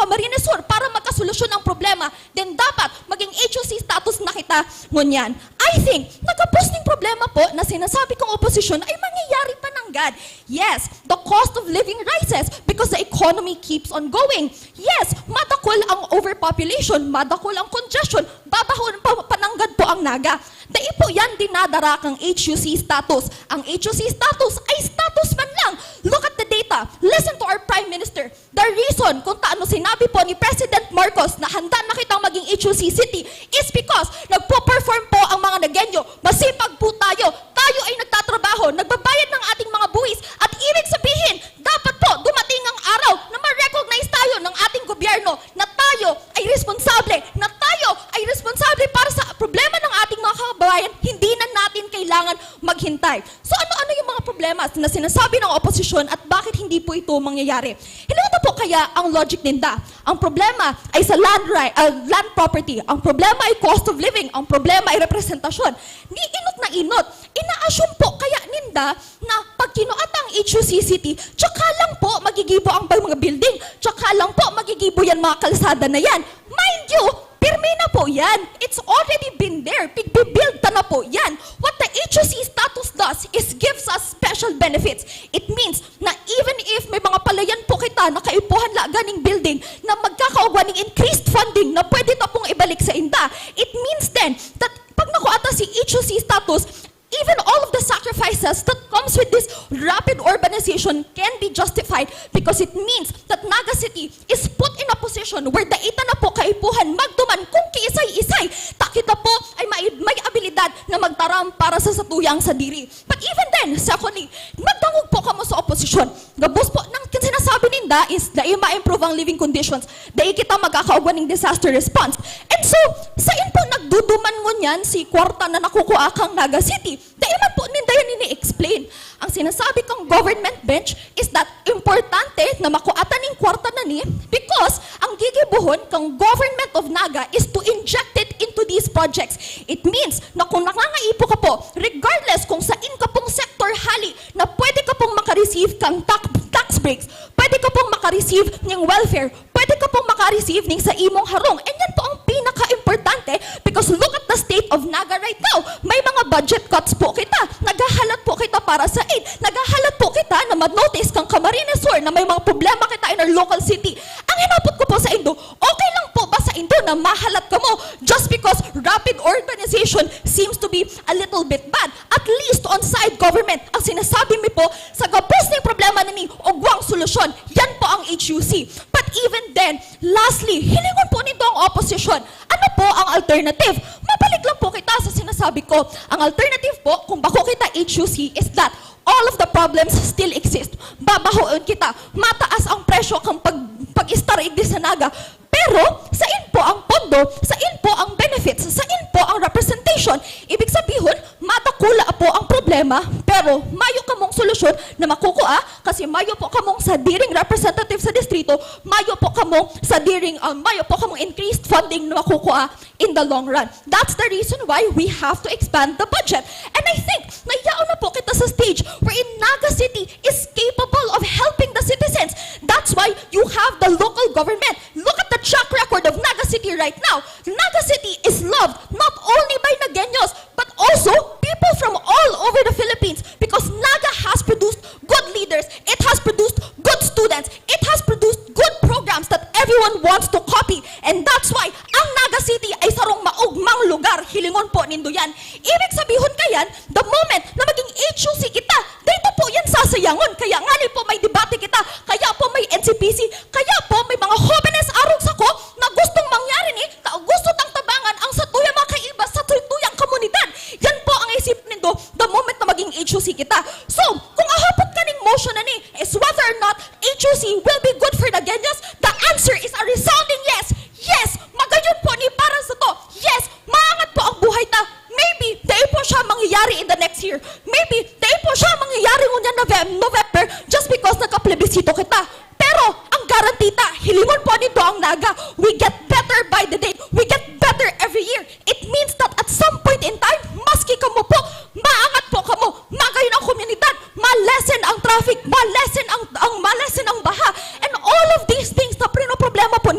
Camarines Sur para magkasolusyon ang problema, then dapat maging H O C status na kita ngunyan. I think, na gabos ning problema po na sinasabi kong oposisyon ay mangyayari pa nanggad. Yes, the cost of living rises because the economy keeps on going. Yes, madakol ang overpopulation, madakol ang congestion, babahon pa, pananggad po ang Naga. Dai po yan dinadara kang H U C status. Ang H U C status ay status man lang. Look at the data. Listen to our Prime Minister. The reason kung taano sinabi po ni President Marcos na handa na kitang maging H U C city is because nagpo-perform po ang mga Nagueño. Masipag po tayo. Tayo ay nagtatrabaho, nagbabayad ng ating mga buwis. At ibig sabihin, dapat po dumating ang araw na ma-recognize tayo ng ating gobyerno na tayo ay responsable, na tayo ay responsable para sa problema ng ating mga kababayan. Hindi na natin kailangan maghintay. So ano-ano yung mga problema na sinasabi ng oposisyon at bakit hindi po ito mangyayari? Hinuta po kaya ang logic ninda. Ang problema ay sa land, ri- ah, land property. Ang problema ay cost of living. Ang problema ay representasyon. Ni inot na inot. Ina-assume po kaya ninda na pag kinuat ang H U C city, tsaka lang po magigibo ang mga building, tsaka lang po magigibo yan mga kalsada na yan. Mind you, pirmi na po yan. It's already been there. Pigbibuild ta na po yan. What the H U C status does is gives us special benefits. It means na even if may mga palayan po kita na kaipuhan la ganing building na magkakaugwa ning increased funding na pwede ta pong ibalik sa inda, it means then that pag nakuha ta si H U C status, even all of the sacrifices that comes with this rapid urbanization can be justified because it means that Naga City is put in a position where dai ta na po kaipuhan magduman kung kiisay-isay. Ta kita po ay may, may abilidad na magtaram para sa satuyang sadiri. But even then, secondly, magdangog po kamo sa oposisyon. Gabos po, nang sinasabi ninda is dai ma-improve ang living conditions. Dai kita magkakaugwa ning disaster response. And so, sain po nagduduman ngunyan si kwarta na nakukuha kang Naga City? Dai man po ninda yan ini-explain. Ang sinasabi kang government bench is that importante na makuatan ning kwarta na ni because ang gigibohon kang government of Naga is to inject it into these projects. It means na kung nangangaipo ka po, regardless kung sain ka pong sector hali, na pwede ka pong makareceive kang tax, tax breaks, pwede ka pong makareceive ng welfare, pwede ka pong makareceive ning sa imong harong. And yan po ang pinaka-importante because look at the state of Naga right now. May mga budget cuts po kita. Naghahalat po kita para sa aid. Naghahalat po kita na ma-notice kang Camarines Sur na may mga problema kita in our local city. Ang hinapot ko po sa indo, okay lang po ba sa indo na mahalat kamo just because rapid urbanization seems to be a little bit bad? At least on side government, ang sinasabi mi po, sa gabos ning problema na ni, ugwang solusyon. Yan po ang H U C. But even then, lastly, hilingon po nindo ang oposisyon. Ano po ang alternative? Mabalik lang po kita sa sinasabi ko. Ang alternative po, kung bako kita H U C, is that all of the problems still exist. Babahoon kita. Mataas ang presyo kang pag, pag-istar igdi sa Naga. Pero, sain po ang pondo? Sain po ang benefits? Sain po ang representation? Ibig sabihon, madakula po ang problema, pero mayo kamong solusyon na makukua kasi mayo po kamong sadiring representative sa distrito, mayo po kamong sadiring, ah, mayo po kamong increased funding na makukua in the long run. That's the reason why we have to expand the budget. And I think, nayaon na po kita sa stage wherein Naga City is capable of helping the citizens. That's why you have the local government. Look at the track record of Naga City right now. Naga City is loved not only by Nagueños, but also people from all over the Philippines because Naga has produced good leaders, it has produced good students, it has produced good programs that everyone wants to copy. And that's why ang Naga City ay sarong maugmang lugar. Hilingon po nindo yan. Ibig sabihon kayan, the moment na maging H U C kita, dito po yan sasayangon. Kaya nga ni po may debate kita, kaya po may N C P C, kaya po may mga hobenes arog sako na gustong mangyari ni, ta gusto tang tabangan ang satuyang mga kaiba sa satuyang komunidad. Yan po ang isip nindo the moment na maging H U C kita. So, kung ahapot kaning motion na ni, is whether or not H U C will be good for Nagueños, the answer is a resounding yes. Yes, magayon po ni para sa to. Yes, maangat po ang buhay ta. Maybe, dai po siya mangyayari in the next year. Maybe, dai po siya mangyayari ngunyan Novem-, November just because nagkaplebisito kita. Pero, ang guarantee ta, hilingon po nindo ang Naga, we get better by the day. We get better every year. It means that at some point in time, maski kamo po, maangat po kamo, magayon ang komunidad, ma-lessen ang traffic, ma-lessen ang, ang, ma-lessen ang baha. And all of these things na pinoproblema po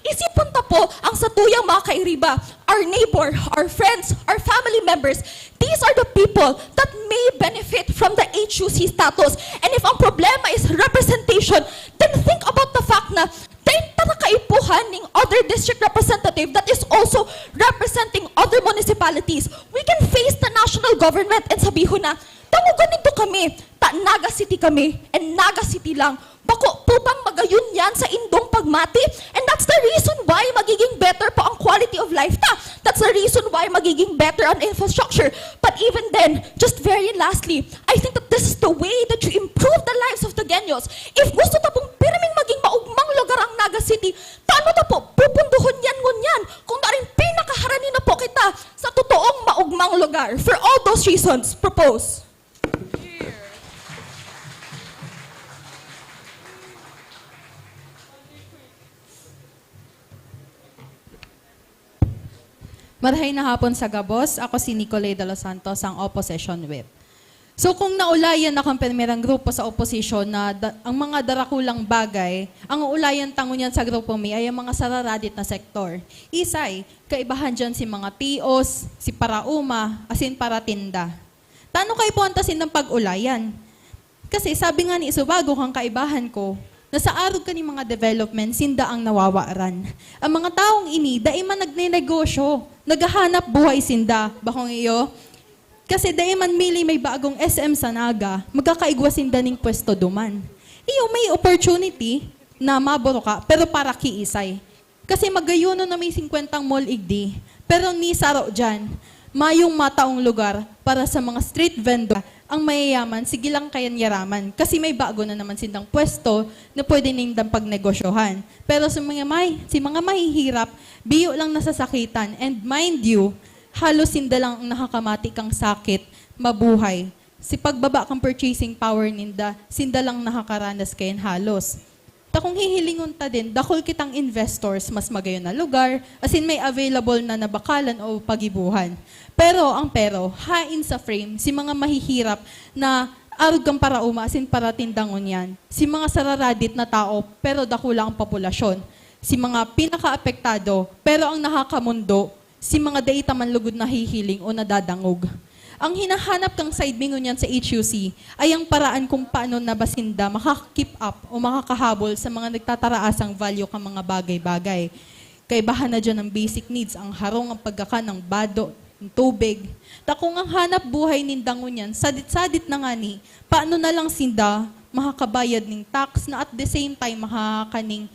Isipon ta po ang satuyang mga kairiba, our neighbor, our friends, our family members. These are the people that may benefit from the H U C status. And if ang problema is representation, then think about the fact na dai ta nakaipuhan ning other district representative that is also representing other municipalities. We can face the national government and sabihon na, "Dangogon nindo kami, ta Naga City kami, and Naga City lang." Bako po bang magayon yan sa indong pagmati? And that's the reason why magiging better po ang quality of life ta. That's the reason why magiging better ang infrastructure. But even then, just very lastly, I think that this is the way that you improve the lives of Tagueños. If gusto ta pong pirming maging maugmang lugar ang Naga City, paano ta po pupunduhon yan ngunyan kung daring pinakaharani na po kita sa totoong maugmang lugar? For all those reasons, propose. Marahay na hapon sa gabos. Ako si Nicolay de los Santos, ang opposition whip. So, kung naulayan na kan primerang grupo sa oposisyon na da-, ang mga darakulang bagay, ang uulayan ta ngunyan sa grupo mi ay ang mga sararadit na sektor. Isay, kaibahan dyan si mga tios, si parauma, asin paratinda. Tano kaipuhan ta sindang pag-ulayan? Kasi sabi nga ni Subago kan kaibahan ko, na sa arog kan mga development, sinda ang nawawaran. Ang mga taong ini, dai man nagnenegosyo, naghahanap buhay sinda, bakong iyo? Kasi dai man mili may bagong S M sa Naga, magkakaigwa sinda ning pwesto duman. Iyo may opportunity na maburuka, pero para kiisay. Kasi magayonon na may singkwentang mall igdi, pero ni saro diyan, mayong mataong lugar para sa mga street vendor. Ang mayayaman, sige lang kayan yaraman, kasi may bago na naman sindang pwesto na pwede nindang pagnegosyohan. Pero sa mga may, si mga mahihirap, biyo lang nasasakitan. And mind you, halos sinda lang ang nakakamati kang sakit, mabuhay. Si pagbaba kang purchasing power ninda, sinda lang nakakaranas kayan halos. Ta kung hihilingon ta din, dakul kitang investors, mas magayon na lugar, asin may available na nabakalan o pagibuhan. Pero, ang pero, hain sa frame, si mga mahihirap na arog kan parauma asin paratinda ngunyan, si mga sararadit na tao, pero dakula ang populasyon, si mga pinakaapektado, pero ang nakakamundo, si mga dai ta man lugod nahihiling o nadadangog. Ang hinahanap kang side mi ngunyan sa H U C ay ang paraan kung paano na ba sinda makaka-keep up o makakahabol sa mga nagtataraasang value kan mga bagay-bagay. Kaibahan na diyan ang basic needs, ang harong, ang pagkakan, ang bado, ang tubig. Ta kung ang hanap buhay ninda ngunyan, sadit-sadit na ngani, paano na lang sinda makakabayad ning tax na at the same time makakaning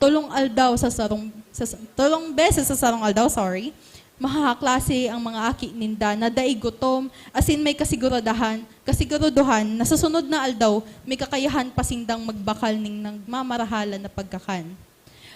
tolong aldaw sa sarong, sa, sa, tolong beses sa sarong aldaw, sorry, mahahaklase ang mga aki ninda na dai gutom, asin may kasiguradahan, kasiguraduhan na sa sunod na aldaw, may kakayahan pa sindang magbakal ning nagmamarahalan na pagkakan.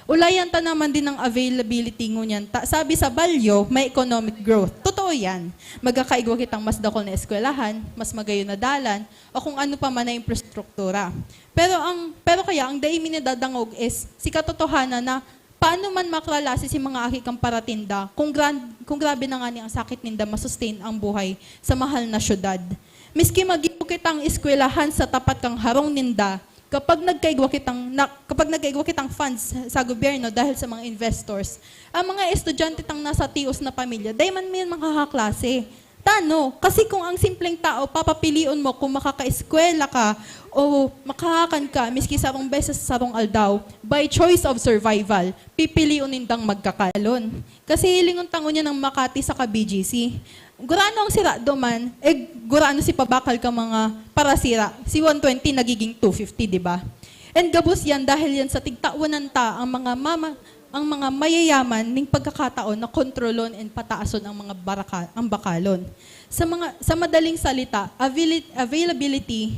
Ulayan ta naman din ang availability ngunyan. Ta, sabi sa Balyo, may economic growth. Totoo yan. Magkakaigwa kitang mas dakul na eskwelahan, mas magayon na dalan, o kung ano pa man na infrastruktura. Pero ang, pero kaya ang dai mi nadadangog is si katotohanan na paano man makralasi si mga aki kan paratinda kung gran-, kung grabe na ngani ang sakit ninda ma-sustain ang buhay sa mahal na syudad. Miski magibo kitang eskwelahan sa tapat kan harong ninda, kapag nagkaigwa kitang, na, kapag nagkaigwa kitang funds sa gobyerno dahil sa mga investors, ang mga estudyante tang nasa tios na pamilya, dai man mi makakaklase. Tano, kasi kung ang simpleng tao, papapilion mo kung makakaeskwela ka o makahakan ka, miski sarong beses sa sarong aldaw, by choice of survival, pipilion nindang magkakalon. Kasi hilingon ta ngunyan ang Makati saka B G C. Gurano ang sira duman, eh, gurano si pabakal ka mga parasira, si one twenty nagiging two fifty, di ba? And gabos yan dahil yan sa tigtawanan ta ang mga mama, ang mga mayayaman ning pagkakataon na kontrolon and pataason ang mga baraka-, ang bakalon. Sa mga, sa madaling salita, availi-, availability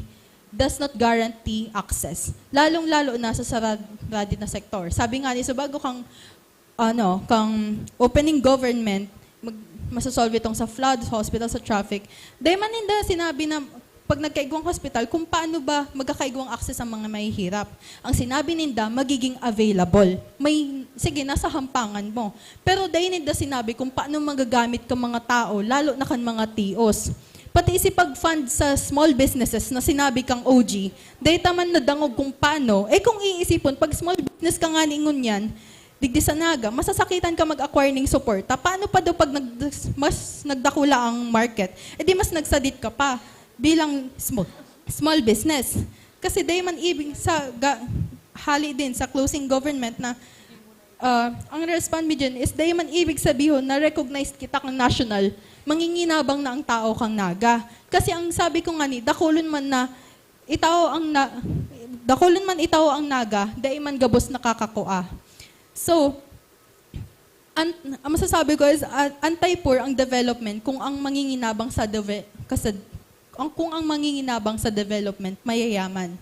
does not guarantee access, lalong-lalo na sa sarad-, radit na sektor. Sabi nga ni Subago kang, ano, kang opening government, mag-, masosolve itong sa flood, sa hospital, sa traffic. Dai man ninda sinabi na pag nagkaigwang hospital, kung paano ba magkakaigwang access ang mga mahihirap. Ang sinabi ninda, magiging available. May, sige, nasa hampangan mo. Pero dai ninda sinabi kung paano magagamit ka mga tao, lalo na kan mga tios. Pati si pag-fund sa small businesses na sinabi kang O G, dai ta man nadangog kung paano. Eh, kung iisipon, pag small business ka nga ni ngunyan, Digdi sa Naga, masasakitan ka mag-acquire ning suporta. Paano pa daw pag nag-, mas nagdakula ang market? E di mas nagsadit ka pa bilang small, small business. Kasi dai man ibig sa ga-, hali din sa closing government na, ah, ang respond mi dyan is dai man ibig sabihon na recognized kita kang national, manginginabang na ang tao kang Naga. Kasi ang sabi ko nga ni, dakulon man na itao ang na-, dakulon man itao ang Naga, dai man gabos nakakakua. So, an-, ang masasabi ko is, ah, anti-poor ang development kung ang manginginabang sa deve-, kasad-, ang, kung ang manginginabang sa development mayayaman.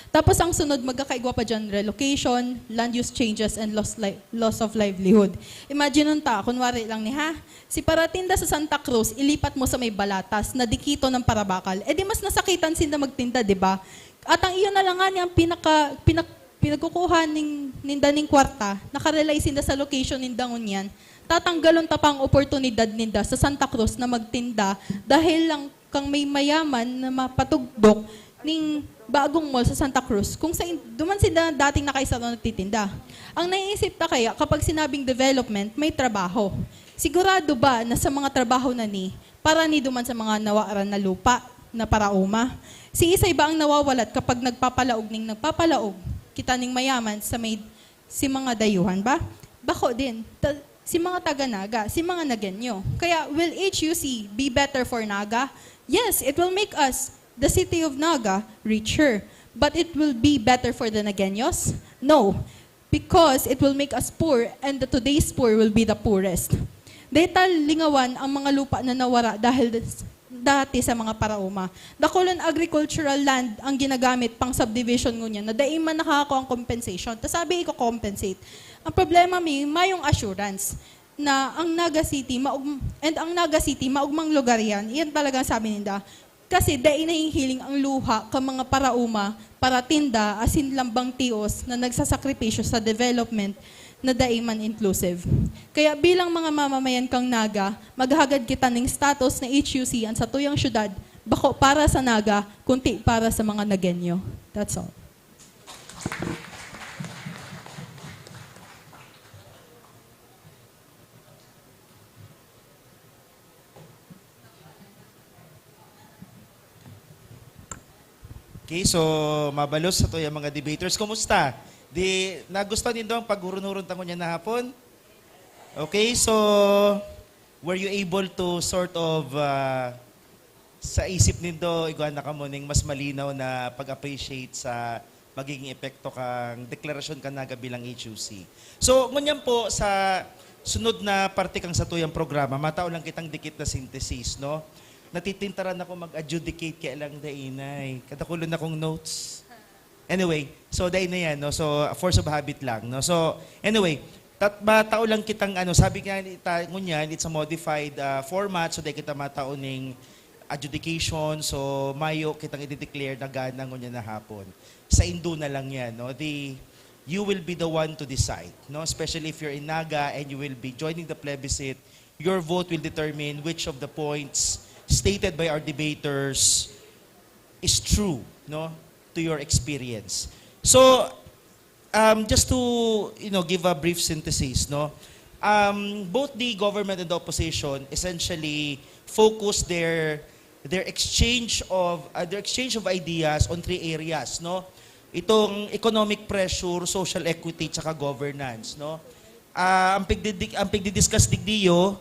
Tapos ang sunod, magkakaigwa pa dyan, relocation, land use changes, and loss li-, loss of livelihood. Imagine nun ta, kunwari lang ni, ha? Si paratinda sa Santa Cruz, ilipat mo sa may Balatas, na dikito ng parabakal. E di mas nasakitan sinda magtinda, di ba? At ang iyo na lang nga ni ang pinaka, pinak-, pinagkukuha ning, ninda ning kwarta, nakarely sinda sa location ninda ngunyan, tatanggalon ta pa ang oportunidad ninda sa Santa Cruz na magtinda dahil lang kang may mayaman na mapatugdok ning bagong mall sa Santa Cruz, kung sa in-, duman sinda dating nakaisaro nagtitinda. Ang naiisip ta kaya kapag sinabing development, may trabaho. Sigurado ba na sa mga trabaho na ni, para ni duman sa mga nawaran na lupa na paraoma? Siisay ba ang nawawalat kapag nagpapalaog ning nagpapalaog kita ning mayaman sa may si mga dayuhan ba? Bako din. Ta-, si mga taga Naga, si mga Nagueño. Kaya, will H U C be better for Naga? Yes, it will make us, the city of Naga, richer. But it will be better for the Nagueños? No, because it will make us poor, and the today's poor will be the poorest. Dahil lingawan ang mga lupa na nawara dahil s-, dati sa mga paraoma. Dakulon agricultural land ang ginagamit pang subdivision ngunyan na dai man nakakakuha ang compensation. Ta sabi, iko-compensate. Ang problema mi, mayong assurance na ang Naga City, maug-, and ang Naga City, maugmang lugar yan. Iyan talaga ang sabi ninda. Kasi dai nahihiling ang luha kan mga paraoma, paratinda, asin lambang tios na nagsasakripisyo sa development na dai man inclusive. Kaya bilang mga mamamayan kang Naga, maghagad kita ning status na H U C an satuyang syudad, bako para sa Naga, kundi para sa mga Nagueño. That's all. Okay, so mabalos sa tuyang mga debaters. Kumusta? Di, nagustuhan nindo ang paghuron-huron ta ngunyan na hapon? Okay, so were you able to sort of, ah, sa isip nindo, igwa na kamo ning mas malinaw na pag-appreciate sa magiging epekto kang deklarasyon kan Naga bilang H U C? So, ngunyan po, sa sunod na parte kang satuyang programa, matao lang kitang dikit na synthesis, no? Natitintaran ako mag-adjudicate kaya lang dainay. Kadakulon akong notes. Anyway, so dai na yan, no? So, force of habit lang, no? So, anyway, tat-, matao lang kitang, ano, sabi nga ni ta-, ngunyan, it's a modified, ah, format, so dai kita matao ning adjudication, so mayo kitang i-declare na gana ngunyan na hapon. Saindo na lang yan, no? The, you will be the one to decide, no? Especially if you're in Naga and you will be joining the plebiscite, your vote will determine which of the points stated by our debaters is true, no, to your experience. So, um, just to, you know, give a brief synthesis, no, um, both the government and the opposition essentially focus their, their exchange of, uh, their exchange of ideas on three areas, no. Itong economic pressure, social equity, tsaka governance, no. Ah, ang pigdidik-, ang pigdidiscuss digdiyo,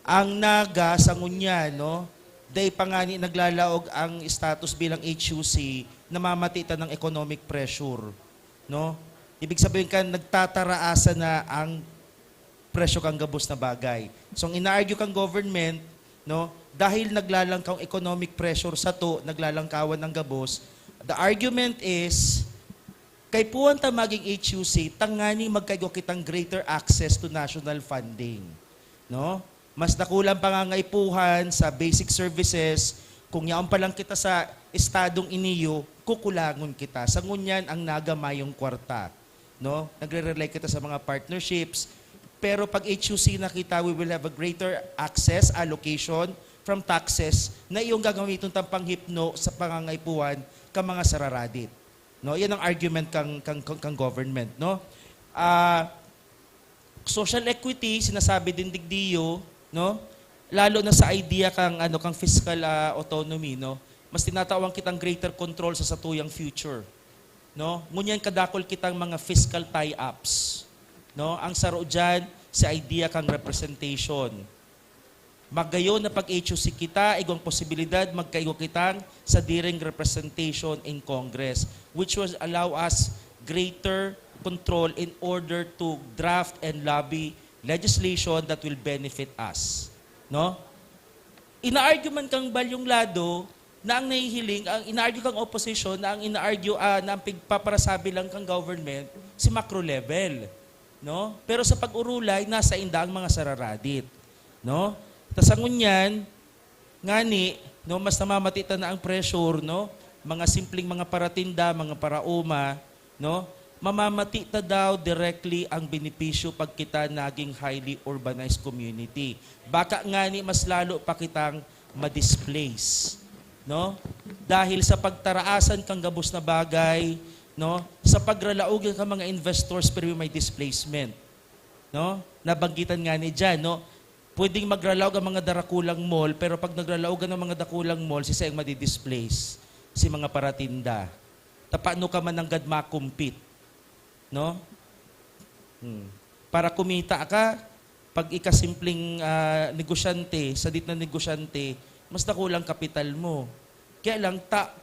ang Naga sa ngunyan, no, dai pa ngani naglalaog ang status bilang H U C, namamati ta ng economic pressure, no? Ibig sabihin kan nagtataraasa na ang presyo kan gabos na bagay. So, ang ina-argue kang government, no, dahil naglalangkaw ang economic pressure sato, naglalangkawan ang gabos, the argument is, kaipuhan ta maging H U C, tanganing magkaigwa kitang greater access to national funding, no? Mas dakulang pangangaipuhan sa basic services, kung yaon pa lang kita sa estadong iniyo, kukulangon kita. Sa ngunyan, ang Naga mayong kwarta, no? Nagre-rely kita sa mga partnerships. Pero pag H U C na kita, we will have a greater access, allocation from taxes na iyong gagamiton tang panghipno sa pangangaipuhan ka mga sararadit. No? Yan ang argument kang, kang, kang, kang government, no? Ah, Social equity, sinasabi din digdiyo, no? Lalo na sa idea kang, ano, kang fiscal, ah, autonomy, no? Mas tinatawan kitang greater control sa satuyang future, no? Ngunyan kadakol kitang mga fiscal tie-ups, no? Ang saro diyan, sa idea kang representation. Magayon na pag-H U C kita, igwang posibilidad, magkaigwa kitang sadiring representation in Congress, which will allow us greater control in order to draft and lobby legislation that will benefit us. No? Ina-argue man kang balyong lado na ang nahihiling, ang ina-argue kang opposition na ang ina-argue, ah, na ang pigpaparasabi lang kang government, si macro level. No? Pero sa pag-urulay, nasa inda ang mga sararadit. No? Ta sa ngunyan, ngani, no, mas namamati ta na ang pressure, no? Mga simpleng mga paratinda, mga paraoma, no? Mamamati ta daw directly ang benepisyo pag kita naging highly urbanized community. Baka ngani mas lalo pa kitang ma-displace, no? Dahil sa pagtaraasan kang gabos na bagay, no? Sa pagralaog ka mga investors, pero may displacement, no? Nabanggitan ngani diyan, no? Pwedeng magralaog ang mga darakulang mall, pero pag nagralaog ang mga dakulang mall, si sayang madi-displace, si mga paratinda. Ta paano ka man nanggad makumpit, no? Hmm. Para kumita ka, pag ikasimpleng, ah, negosyante, sadit na negosyante, mas dakulang kapital mo. Kaya lang, ta,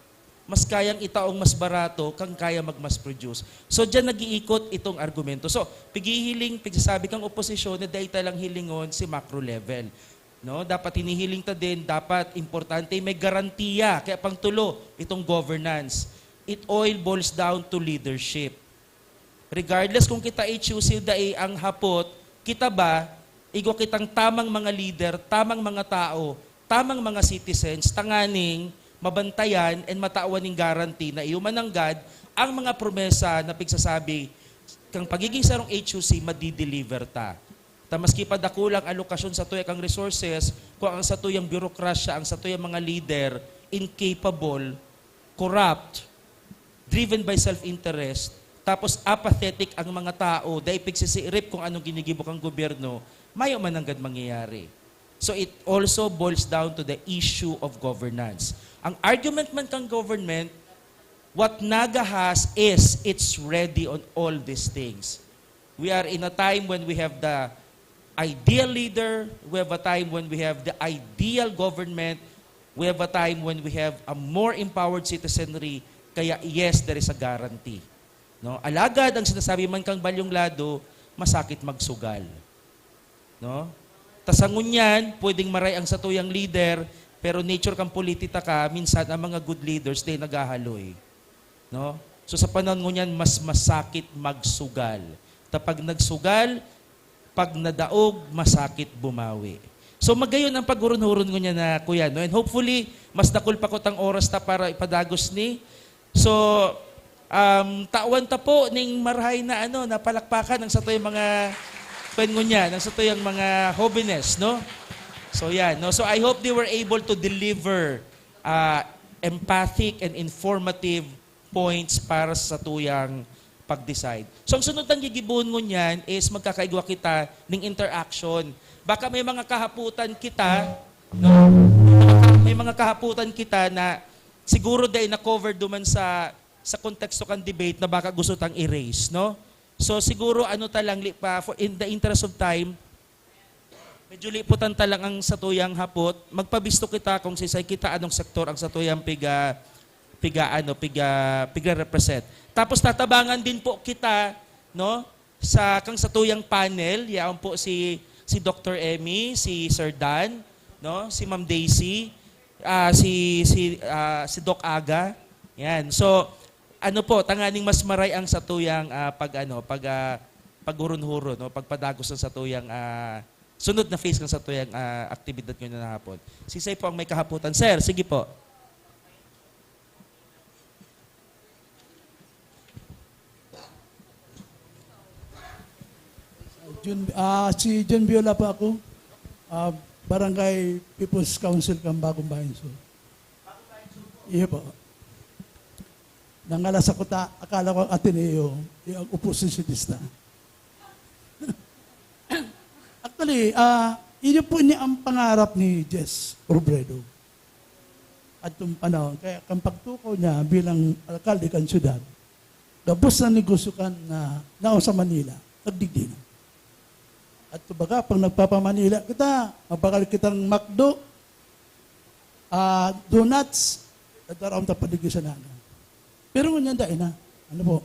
mas kayang itaong mas barato kang kaya mag-mass produce. So, diyan nag-iikot itong argumento. So, pigihiling, pigsasabi kang oposisyon na dai ta lang hilingon si macro level. No? Dapat hinihiling ta din, dapat importante, may garantiya. Kaya pangtulo, itong governance. It all boils down to leadership. Regardless kung kita H U C o dai, ang hapot, kita ba, igwa kitang tamang mga leader, tamang mga tao, tamang mga citizens, tanganing mabantayan and matawan ning guarantee na iyo mananggad ang mga promesa na pigsasabi kang pagiging sarong H U C, madideliver ta. Ta maski pa dakulang alokasyon sa tuya kang resources, kung ang satuyang burokrasya, ang satuyang mga leader, incapable, corrupt, driven by self-interest, tapos apathetic ang mga tao, dai pigsisirip kung anong ginigibo kang gobyerno, mayo man nanggad mangyayari. So it also boils down to the issue of governance. Ang argument man kang government, what Naga has is it's ready on all these things. We are in a time when we have the ideal leader, we have a time when we have the ideal government, we have a time when we have a more empowered citizenry, kaya yes, there is a guarantee. No? Alagad, ang sinasabi man kang balyong lado, masakit magsugal. No? Ta sa ngunyan, pwedeng maray ang satuyang leader, pero nature kang politita ka, minsan ang mga good leaders, di naghahaloy. No? So sa panahon ngunyan, mas masakit magsugal. Ta pag nagsugal, pag nadaog, masakit bumawi. So magayon ang paghuron-huron ngunyan na, kuya, no? And hopefully, mas dakul pa kutang oras ta para ipadagos ni. So, um, tawan ta po ning marhay na, ano, na palakpakan ang satuyang mga, kwan ngunyan, ang satuyang mga hobenes, no? So yan, no? So I hope they were able to deliver, ah, empathic and informative points para sa satuyang pag-decide. So ang sunod nang gigibohon ngunyan is magkakaigwa kita ning interaction. Baka may mga kahaputan kita, no? May mga kahaputan kita na siguro dai na-cover duman sa, sa konteksto kan debate na baka gusto tang i-raise, no? So siguro ano ta lang, li-, pa, for, in the interest of time, medyo liputan ta lang ang satuyang hapot. Magpabisto kita kung sisay kita, anong sektor ang satuyang piga, piga, ano, piga, piga-represent. Tapos tatabangan din po kita, no, sa kang satuyang panel, yaon po si, si Doctor Emmy, si Sir Dan, no, si Ma'am Daisy, ah, si, si, ah, si Doc Aga. Yan. So, ano po, tanganing mas maray ang satuyang, ah, pag, ano, pag, ah, paghuron-huron, no, pagpadagos ng satuyang, ah, sunod na phase ng satuyang, ah, aktibidad ngayong hapon. Sisay po ang may kahaputan? Sir, sige po. Jun, ah, si Jun Viola po ako. Ah, Barangay People's Council, Cambagong Bayan Sur. Iyo po. Nangalas ako ta, akala ko ang Ateneo, yung oposisyonista. Actually, ah, iyo po ini ang pangarap ni Jess Robredo. Adtong panahon, kaya kan pagtukaw niya bilang alkalde kan syudad, gabos na negosyo kan na, naon sa Manila, nagdigdi na. At kumbaga, pag nagpapa-Manila kita, mabakal kitang McDo, ah, donuts, at daraon ta paligid sa naga. Pero ngunyan dai na. Ano po?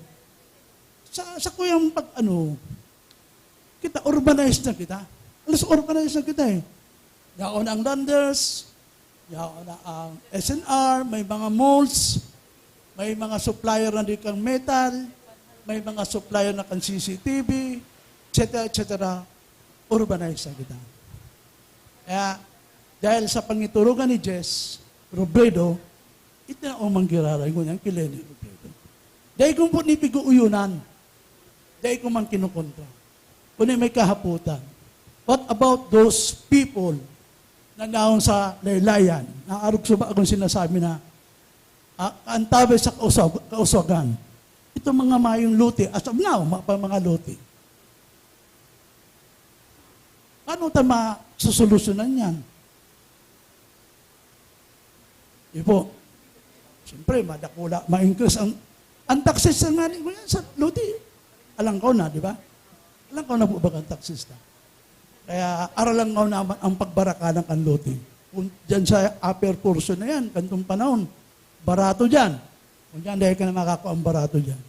Sa, sa kuyang pag, ano, kita, urbanized na kita. Alas urbanized na kita eh. Yaon ang Landers, yaon na ang S N R, may mga malls, may mga supplier na di kang metal, may mga supplier na kang C C T V, et cetera, et cetera. Urbanized na kita. Kaya, dahil sa pangiturugan ni Jess Robredo, ito na ang manggiraray ngunyan ki Leni Robredo. Dai ko po ni pig-uuyonan. Dai ko man kinukontra. Kundi may kahapotan. What about those people na naon sa laylayan, na arog suba akong sinasabi na, ah, antabay sa kausag-, kauswagan? Itong mga mayong lote, as of now, ma-, pa mga lote. Paano ta masusolusyonan yan? Di po. Siyempre, madakula, ma-increase ang, ang taxes na nga ni, ngunyan sa lote. Alangkaw na, di ba? Alangkaw na po ba ang taxes na? Kaya aralangaw naman ang pagbarakan kan lote. Kung dyan sa upper portion na yan, kantong panahon, barato dyan. Kung dyan, dahil ka na makakakuha ang barato dyan.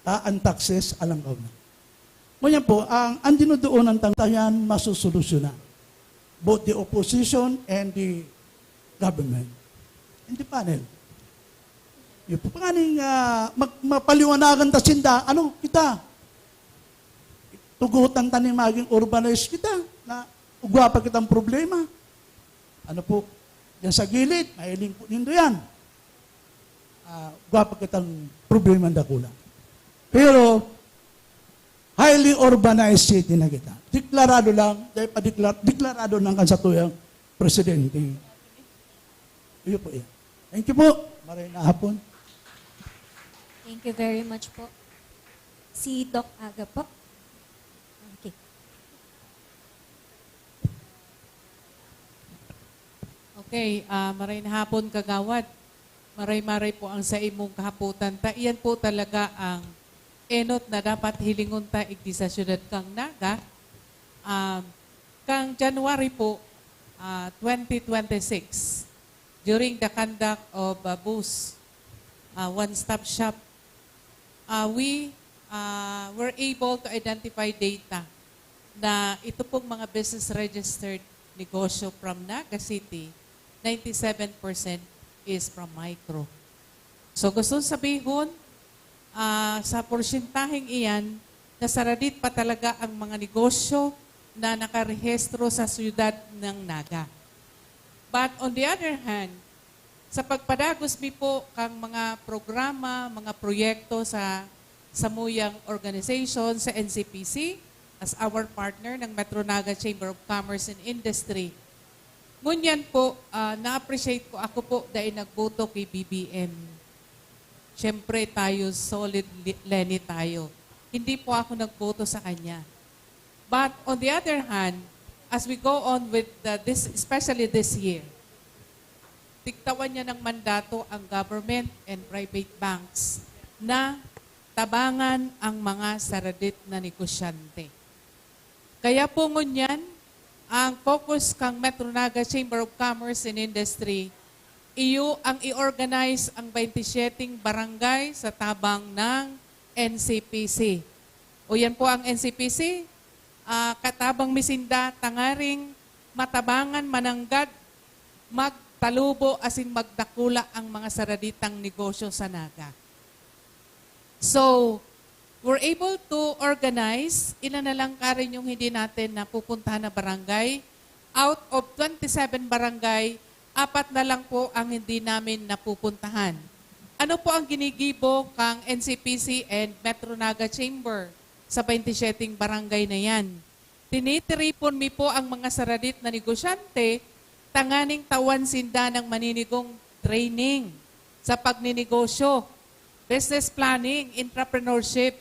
Ah, ang taxes, alangkaw na. Ngunyan po, ang, ang dinudoonan tang tayan, masusolusyonan. Both the opposition and the government. And the panel. Yung po nganing, ah, mag-, mapaliwanagan ta sinda, ano, kita. Tugutan ta ni maging urbanized kita, na ugwa pa kitang problema. Ano po? Yan sa gilid, mahiling po nindo yan. Ah, ugwa pa kitang problema dakula. Pero, highly urbanized city na kita. Deklarado lang, dahil pa deklar-, deklarado lang kan satuyang presidente. Iyo po yan. Thank you po. Maray na hapon. Thank you very much po. Si Doc Aga po. Okay. Okay, ah, maray na hapon, Kagawad. Maray-maray po ang sa imong kahapotan. Ta, iyan po talaga ang enot na dapat hilingon ta igdi sa siyudad kang Naga. Ah, kang January po, ah, twenty twenty-six, during the conduct of, ah, booths, ah, one-stop shop, ah, we, ah, were able to identify data na ito pong mga business registered negosyo from Naga City, ninety-seven percent is from micro. So gusto sabihon, ah, sa porsyentaheng iyan, nasaradit pa talaga ang mga negosyo na nakarehistro sa siyudad ng Naga. But on the other hand, sa pagpadagos mi po kang mga programa, mga proyekto sa samuyang organization sa N C P C as our partner ng Metro Naga Chamber of Commerce and Industry. Ngunyan po, ah, na-appreciate ko, ako po dai nagboto kay B B M. Siyempre, tayo solid li-, Leni tayo. Hindi po ako nagboto sa kanya. But on the other hand, as we go on with the, this, especially this year, tigtawan niya ng mandato ang government and private banks na tabangan ang mga saradit na negosyante. Kaya po ngunyan, ang focus kang Metro Naga Chamber of Commerce and Industry, iyo ang i-organize ang twenty-seven barangay sa tabang ng N C P C. O yan po ang N C P C, ah, katabang mi sinda tangaring matabangan mananggad, magtalubo asin magdakula ang mga saraditang negosyo sa Naga. So, we're able to organize, ilan na lang karin yung hindi natin napupuntahan na barangay. Out of twenty-seven barangay, apat na lang po ang hindi namin napupuntahan. Ano po ang ginigibo kang N C P C and Metro Naga Chamber sa twenty-seven barangay na yan? Tinitiripon mi po ang mga saradit na negosyante tanganing tawan sinda ng maninigong training sa pagninegosyo, business planning, entrepreneurship,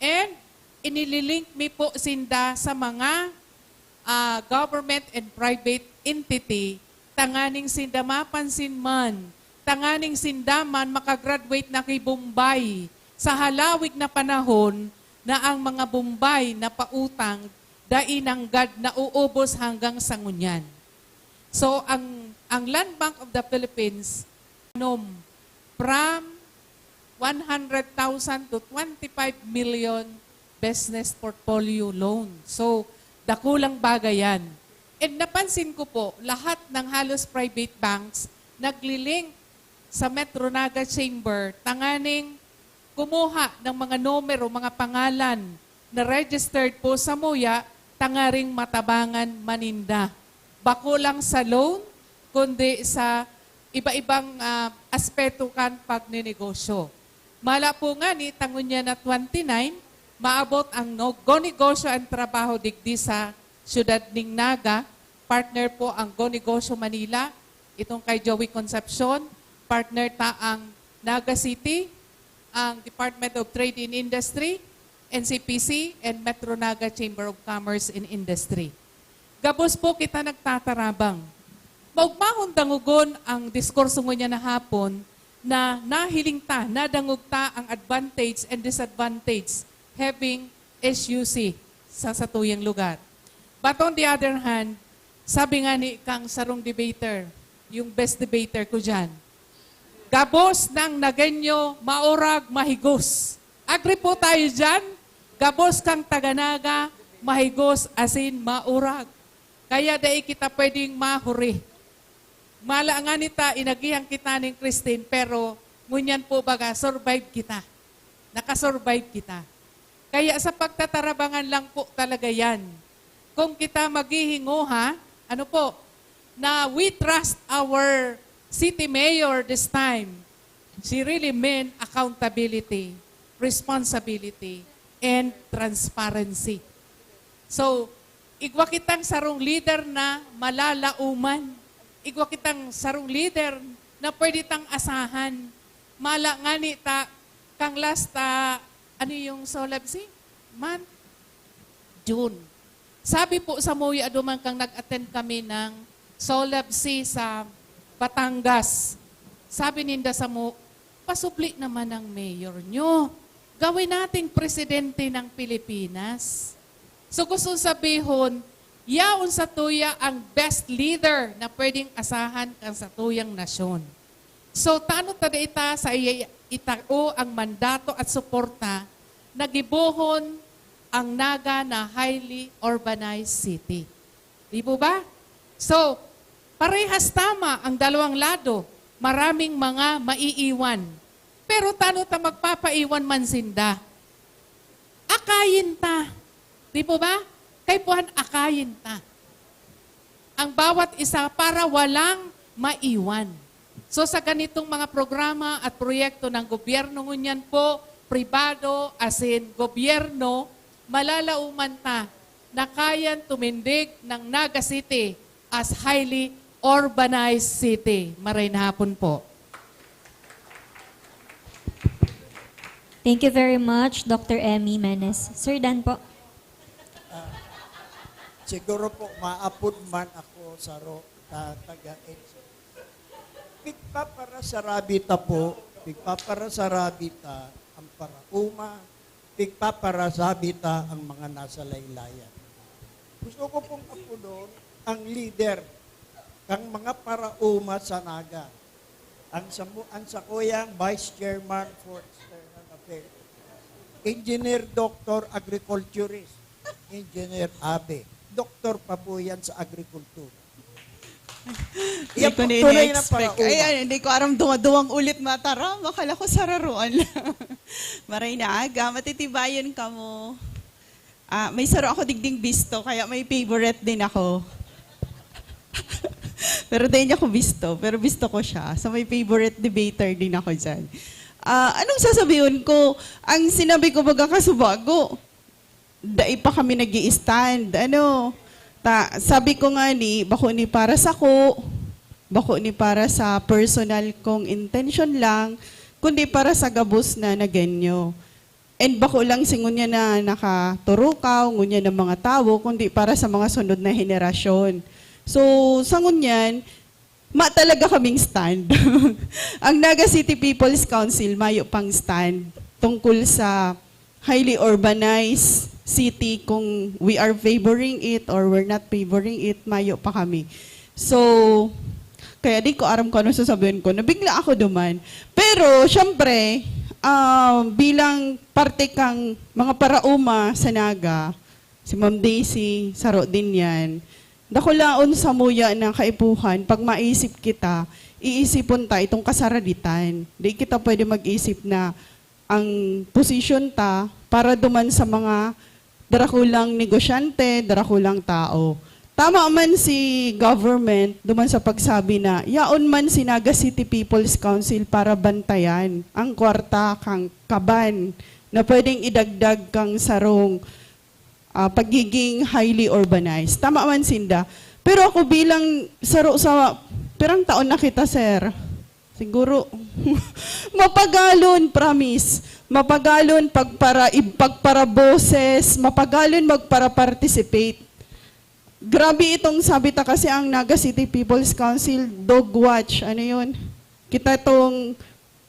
and inililink mi po sinda sa mga ah, government and private entity, tanganing sinda mapansin man, tanganing sinda man makagraduate na ki Bombay sa halawig na panahon na ang mga Bombay na pautang dai nanggad nauubos hanggang sa ngunyan. So, ang, ang Land Bank of the Philippines, nom, from one hundred thousand to twenty-five million business portfolio loan. So, dakulang bagay yan. And napansin ko po, lahat ng halos private banks naglilink sa Metro Naga Chamber tanganing kumuha ng mga numero, mga pangalan na registered po sa MOYA, tangaring matabangan maninda. Bako lang sa loan, kundi sa iba-ibang, ah, aspeto kan pagnenegosyo. Mala po ngani, ta ngunyan na twenty-nine, maabot ang no-, Go Negosyo and Trabaho digdi sa siyudad ning Naga. Partner po ang Go Negosyo Manila, itong kay Joey Concepcion. Partner ta ang Naga City, ang Department of Trade and Industry, N C P C, and Metro Naga Chamber of Commerce and Industry. Gabos po kita nagtatarabang. Maugmahon dangogon ang diskurso ngunyan na hapon na nahiling ta, nadangog ta ang advantage and disadvantage having S U C sa satuyang lugar. But on the other hand, sabi nga ni kang sarong debater, yung best debater ko dyan, "Gabos ng Nagueño, maurag, mahigos." Agree po tayo dyan? Gabos kang taga Naga, mahigos, asin maurag. Kaya dai kita pwedeng mahuri. Mala ngani ta, inagihan kita ning Christine, pero ngunyan po baga, survive kita. Nakasurvive kita. Kaya sa pagtatarabangan lang po talaga yan. Kung kita maghihinguha, ano po, na we trust our city mayor this time. She really meant accountability, responsibility, and transparency. So, igwa kitang sarong leader na malalauman. Igwa kitang sarong leader na pwede tang asahan. Mala ngani ta, kang last, ah, ano yung solemnity? Month? June. Sabi po sa MOYA, duman kang nag-attend kami ng solemnity sa Batangas. Sabi ninda sa mo, "Pasubli naman ang mayor nyo. Gawin nating presidente ng Pilipinas." So, gusto sabihon, yaon sa tuya ang best leader na pwedeng asahan kan satuyang nasyon. So, tano ta dai ta sa iya itao ang mandato at suporta na gibohon ang Naga na highly urbanized city. Di po ba? So, parehas tama ang dalawang lado. Maraming mga maiiwan. Pero tano ta magpapaiwan man sinda? Akayin ta. Di po ba? Kaipuhan, akayin ta ang bawat isa para walang maiwan. So, sa ganitong mga programa at proyekto ng gobyerno ngunyan po, pribado, asin gobyerno, malalauman ta na kayan tumindig ng Naga City as highly urbanized city. Maray na hapon po. Thank you very much, Doctor Emmy Menes. Sir Dan po. Siguro po, maapod man ako sa ro, ta, taga N C. Pigpaparasarabi ta po, pigpaparasarabi ta ang parauma, pigpaparasarabi ta ang mga nasa laylayan. Gusto ko pong apodon ang leader kang mga parauma sa Naga. Ang, samu, ang sakuyang Vice Chairman for External Affairs, Engineer Doctor Agriculturist, Engineer Abe, Doktor pa po yan sa agrikultura. Hindi ko na in-expect. Ayan, hindi ko aram dumaduwang ulit mataram. Akala ko sararuan lang. Maray na aga, matitibayon kamo. Ah, may saro ako digding bisto, kaya may favorite din ako. Pero dahil niya ako bisto, pero bisto ko siya. So may favorite debater din ako dyan. Ah, anong sasabihin ko? Ang sinabi ko baga kasubago, dai pa kami nag stand Ano? Ta, sabi ko nga ni, bako ni para sa ko, bako ni para sa personal kong intention lang, kundi para sa gabos na naganyo. And bako lang si ngunyan na nakaturukaw, ngunyan ng mga tawo, kundi para sa mga sunod na henerasyon. So, sa ngunyan, ma talaga kaming stand. Ang Naga City People's Council, mayo pang stand tungkol sa highly urbanized city, kung we are favoring it or we're not favoring it, mayo pa kami. So, kaya di ko aram kung ano sasabihin ko. Nabigla ako duman. Pero, syempre, ah, bilang parte kang mga paraoma sa Naga, si Ma'am Daisy, saro din yan, dakulaon sa muya na kaipuhan, pag maisip kita, iisipon ta itong kasaraditan. Di kita pwede mag-isip na ang posisyon ta para duman sa mga darakulang negosyante, darakulang tao. Tama man si government duman sa pagsabi na yaon man si Naga City People's Council para bantayan ang kwarta kang kaban na pwedeng idagdag kang sarong, ah, pagiging highly urbanized. Tama man sinda. Pero ako bilang saro sa, pirang taon na kita, sir? Siguro, mapagalon, promise. Mapagalon pagpara-, ib-, pagparaboses, mapagalon magpara-participate. Grabe itong sabi ta kasi ang Naga City People's Council, dog watch. Ano yun? Kita tong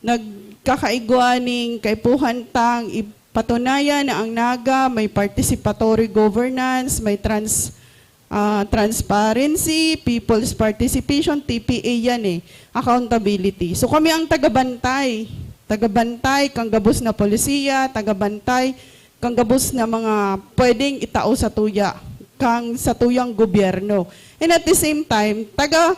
nagkakaigwa ning kaipuhan tang ipatunayan na ang Naga may participatory governance, may trans-, ah, transparency, people's participation, T P A yan eh, accountability. So kami ang tagabantay, tagabantay kang gabos na polisiya, tagabantay kang gabos na mga pwedeng itao sa tuya, kang sa tuyang gobyerno. And at the same time, taga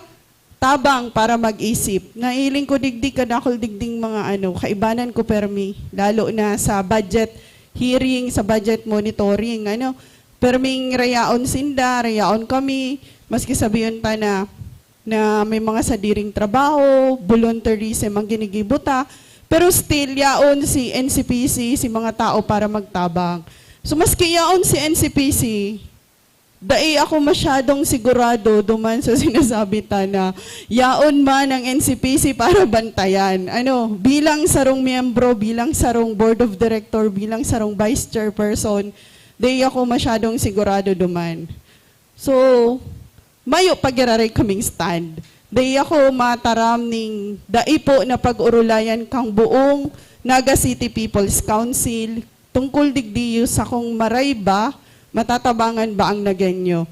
tabang para mag-isip. Nahiling ko digdi, kadakol digding mga ano, kaibanan ko permi, lalo na sa budget hearing, sa budget monitoring, ano. Perming rayaon sinda, rayaon kami, maski sabiyon ta na, na may mga sadiring trabaho, volunteerism ang ginigibo ta, pero still, yaon si N C P C, si mga tao para magtabang. So, maski yaon si N C P C, dai ako masyadong sigurado duman sa sinasabi ta na yaon man ang N C P C para bantayan. Ano, bilang sarong miyembro, bilang sarong board of director, bilang sarong vice chairperson, dai ako masyadong sigurado duman. So, mayo pa giraray kaming stand. Dai ako mataram ning dai po na pag-orulayan kang buong Naga City People's Council, tungkol digdi iyo, sakong maray ba, matatabangan ba ang Nagueño?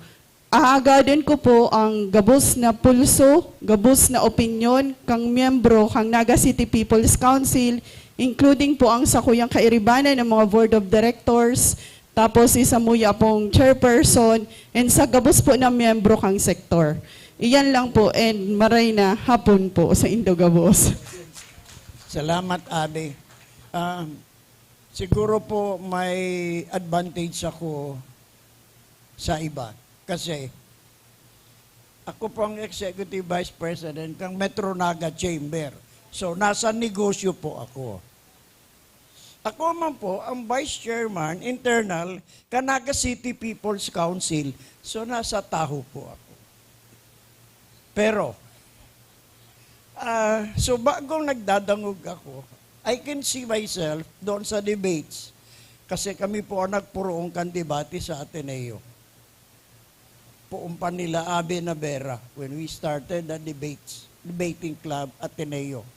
Ahagadon ko po ang gabos na pulso, gabos na opinyon kang miyembro kang Naga City People's Council, including po ang sakuyang kairibanan ng mga board of directors, tapos si samuya pong chairperson, and sa gabos po na miyembro kang sektor. Iyan lang po, and maray na hapon po sa indo gabos. Salamat, Abi. Ah, siguro po may advantage ako sa iba. Kasi ako po ang executive vice president ng Metro Naga Chamber. So, nasa negosyo po ako. Ako man po ang vice chairman, internal, ka Naga City People's Council. So, nasa taho po ako. Pero, ah, so bagong nagdadangog ako, I can see myself doon sa debates. Kasi kami po ang nagpuroong kan debate sa Ateneo. Poon pa nila Abe Navera when we started the debates, debating club, Ateneo.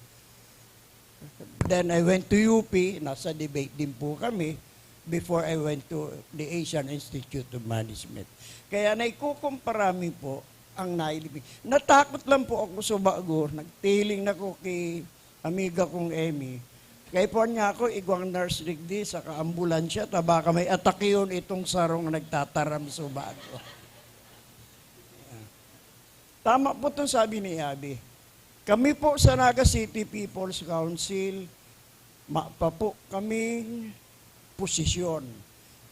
Then I went to U P, nasa debate din po kami before I went to the Asian Institute of Management. Kaya naikukumpara mi po ang nailibing. Natakot lang po ako sa bago, nagtiling na ko kay amiga kong Emmy. Kay po niya ako, igwang nurse digdi, saka ambulansya, ta baka may atakiyon itong sarong nagtataram sa bago. Tama po itong sabi ni Abby. Kami po sa Naga City People's Council, mapa po kaming posisyon.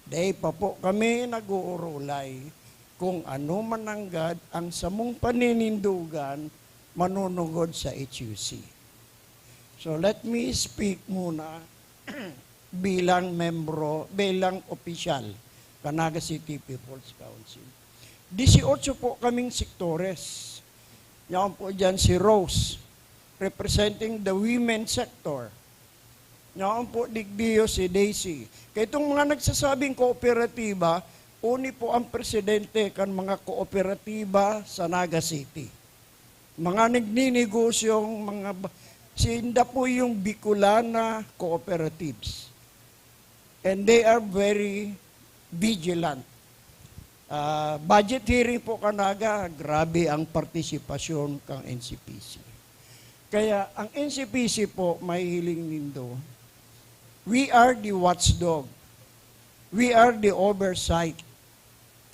Dahil pa po kami nag-uurulay kung ano mananggad ang samong paninindugan manunungod sa H U C. So let me speak muna bilang membro, bilang opisyal ka Naga City People's Council. Disiotso po kaming sektores. Yaon po dyan si Rose, representing the women sector. Yaon po, digdiyo si Daisy. Kaya itong mga nagsasabing kooperatiba, uni po ang presidente kan mga kooperatiba sa Naga City. Mga nagnininegosyong mga ba-, sinda po yung Bicolana cooperatives. And they are very vigilant. Ah, budget hearing po kan Naga, grabe ang partisipasyon kang N C P C. Kaya ang N C P C po, mahihiling nindo, we are the watchdog. We are the oversight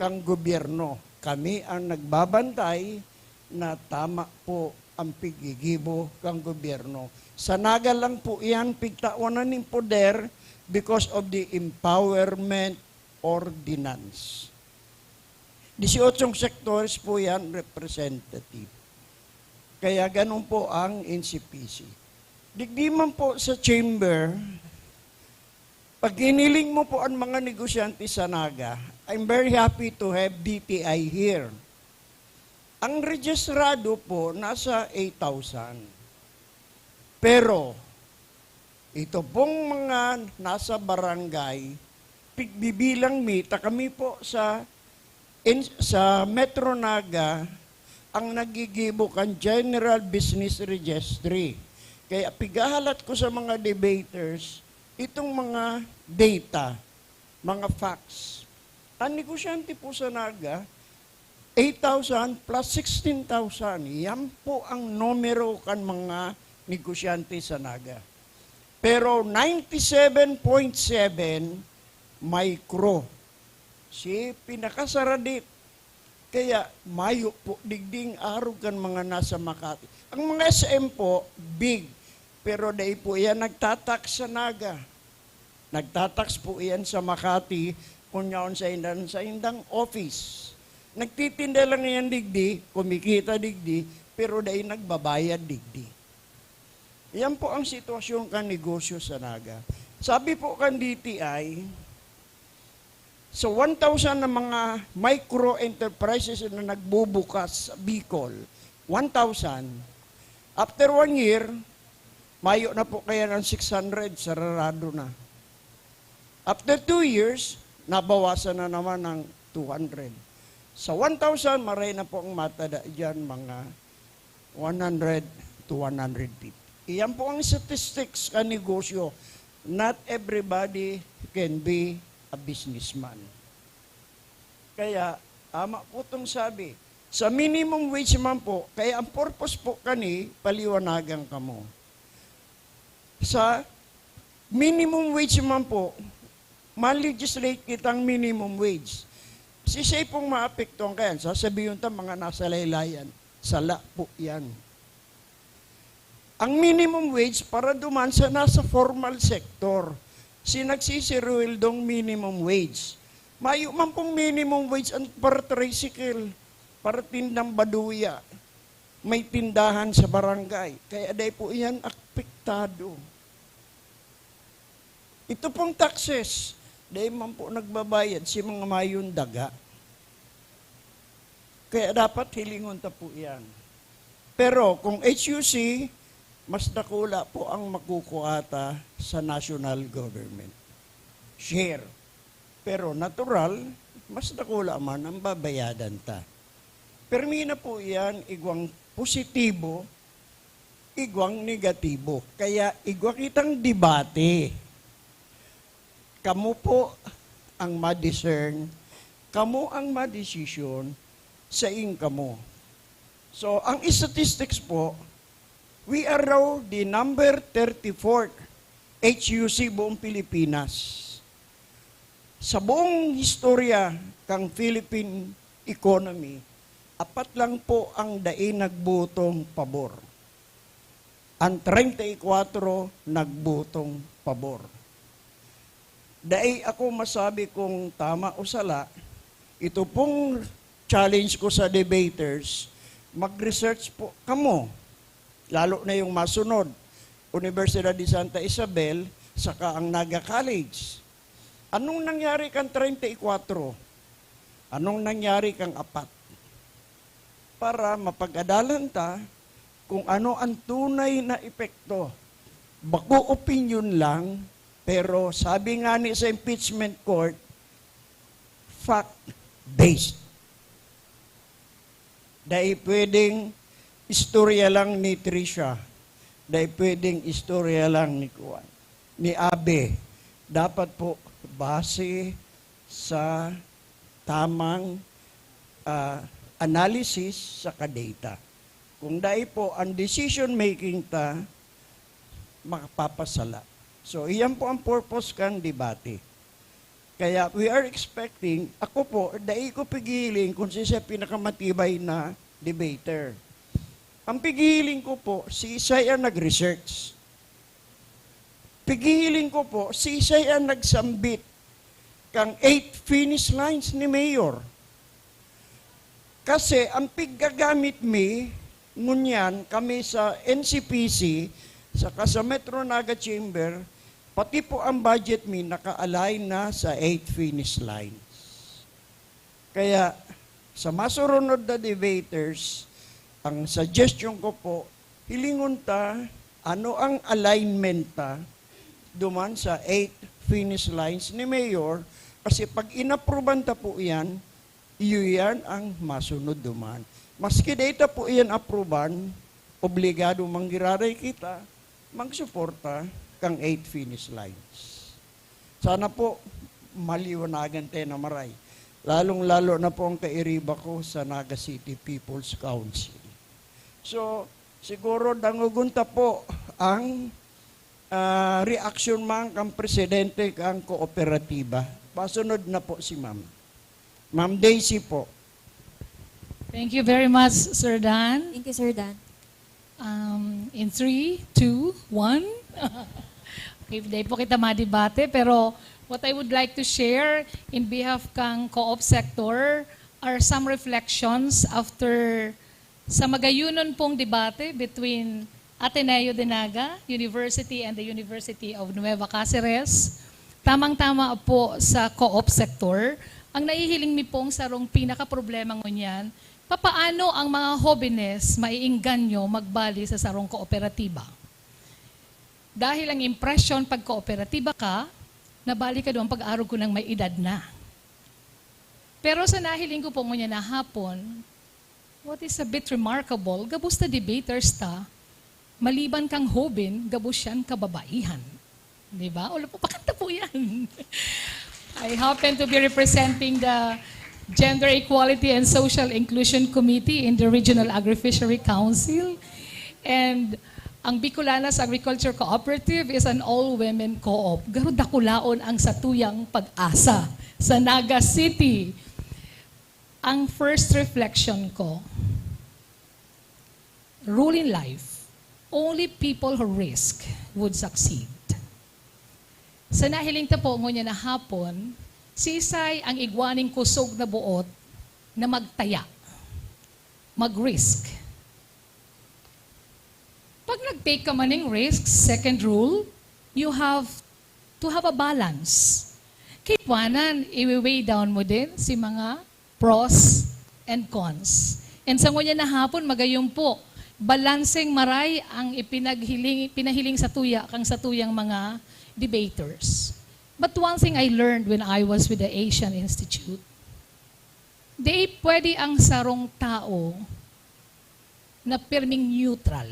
kang gobyerno. Kami ang nagbabantay na tama po ang piggigibo kang gobyerno. Sa Naga lang po iyan pigtawanan nin poder because of the empowerment ordinance. Dieciocho sectores po yan, representative. Kaya ganun po ang N C P C. Digdi man po sa chamber, pag hiniling mo po ang mga negosyante sa Naga, I'm very happy to have D T I here. Ang registrado po nasa eight thousand. Pero ito pong mga nasa barangay, pigbibilang mi, ta kami po sa, in, sa Metro Naga, ang naggigibo kan General Business Registry. Kaya pigahalat ko sa mga debaters itong mga data, mga facts. Ang negosyante po sa Naga, eight thousand plus sixteen thousand. Yan po ang numero kan mga negosyante sa Naga. Pero ninety-seven point seven micro. Si pinakasaradit. Kaya mayo po digding arog kan mga nasa Makati. Ang mga S M po, big. Pero dai po yan nagtatax sa Naga. Nagtatax po iyan sa Makati, kung yaon sa indang, sa indang office. Nagtitinda lang iyan digdi, kumikita digdi, pero dai nagbabayad digdi. Iyan po ang sitwasyon kan negosyo sa Naga. Sabi po kan D T I, sa one thousand na mga micro enterprises na nagbubukas sa Bicol, one thousand, after one year, mayo na po kaya ng six hundred, sararado na. After two years, nabawasan na naman ng two hundred. Sa one thousand, maray na po ang matada dyan, mga one hundred to one hundred fifty. Iyan po ang statistics kan negosyo. Not everybody can be a businessman. Kaya, tama po itong sabi. Sa minimum wage man po, kaya ang purpose po kani, paliwanagan kamo. Sa minimum wage man po, ma-legislate kitang minimum wage. Si siya pong maapektuhan kaya, sasabihin ta mga nasa laylayan. Sala po yan. Ang minimum wage para duman sa nasa formal sector, si nagsisiruweldong minimum wage. Mayo man pong minimum wage ang para tricycle, para tindang baduya, may tindahan sa barangay. Kaya dai po iyan apektado. Ito pong taxes, dai man po nagbabayad si mga mayong daga. Kaya dapat hilingon ta po iyan. Pero kung H U C, mas dakula po ang makukuha ta sa national government. Share. Pero natural, mas dakula man ang babayadan ta. Permi na po iyan, igwang positibo, igwang negatibo. Kaya igwa kitang debate. Kamo po ang ma-discern, kamo ang ma-decision, saing kamo. So, ang statistics po, we are now the number thirty-fourth H U C buong Pilipinas. Sa buong historia kang Philippine economy, apat lang po ang dai nagbotong pabor. Ang treinta y cuatro nagbotong pabor. Dai ako masabi kung tama o sala. Ito pong challenge ko sa debaters, mag-research po kamo, lalo na yung masunod, Universidad de Santa Isabel, saka ang Naga College. Anong nangyari kan treinta y cuatro? Anong nangyari kang apat? Para mapag-adalan ta kung ano ang tunay na epekto Bako opinion lang, pero sabi nga ni sa impeachment court, fact-based. Dai pwedeng istorya lang ni Trisha. Dai pwedeng istorya lang ni Kuan, ni Abe. Dapat po base sa tamang, ah, analysis saka data. Kung dai po, ang decision making ta makapapasala. So, iyan po ang purpose kan debate. Kaya we are expecting, ako po, dai ko pigiling kung sisay pinakamatibay na debater. Ang pigiling ko po, sisay ang nag-research. Pigiling ko po, sisay ang nagsambit kang eight finish lines ni Mayor. Kasi ang piggagamit mi, ngunyan kami sa N C P C, saka sa Metro Naga Chamber, pati po ang budget mi naka-align na sa eight finish lines. Kaya, sa masurunod na debaters, ang suggestion ko po, hilingon ta, ano ang alignment ta duman sa eight finish lines ni Mayor, kasi pag inapruban ta po iyan, iyo yan ang masunod duman. Maski dai ta po iyan apruban, obligado manggiraray kita, magsuporta kang eight finish lines. Sana po, maliwanagan tayo na maray. Lalong-lalo na po ang kairiba ko sa Naga City People's Council. So, siguro dangogon ta po ang, ah, reaksyon man kan presidente kan kooperatiba. Masunod na po si Ma'am. Ma'am Daisy po. Thank you very much, Sir Dan. Thank you, Sir Dan. Um, in three, two, one. Okay, dai po kita madebate, pero what I would like to share in behalf kang co-op sector are some reflections after sa magayunon pong debate between Ateneo de Naga University and the University of Nueva Caceres. Tamang-tama po sa co-op sector, ang nahihiling mi pong sarong pinakaproblema ngunyan, papaano ang mga hobenes maiengganyo magbali sa sarong kooperatiba? Dahil ang impresyon pag kooperatiba ka, nabali ka doon pag-arog ko ng may edad na. Pero sa nahiling ko po ngunyan na hapon, what is a bit remarkable, gabos na debaters ta, maliban kang hoben, gabos siyang kababaihan. Di ba? O, pakanta po yan. I happen to be representing the Gender Equality and Social Inclusion Committee in the Regional Agri-Fishery Council. And ang Bicolanas Agriculture Cooperative is an all-women co-op. Garo dakulaon ang satuyang pag-asa sa Naga City. Ang first reflection ko, rule in life, only people who risk would succeed. Sa nahiling ta po ngunyan na hapon, sisay ang igwa ning kusog na boot na magtaya, mag-risk. Pag nag-take ka man ning risk, second rule, you have to have a balance. Kaipuanan, i-weigh down mo din si mga pros and cons. And sa ngunyan na hapon, magayong po, balanseng maray ang ipinaghiling, pinahiling sa tuya kang sa tuyang mga debaters. But one thing I learned when I was with the Asian Institute, di pwede ang sarong tao na pirming neutral.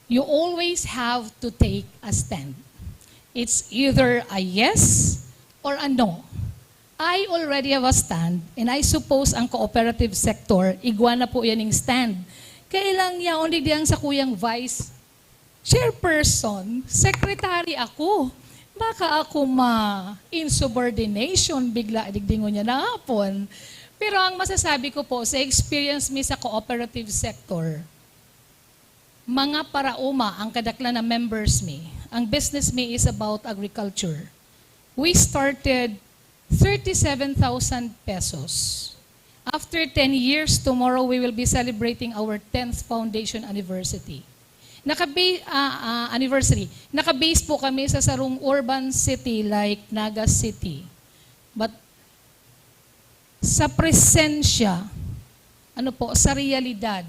You always have to take a stand. It's either a yes or a no. I already have a stand, and I suppose ang cooperative sector, igwa na po yan yung stand. Kailang niya, only diyang sa kuyang vice chairperson, secretary ako. Baka ako ma-insubordination bigla digdi ngunyan na hapon. Pero ang masasabi ko po, sa experience mi sa cooperative sector, mga paraoma ang kadaklan na members mi. Ang business mi is about agriculture. We started thirty-seven thousand pesos. After ten years, tomorrow we will be celebrating our tenth foundation anniversary. Naka-ba- ah, ah, anniversary. Naka-base po kami sa sarong urban city like Naga City. But sa presensya, ano po, sa realidad,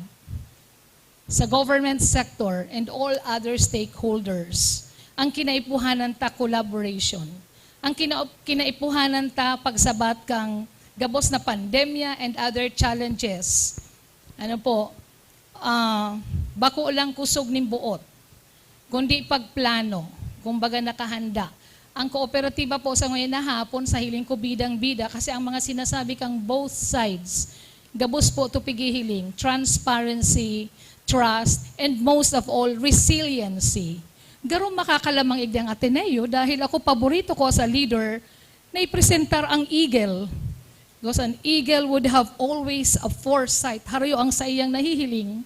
sa government sector and all other stakeholders, ang kinaipuhanan ta collaboration. Ang kina-, kinaipuhanan ta pagsabat kan gabos na pandemya and other challenges. Ano po, ah, bako lang kusog nin boot, kundi pagplano, kumbaga nakahanda. Ang kooperatiba po sa ngayon na hapon, sa hiling ko bidang-bida, kasi ang mga sinasabi kang both sides, gabos po to pighihiling, transparency, trust, and most of all, resiliency. Garo makakalamang igdi ang Ateneo dahil ako paborito ko sa leader na ipresentar ang eagle. Because an eagle would have always a foresight. Harayo ang saiyang nahihiling.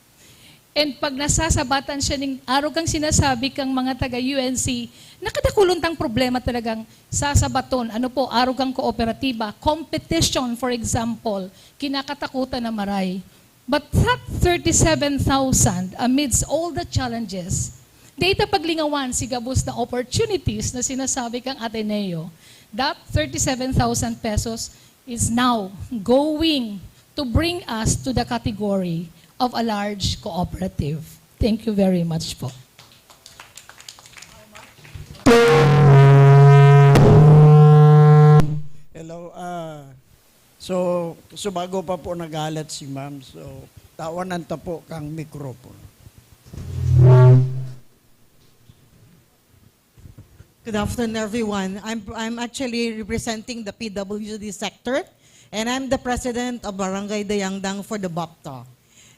And pag nasasabatan siya ning arog kang sinasabi kang mga taga U N C, nakadakulon tang problema talagang sasabaton. Ano po, arog kang kooperatiba, competition, for example, kinakatakutan na maray. But that thirty-seven thousand, amidst all the challenges, data paglingawan si gabos na opportunities na sinasabi kang Ateneo, that thirty-seven thousand pesos is now going to bring us to the category of a large cooperative. Thank you very much po. Hello. Ah, so, subago pa po nagalat si ma'am. So, tawanan ta po kang microphone. Good afternoon, everyone. I'm, I'm actually representing the P W D sector, and I'm the president of Barangay Dayangdang for the BOPTA.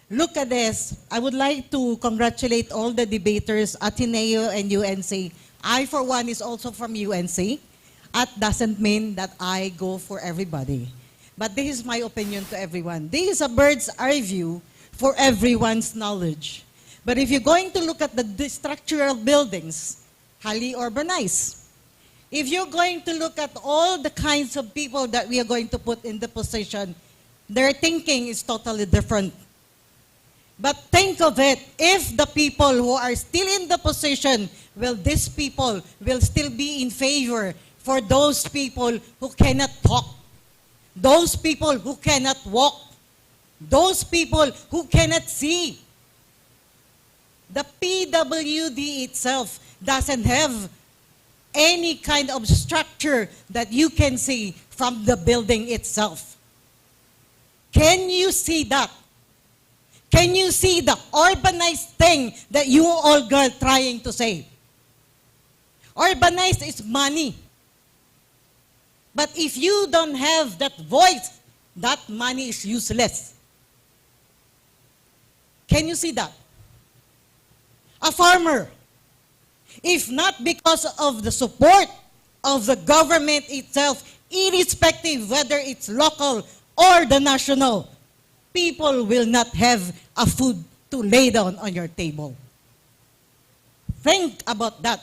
Look at this. I would like to congratulate all the debaters, Ateneo and U N C. I, for one, is also from U N C. That doesn't mean that I go for everybody. But this is my opinion to everyone. This is a bird's eye view for everyone's knowledge. But if you're going to look at the, the structural buildings, highly urbanized. If you're going to look at all the kinds of people that we are going to put in the position, their thinking is totally different. But think of it, if the people who are still in the position, well, these people will still be in favor for those people who cannot talk, those people who cannot walk, those people who cannot see. The P W D itself doesn't have any kind of structure that you can see from the building itself. Can you see that? Can you see the urbanized thing that you all are trying to say? Urbanized is money. But if you don't have that voice, that money is useless. Can you see that? A farmer, if not because of the support of the government itself, irrespective whether it's local or the national, people will not have a food to lay down on your table. Think about that.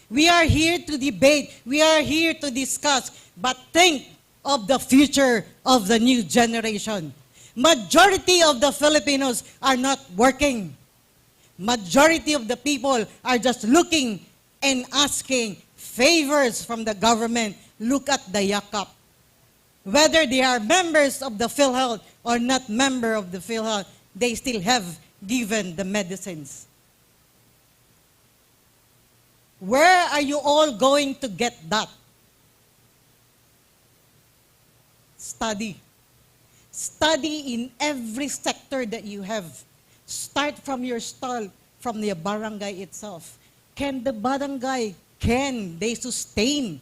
We are here to debate, we are here to discuss, but think of the future of the new generation. Majority of the Filipinos are not working. Majority of the people are just looking and asking favors from the government. Look at the Yakap. Whether they are members of the PhilHealth or not member of the PhilHealth, they still have given the medicines. Where are you all going to get that? Study. Study in every sector that you have. Start from your stall, from the barangay itself. Can the barangay, can they sustain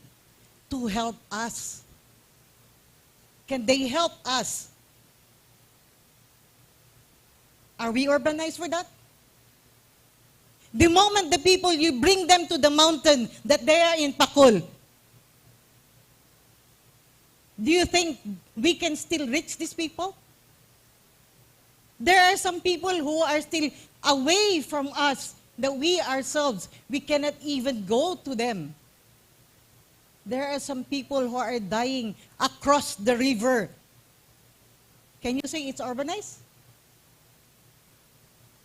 to help us? Can they help us? Are we urbanized for that? The moment the people, you bring them to the mountain that they are in Pakul, do you think we can still reach these people? There are some people who are still away from us that we ourselves, we cannot even go to them. There are some people who are dying across the river. Can you say it's urbanized?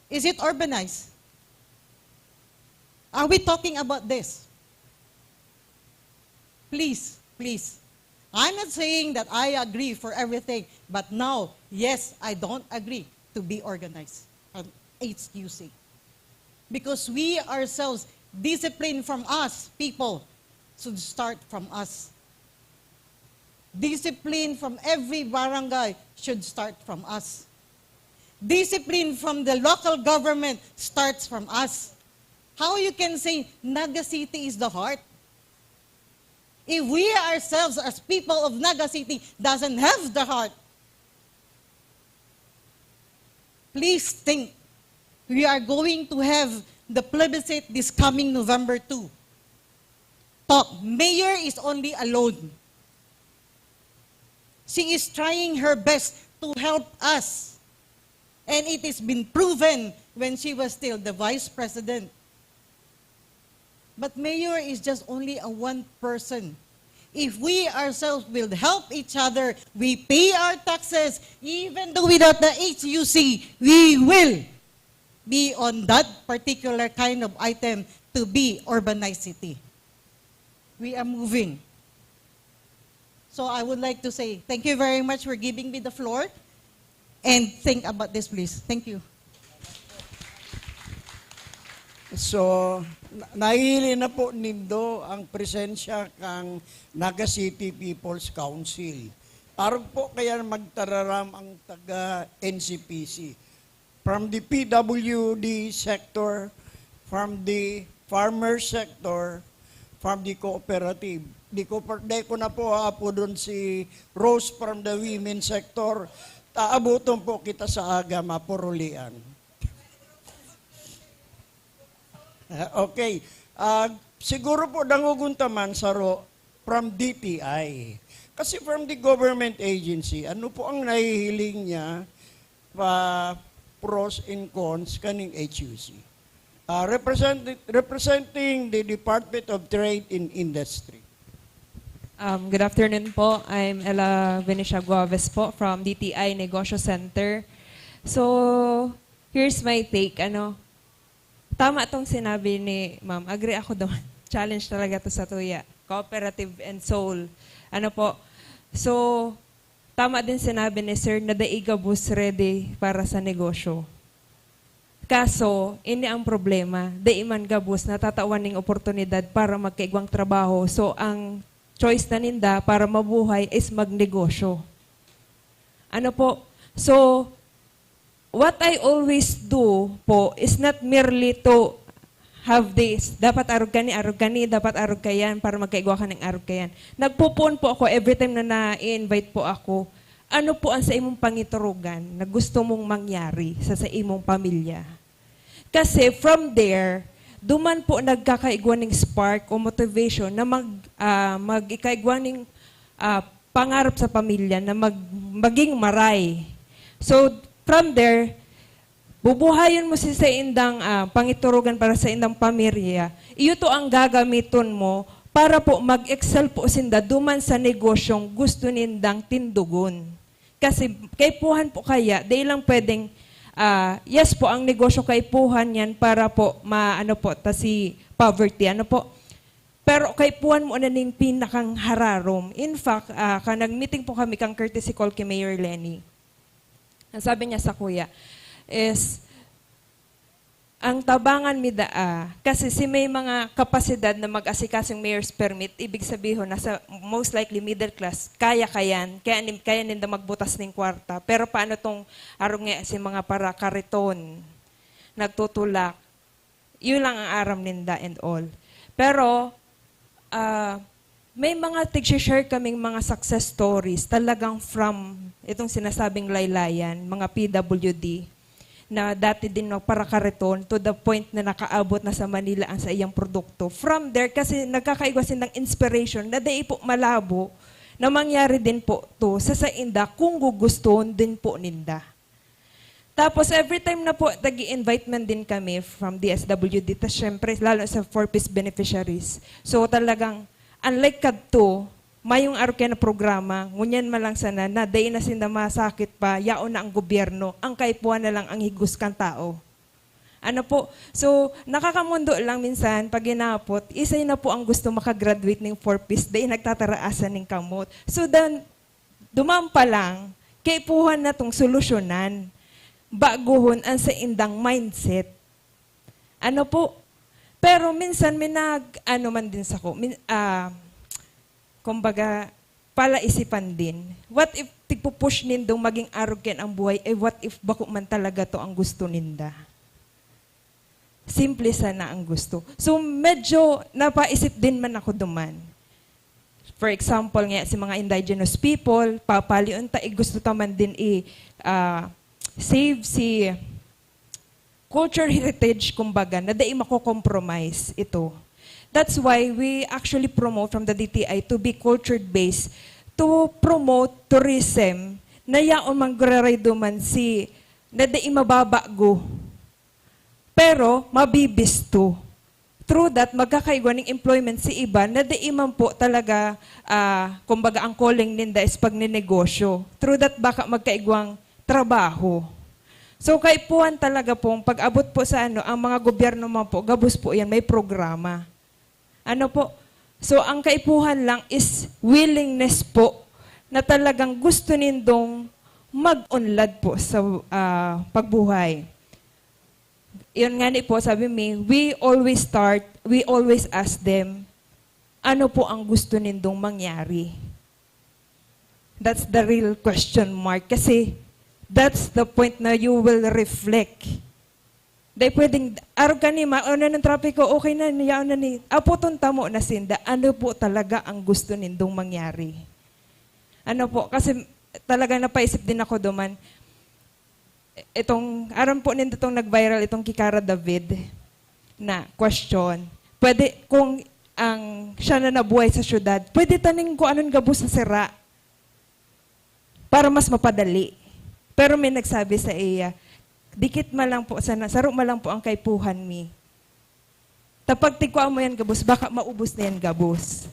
Is it urbanized? Are we talking about this? Please, please. I'm not saying that I agree for everything, but now, yes, I don't agree to be organized. and H U C. Because we ourselves, discipline from us, people, should start from us. Discipline from every barangay should start from us. Discipline from the local government starts from us. How you can say Naga City is the heart? If we ourselves as people of Naga City doesn't have the heart, please think. We are going to have the plebiscite this coming November two. Talk. Mayor is only alone. She is trying her best to help us. And it has been proven when she was still the vice president. But mayor is just only a one person. If we ourselves will help each other, we pay our taxes, even though without the H U C, we will be on that particular kind of item to be urbanized city. We are moving. So I would like to say, thank you very much for giving me the floor. And think about this, please. Thank you. So, na- nahili na po nindo ang presensya kang Naga City People's Council. Arog po kaya magtararam ang taga N C P C. From the P W D sector, from the farmer sector, from the cooperative. Di ko, pa- di ko na po aapodon si Rose from the women sector. Taabuton po kita sa aga, mapurulian. Okay. Ah, siguro po dangogon ta man saro from D T I. Kasi from the government agency, ano po ang nahihiling niya pa pros and cons kaning H U C? Ah, represent- representing the Department of Trade and Industry. Um, good afternoon po. I'm Ella Venecia Guaves po from D T I Negosyo Center. So, here's my take. Ano, tama tong sinabi ni Ma'am. Agree ako doon. Challenge talaga to sa tuya. Cooperative and soul. Ano po? So, tama din sinabi ni Sir na dai gabos ready para sa negosyo. Kaso, ini ang problema. Dai man gabos natatawan ning oportunidad para magkaigwang trabaho. So, ang choice na ninda para mabuhay is magnegosyo. Ano po? So, what I always do po is not merely to have this, dapat arog kani, arog kani, dapat arog kayan, para magkaigwa ka ng arog kayan. Nagpupuon po ako every time na na-invite po ako, ano po ang sa imong pangiturugan na gusto mong mangyari sa sa imong pamilya? Kasi from there, duman po nagkakaigwa ning spark o motivation na mag, ah, mag-ikaigwa ning, ah, pangarap sa pamilya na mag, maging maray. So, from there, bubuhayon mo si sa indang ah, pangiturugan para sa indang pamilya. Iyo to ang gagamiton mo para po mag-excel po sinda duman sa negosyong gusto nindang tindugon. Kasi kaipuhan po kaya, di lang pwedeng, ah, yes po, ang negosyo kaipuhan yan para po, ma, ano po, ta si poverty, ano po. Pero kaipuhan mo na ning pinakang hararom. In fact, ah, ka nag-meeting po kami kang courtesy call kay Mayor Leni. Ang sabi niya sa kuya is, ang tabangan mi daa, kasi si may mga kapasidad na mag-asikasong mayor's permit, ibig sabihon, nasa most likely middle class, kaya kayan, kaya, nin- kaya ninda magbutas ning kwarta. Pero paano tong arong nga si mga para kariton, nagtutulak? Yun lang ang aram ninda and all. Pero, ah, may mga tig-share kaming mga success stories talagang from itong sinasabing laylayan, mga P W D, na dati din magparakariton to the point na nakaabot na sa Manila ang sa iyang produkto. From there, kasi nagkakaigwa sindang inspiration na dai po malabo na mangyari din po to sa sainda kung gugustuhon din po ninda. Tapos every time na po, nag-invite man din kami from D S W D, tas syempre, lalo sa four Ps beneficiaries. So talagang, unlike kadto, mayong arog kaya na programa, ngunyan man lang sana, na dai na sinda masakit pa, yaon na ang gobyerno, ang kaipuhan na lang ang higos kan tao. Ano po? So, nakakamundo lang minsan, pag hinapot, isay na po ang gusto makagraduate ning four Ps, dai nagtataraasan ning kamot. So, dan, duman pa lang, kaipuhan na tong solusyonan. baguhon ang saindang mindset. Ano po? Pero minsan may nag-ano man din sako, min-, ah, kumbaga, palaisipan din. What if tigpu-push nindong maging arrogant ang buhay, eh, what if bako man talaga to ang gusto ninda? Simple sana ang gusto. So, medyo napaisip din man ako duman. For example nga, si mga indigenous people, papalion ta, eh, gusto ta man din i, ah, save si culture heritage, kumbaga, na dai mako-compromise ito. That's why we actually promote from the D T I to be culture-based, to promote tourism na yaon man guraraydo man si, na dai mababago, pero mabibisto. Through that, magkakaigwa ning employment si iba na dai man po talaga, ah, kumbaga, ang calling ninda is pagninegosyo. Through that, baka magkaigwang trabaho. So, kaipuhan talaga pong pag-abot po sa ano, ang mga gobyerno man po, gabos po yan, may programa. Ano po? So, ang kaipuhan lang is willingness po na talagang gusto nindong mag-unlad po sa, ah, pagbuhay. Yun nga ni po, sabi mi, we always start, we always ask them, "Ano po ang gusto nindong mangyari?" That's the real question mark. Kasi, that's the point na you will reflect. Dai pwedeng, "Arog ka ni, ma-, ano ng trapiko, okay na, yaon na ni." Apoton tamo na sinda, ano po talaga ang gusto nindong mangyari? Ano po, kasi talaga napaisip din ako duman. Itong, aram po nindo itong nag-viral, itong kay Kara David na question. Pwede, kung ang, siya na nabuhay sa syudad, pwede taning kung anong gabos sa sira para mas mapadali. Pero may nagsabi sa iya, "Dikit man lang po sana, saro man lang po ang kaipuhan mi. Ta pag tigkua mo yan gabos, baka maubos na yan gabos."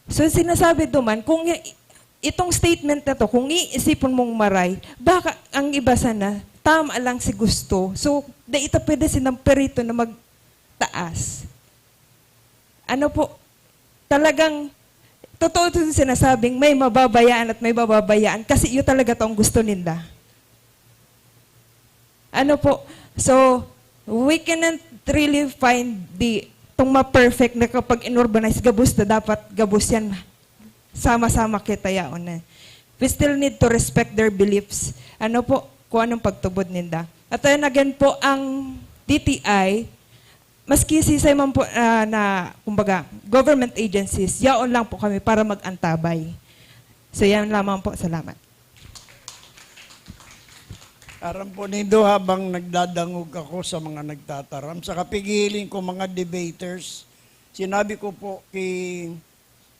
So, sinasabi duman, kung i-, itong statement na to, kung iisipon mong maray, baka ang iba sana, tama lang si gusto. So, dai ito pwede sinamperito na magtaas. Ano po, talagang, totoo itong sinasabing may mababayaan at may mababayaan kasi iyo talaga tong gusto ninda. Ano po? So, we cannot really find the, tong ma-perfect na kapag in-urbanize, gabos na dapat, gabos yan. Sama-sama kita yaon na. We still need to respect their beliefs. Ano po? Kung anong pagtubod ninda. At then again po, ang D T I, maski sisay man po, ah, na, kumbaga, government agencies, yaon lang po kami para mag-antabay. So, yan lamang po. Salamat. Aram po nindo, habang nagdadangog ako sa mga nagtataram, sa kapigiling ko, mga debaters, sinabi ko po kay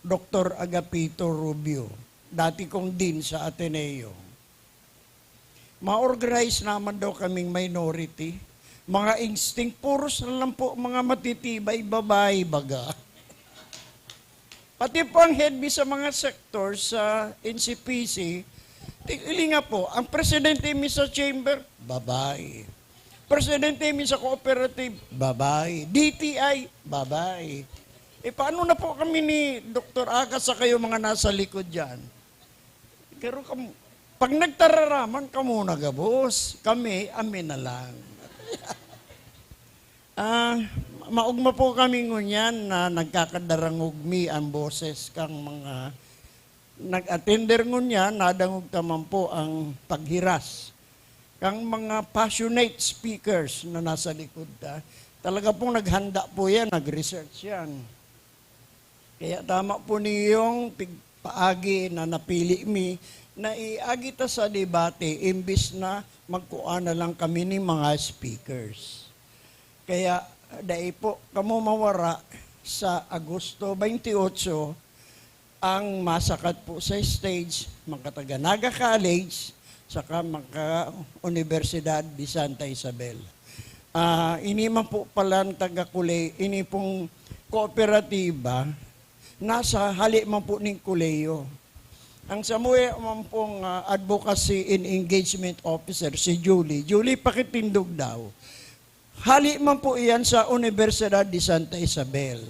Doktor Agapito Rubio, dati kong dean sa Ateneo, "Ma-organize naman daw kaming minority. Mga instinct, puros na lang po mga matitibay, babae baga." Pati po ang head mi sa mga sectors sa N C P C, ti-, ili nga po, ang presidente mi sa chamber, babae. Presidente mi sa cooperative, babae. D T I, babae. E, paano na po kami ni Doktor Aga sa kayo mga nasa likod diyan? Pero kam-, pag nagtararaman kamo na gabos, kami, ami na lang. Ah, maogma po kami ngunyan na nagkakadarangog mi ang boses kang mga nag-attender ngunyan, nadangog ta man po ang paghiras kang mga passionate speakers na nasa likod ta. Talaga pong naghanda po yan, nag-research yan. Kaya tama po niyong pigpaagi na napili mi na iagi ta sa debate imbis na magkua na lang kami ning mga speakers. Kaya dai po kamo mawara sa Agosto twenty-eight, ang masakat po sa stage, mga taga Naga College, saka mga Universidad de Santa Isabel. Ah, ini man po palan taga Kule-, ini pong kooperatiba, nasa hali man po ning kolehiyo. Ang samuya man pong, ah, advocacy and engagement officer, si Julie. Julie, pakitindog daw. Hali man po iyan sa Universidad de Santa Isabel.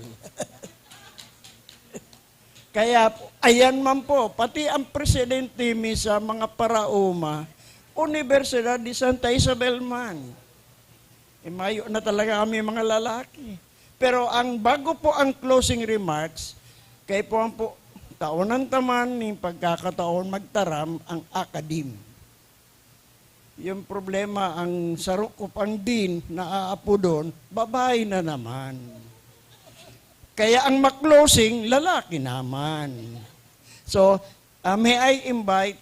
Kaya po, ayan man po, pati ang presidente mi sa mga paraoma, Universidad de Santa Isabel man. E, mayo na talaga kami mga lalaki. Pero ang bago po ang closing remarks, kay po ang po, taonan ta man ning pagkakataon magtaram ang academe. Yung problema, ang saro ko pang dean na aapodon, babae na naman. Kaya ang ma-closing, lalaki naman. So, ah, may I invite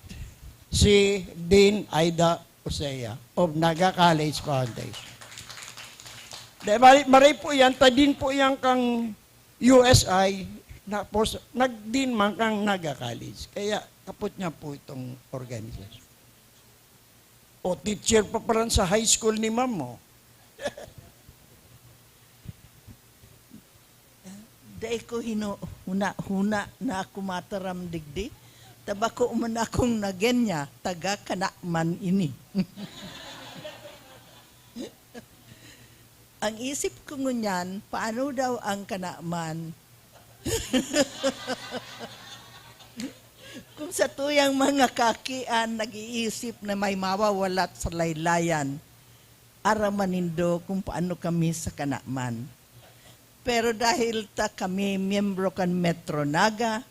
si Dean Aida Osea of Naga College Foundation. Di, mari, mari po yan, ta dean po yan kang U S I, tapos nag-dean man kang Naga College. Kaya kapot niya po itong organisasyon. O teacher pa paran sa high school ni ma'am mo. Dai ko hino-, huna-huna na ako mataram digdi. Ta bako man akong nagenya, taga Kanaman ini. Ang isip ko ngunyan, paano daw ang Kanaman? Kung sa tuyang mga kakian nag-iisip na may mawawalat sa laylayan, araman nindo kung paano kami sa Kanaman. Pero dahil ta kami miyembro kan Metro Naga,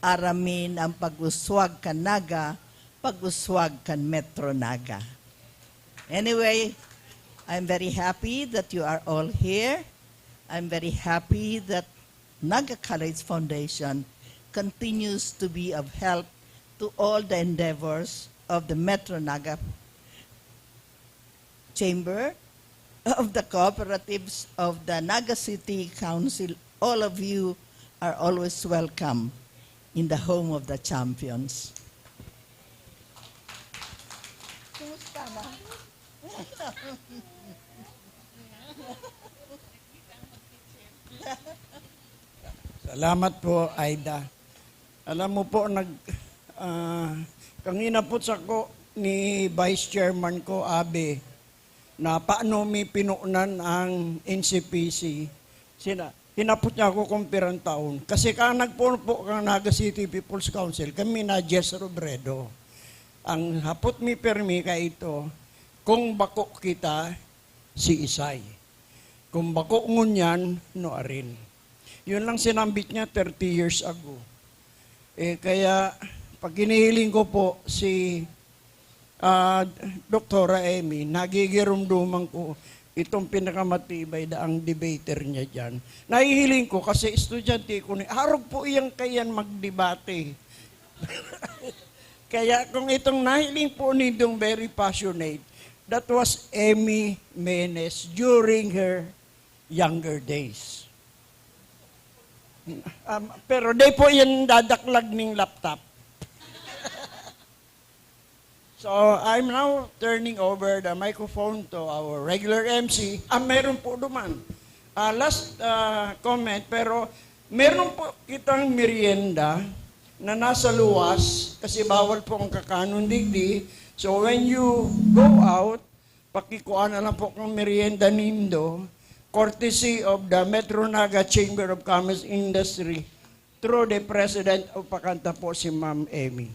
aramin ang pag-uswag kan Naga, pag-uswag kan Metro Naga. Anyway, I'm very happy that you are all here. I'm very happy that Naga College Foundation continues to be of help to all the endeavors of the Metro Naga Chamber of the Cooperatives of the Naga City Council. All of you are always welcome in the home of the champions. Kumusta, ma? Salamat po, Aida. Alam mo po, nag, ah, kang inapot sako ni Vice Chairman ko, Abe, na paano mi pinunan ang N C P C. Sina-, hinapot niya ako kung pirang taon. Kasi ka nagpuno po kang Naga City People's Council, kami na Jess Robredo. Ang hapot mi permi ka ito, kung bako kita, si Isay. Kung bako ngunyan, no arin. Yun lang sinambit niya thirty years ago. Eh, kaya, pag hinihiling ko po si, ah, Doktora Emmy, nagigirumduman ko itong pinakamatibay na ang debater niya dyan. Nahihiling ko kasi estudyante ko ni, arog po iyang kayan magdebate. Kaya kung itong nahiling po nindong very passionate, that was Emmy Menes during her younger days. Um, pero di po yan dadaklag ning laptop. So, I'm now turning over the microphone to our regular M C. Ah, meron po duman. Ah, last, ah, comment, pero meron po kitang merienda na nasa luwas kasi bawal po ang kakanon digdi. So, when you go out, pakikuha na lang po kang merienda nindo, courtesy of the Metro Naga Chamber of Commerce Industry, through the President of Pakanta po, si Ma'am Emmy.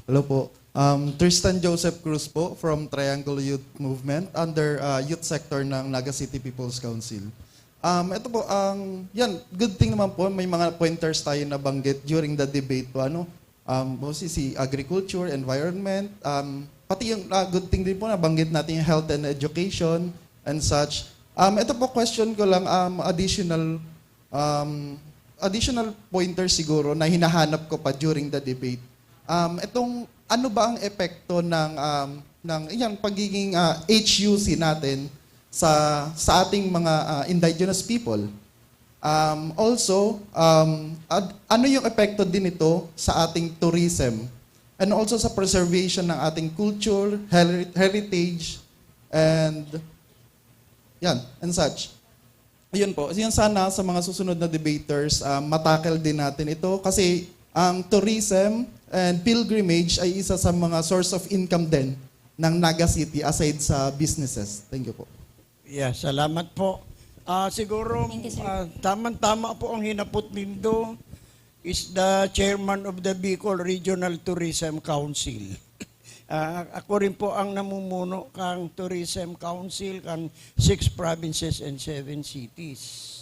Hello po. Um, Tristan Joseph Cruz po from Triangle Youth Movement under, uh, youth sector ng Naga City People's Council. Um, ito po, ang, yan, good thing naman po, may mga pointers tayo nabanggit during the debate po, ano? Um, mostly si agriculture, environment, um, pati yung, ah, good thing din po nabanggit natin yung health and education and such. Um, ito po, question ko lang, um, additional, um, additional pointer siguro na hinahanap ko pa during the debate. Um, itong, ano ba ang epekto ng, um, ng, yan, pagiging, ah, H U C natin sa, sa ating mga, ah, indigenous people? Um, also, um, ad-, ano yung epekto din nito sa ating tourism and also sa preservation ng ating culture, heri-, heritage, and yan, and such. Yun po, yun sana sa mga susunod na debaters, um, matackle din natin ito kasi ang tourism and pilgrimage ay isa sa mga source of income din ng Naga City aside sa businesses. Thank you po. Yeah, salamat po. Ah, siguro, Thank you, sir. Ah, tamang-tama po ang hinapot nindo. is the chairman of the Bicol Regional Tourism Council. Ah, ako rin po ang namumuno kang Tourism Council kan six provinces and seven cities.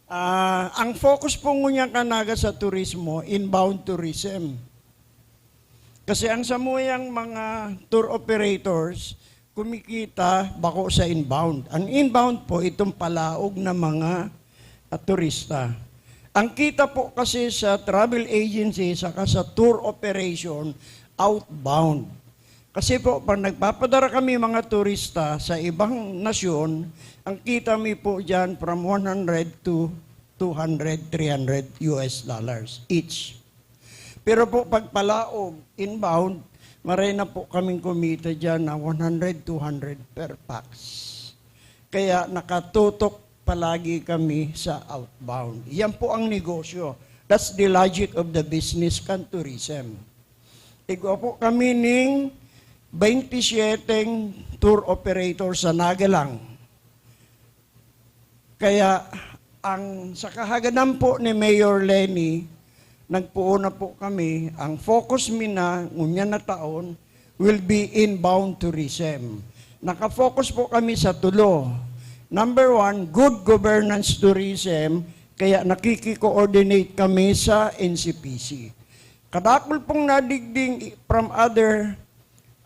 Ah, ang focus po ngunyan kan Naga sa turismo, inbound tourism. Kasi ang samuyang mga tour operators, kumikita bako sa inbound. Ang inbound po, itong palaog na mga, ah, turista. Ang kita po kasi sa travel agency saka sa tour operation, outbound. Kasi po, pag nagpapadara kami mga turista sa ibang nasyon, ang kita mi po diyan from one hundred to two hundred, three hundred U S dollars each. Pero po, pag palaog, inbound, maray na po kaming kumita diyan na one hundred, two hundred per pax. Kaya nakatutok palagi kami sa outbound. Yan po ang negosyo. That's the logic of the business kan tourism. Igwa po kami ning twenty-seven tour operator sa Naga lang. Kaya ang sa kahagadan po ni Mayor Leni, nagpoon na po kami, ang focus mi na ngunyan na taon will be inbound tourism. Naka-focus po kami sa tulo. Number one, good governance tourism, kaya nakiki-coordinate kami sa N C P C. Kadakul pong nadigding from other,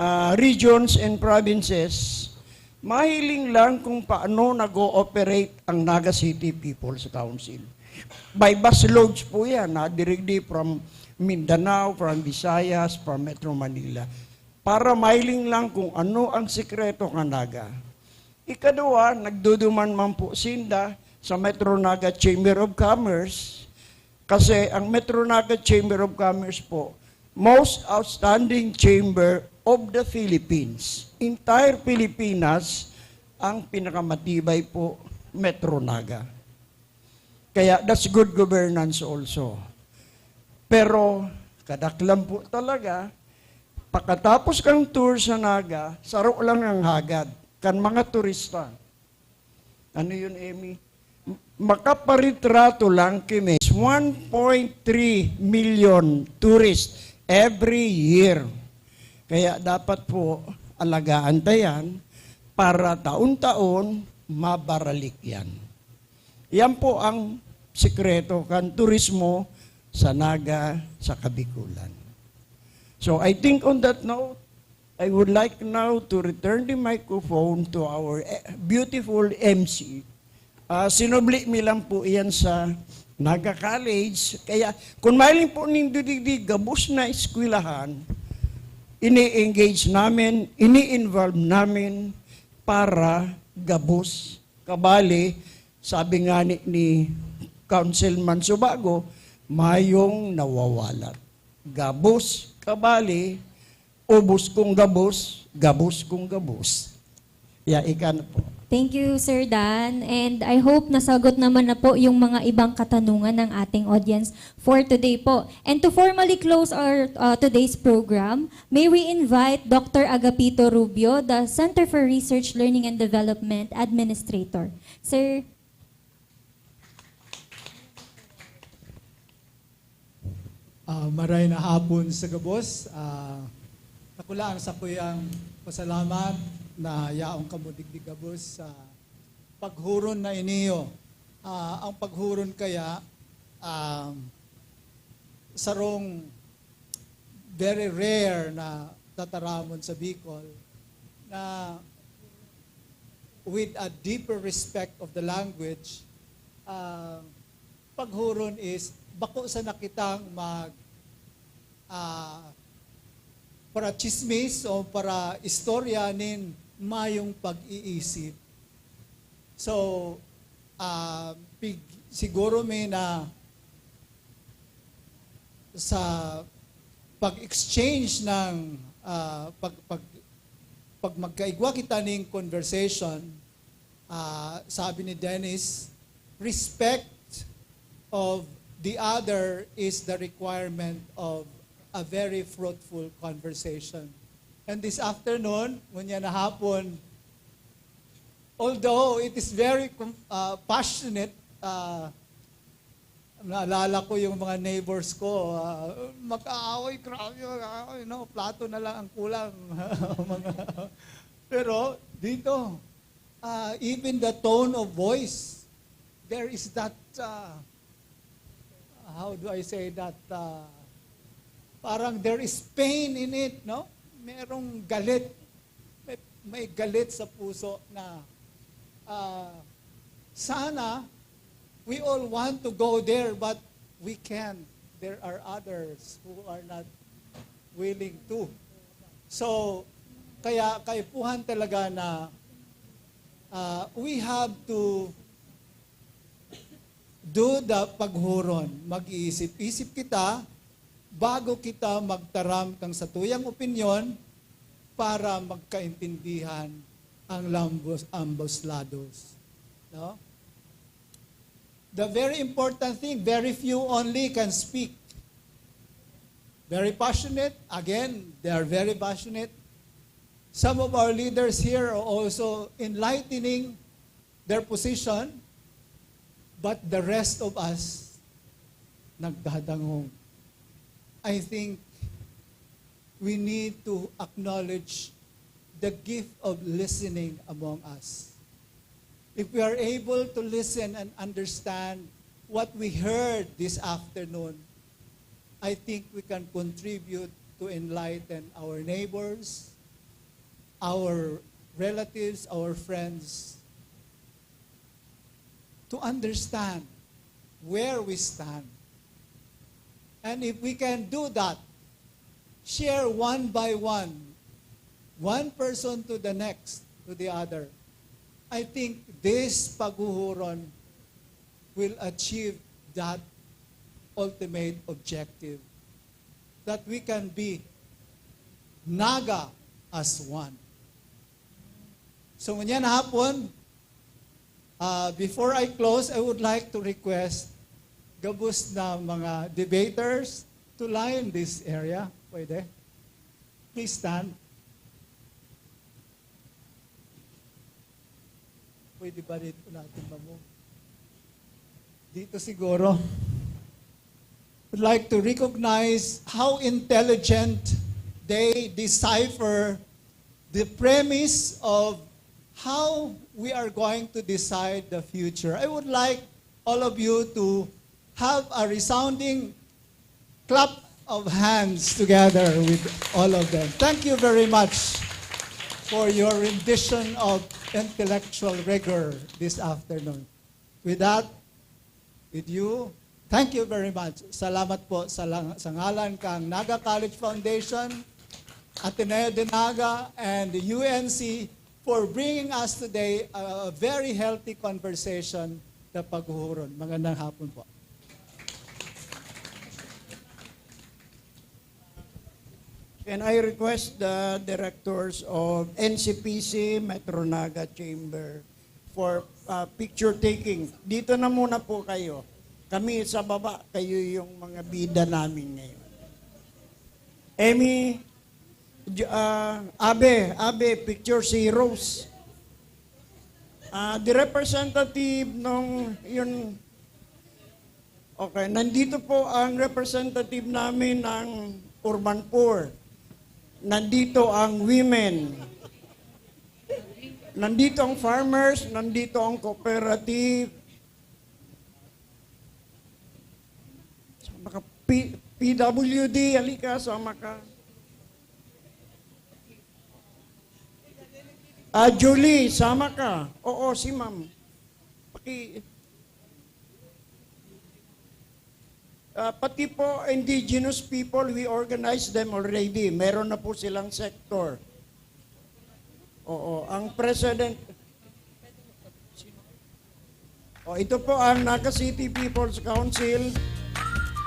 ah, regions and provinces, mahiling lang kung paano nag-ooperate ang Naga City People's Council. By bus loads po yan, nadirigdi from Mindanao, from Visayas, from Metro Manila, para mahiling lang kung ano ang sikreto kan Naga. Ikaduwa, nagduduman man po sinda sa Metro Naga Chamber of Commerce, kasi ang Metro Naga Chamber of Commerce po, most outstanding chamber of the Philippines. Entire Pilipinas, ang pinakamatibay po, Metro Naga. Kaya that's good governance also. Pero, kadaklan po talaga, pakatapos kang tour sa Naga, saro lang ang hagad kan mga turista. Ano yun, Emmy? Makaparitrato lang kami. One point three million tourists every year. Kaya dapat po alagaan ta yan para taon-taon mabaralik yan. Yan po ang sikreto kan turismo sa Naga, sa Kabikulan. So I think on that note, I would like now to return the microphone to our, eh, beautiful M C. Ah, sinubli mi lang po iyan sa Naga College. Kaya kung mahiling po nindo digdi gabos na eskwelahan, ini-engage namin, ini-involve namin para gabos. Kabali, sabi nga ni, ni Councilman Subago, mayong nawawalat. Gabos, kabali, ubos kung gabos, gabos kung gabos. Ya, ika na po. Thank you, Sir Dan. And I hope nasagot naman na po yung mga ibang katanungan ng ating audience for today po. And to formally close our uh, today's program, may we invite Doctor Agapito Rubio, the Center for Research, Learning and Development Administrator. Sir? Ah, maray na hapon sa gabos. Ah, dakula ang sakuyang pasalamat na yaon kamo digdi gabos sa paghuron na iniyo. Ah, ang paghuron kaya, ah, sarong very rare na tataramon sa Bicol na with a deeper respect of the language, ah, paghuron is bako sana kitang mag, ah, para chismis o para istorya nin mayong pag-iisip. So, ah, pig, siguro may na sa pag-exchange ng, ah, pag, pag, pag magkaigwa kita ning conversation, ah, sabi ni Dennis, respect of the other is the requirement of a very fruitful conversation. And this afternoon, ngunya na hapon, although it is very com- ah, passionate, ah, Naalala ko yung mga neighbors ko, ah, mag-aaway, grabe, mag-aaway, no? Plato na lang ang kulang. Mga, pero dito, ah, even the tone of voice, there is that, ah, how do I say that? Ah, parang there is pain in it, no? Merong galit. May, may galit sa puso na, ah, sana we all want to go there, but we can't. There are others who are not willing to. So, kaya kaipuhan talaga na, ah, we have to do the paghuron. Mag-iisip-isip kita bago kita magtaram kan satuyang opinyon para magkaintindihan ang lambos, ambos lados. No? The very important thing, very few only can speak. Very passionate. Again, they are very passionate. Some of our leaders here are also enlightening their position, but the rest of us nagdadangog. I think we need to acknowledge the gift of listening among us. If we are able to listen and understand what we heard this afternoon, I think we can contribute to enlighten our neighbors, our relatives, our friends, to understand where we stand. And if we can do that, share one by one, one person to the next, to the other, I think this paghuhuron will achieve that ultimate objective, that we can be Naga as one. So, ngunyan hapon, ah, before I close, I would like to request gabos na mga debaters to line this area. Pwede? Please stand. Pwede ba rito natin mamo? Dito siguro. Would like to recognize how intelligent they decipher the premise of how we are going to decide the future. I would like all of you to have a resounding clap of hands together with all of them. Thank you very much for your rendition of intellectual rigor this afternoon. With that, with you, thank you very much. Salamat po sa, lang, sa ngalan kang Naga College Foundation, Ateneo de Naga, and the U N C for bringing us today a very healthy conversation na paghuhuron. Magandang hapon po. And I request the directors of N C P C, Metro Naga Chamber, for, uh, picture taking. Dito na muna po kayo. Kami sa baba, kayo yung mga bida namin ngayon. Emmy, J-, ah, Abe, Abe, picture si Rose. Ah, the representative nung, yun, okay, nandito po ang representative namin ng Urban Poor. Nandito ang women. Nandito ang farmers, nandito ang cooperative. Sama ka, P-, P W D, halika, sama ka. Ah, Julie, sama ka. Oo, si ma'am. Paki-, ah, pati po indigenous people, we organize them already. Meron na po silang sector. Oo, ang president, oh, ito po ang Naga City People's Council.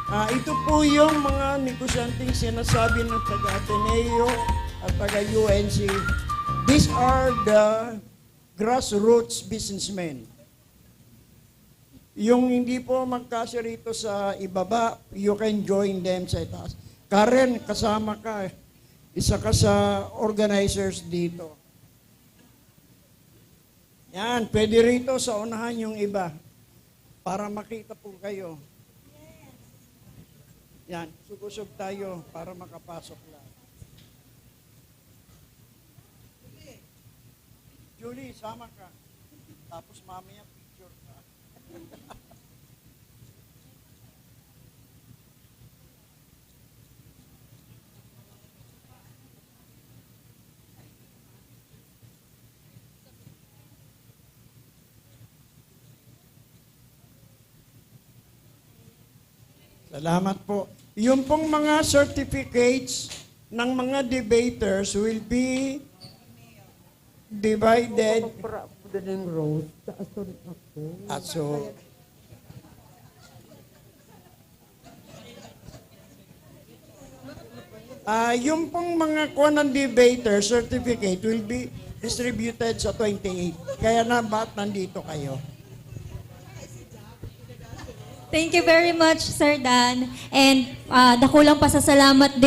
Ah, ito po yung mga negosyanteng sinasabi ng taga-Ateneo at taga-U N C. These are the grassroots businessmen. Yung hindi po magkasya rito sa ibaba, you can join them sa itaas. Karen, kasama ka. Isa ka sa organizers dito. Yan, pwede rito sa unahan yung iba para makita po kayo. Yan, kusog-kusog tayo para makapasok lang. Julie, sama ka. Tapos mamaya picture ka. Salamat po. Yung pong mga certificates ng mga debaters will be divided. Magpara ako din ng rose. Taas ako. At so, ah, yung pong mga kuha ng debater certificate will be distributed sa twenty-eight. Kaya na ba't nandito kayo? Thank you very much, Sir Dan. And uh, dakulang pasasalamat din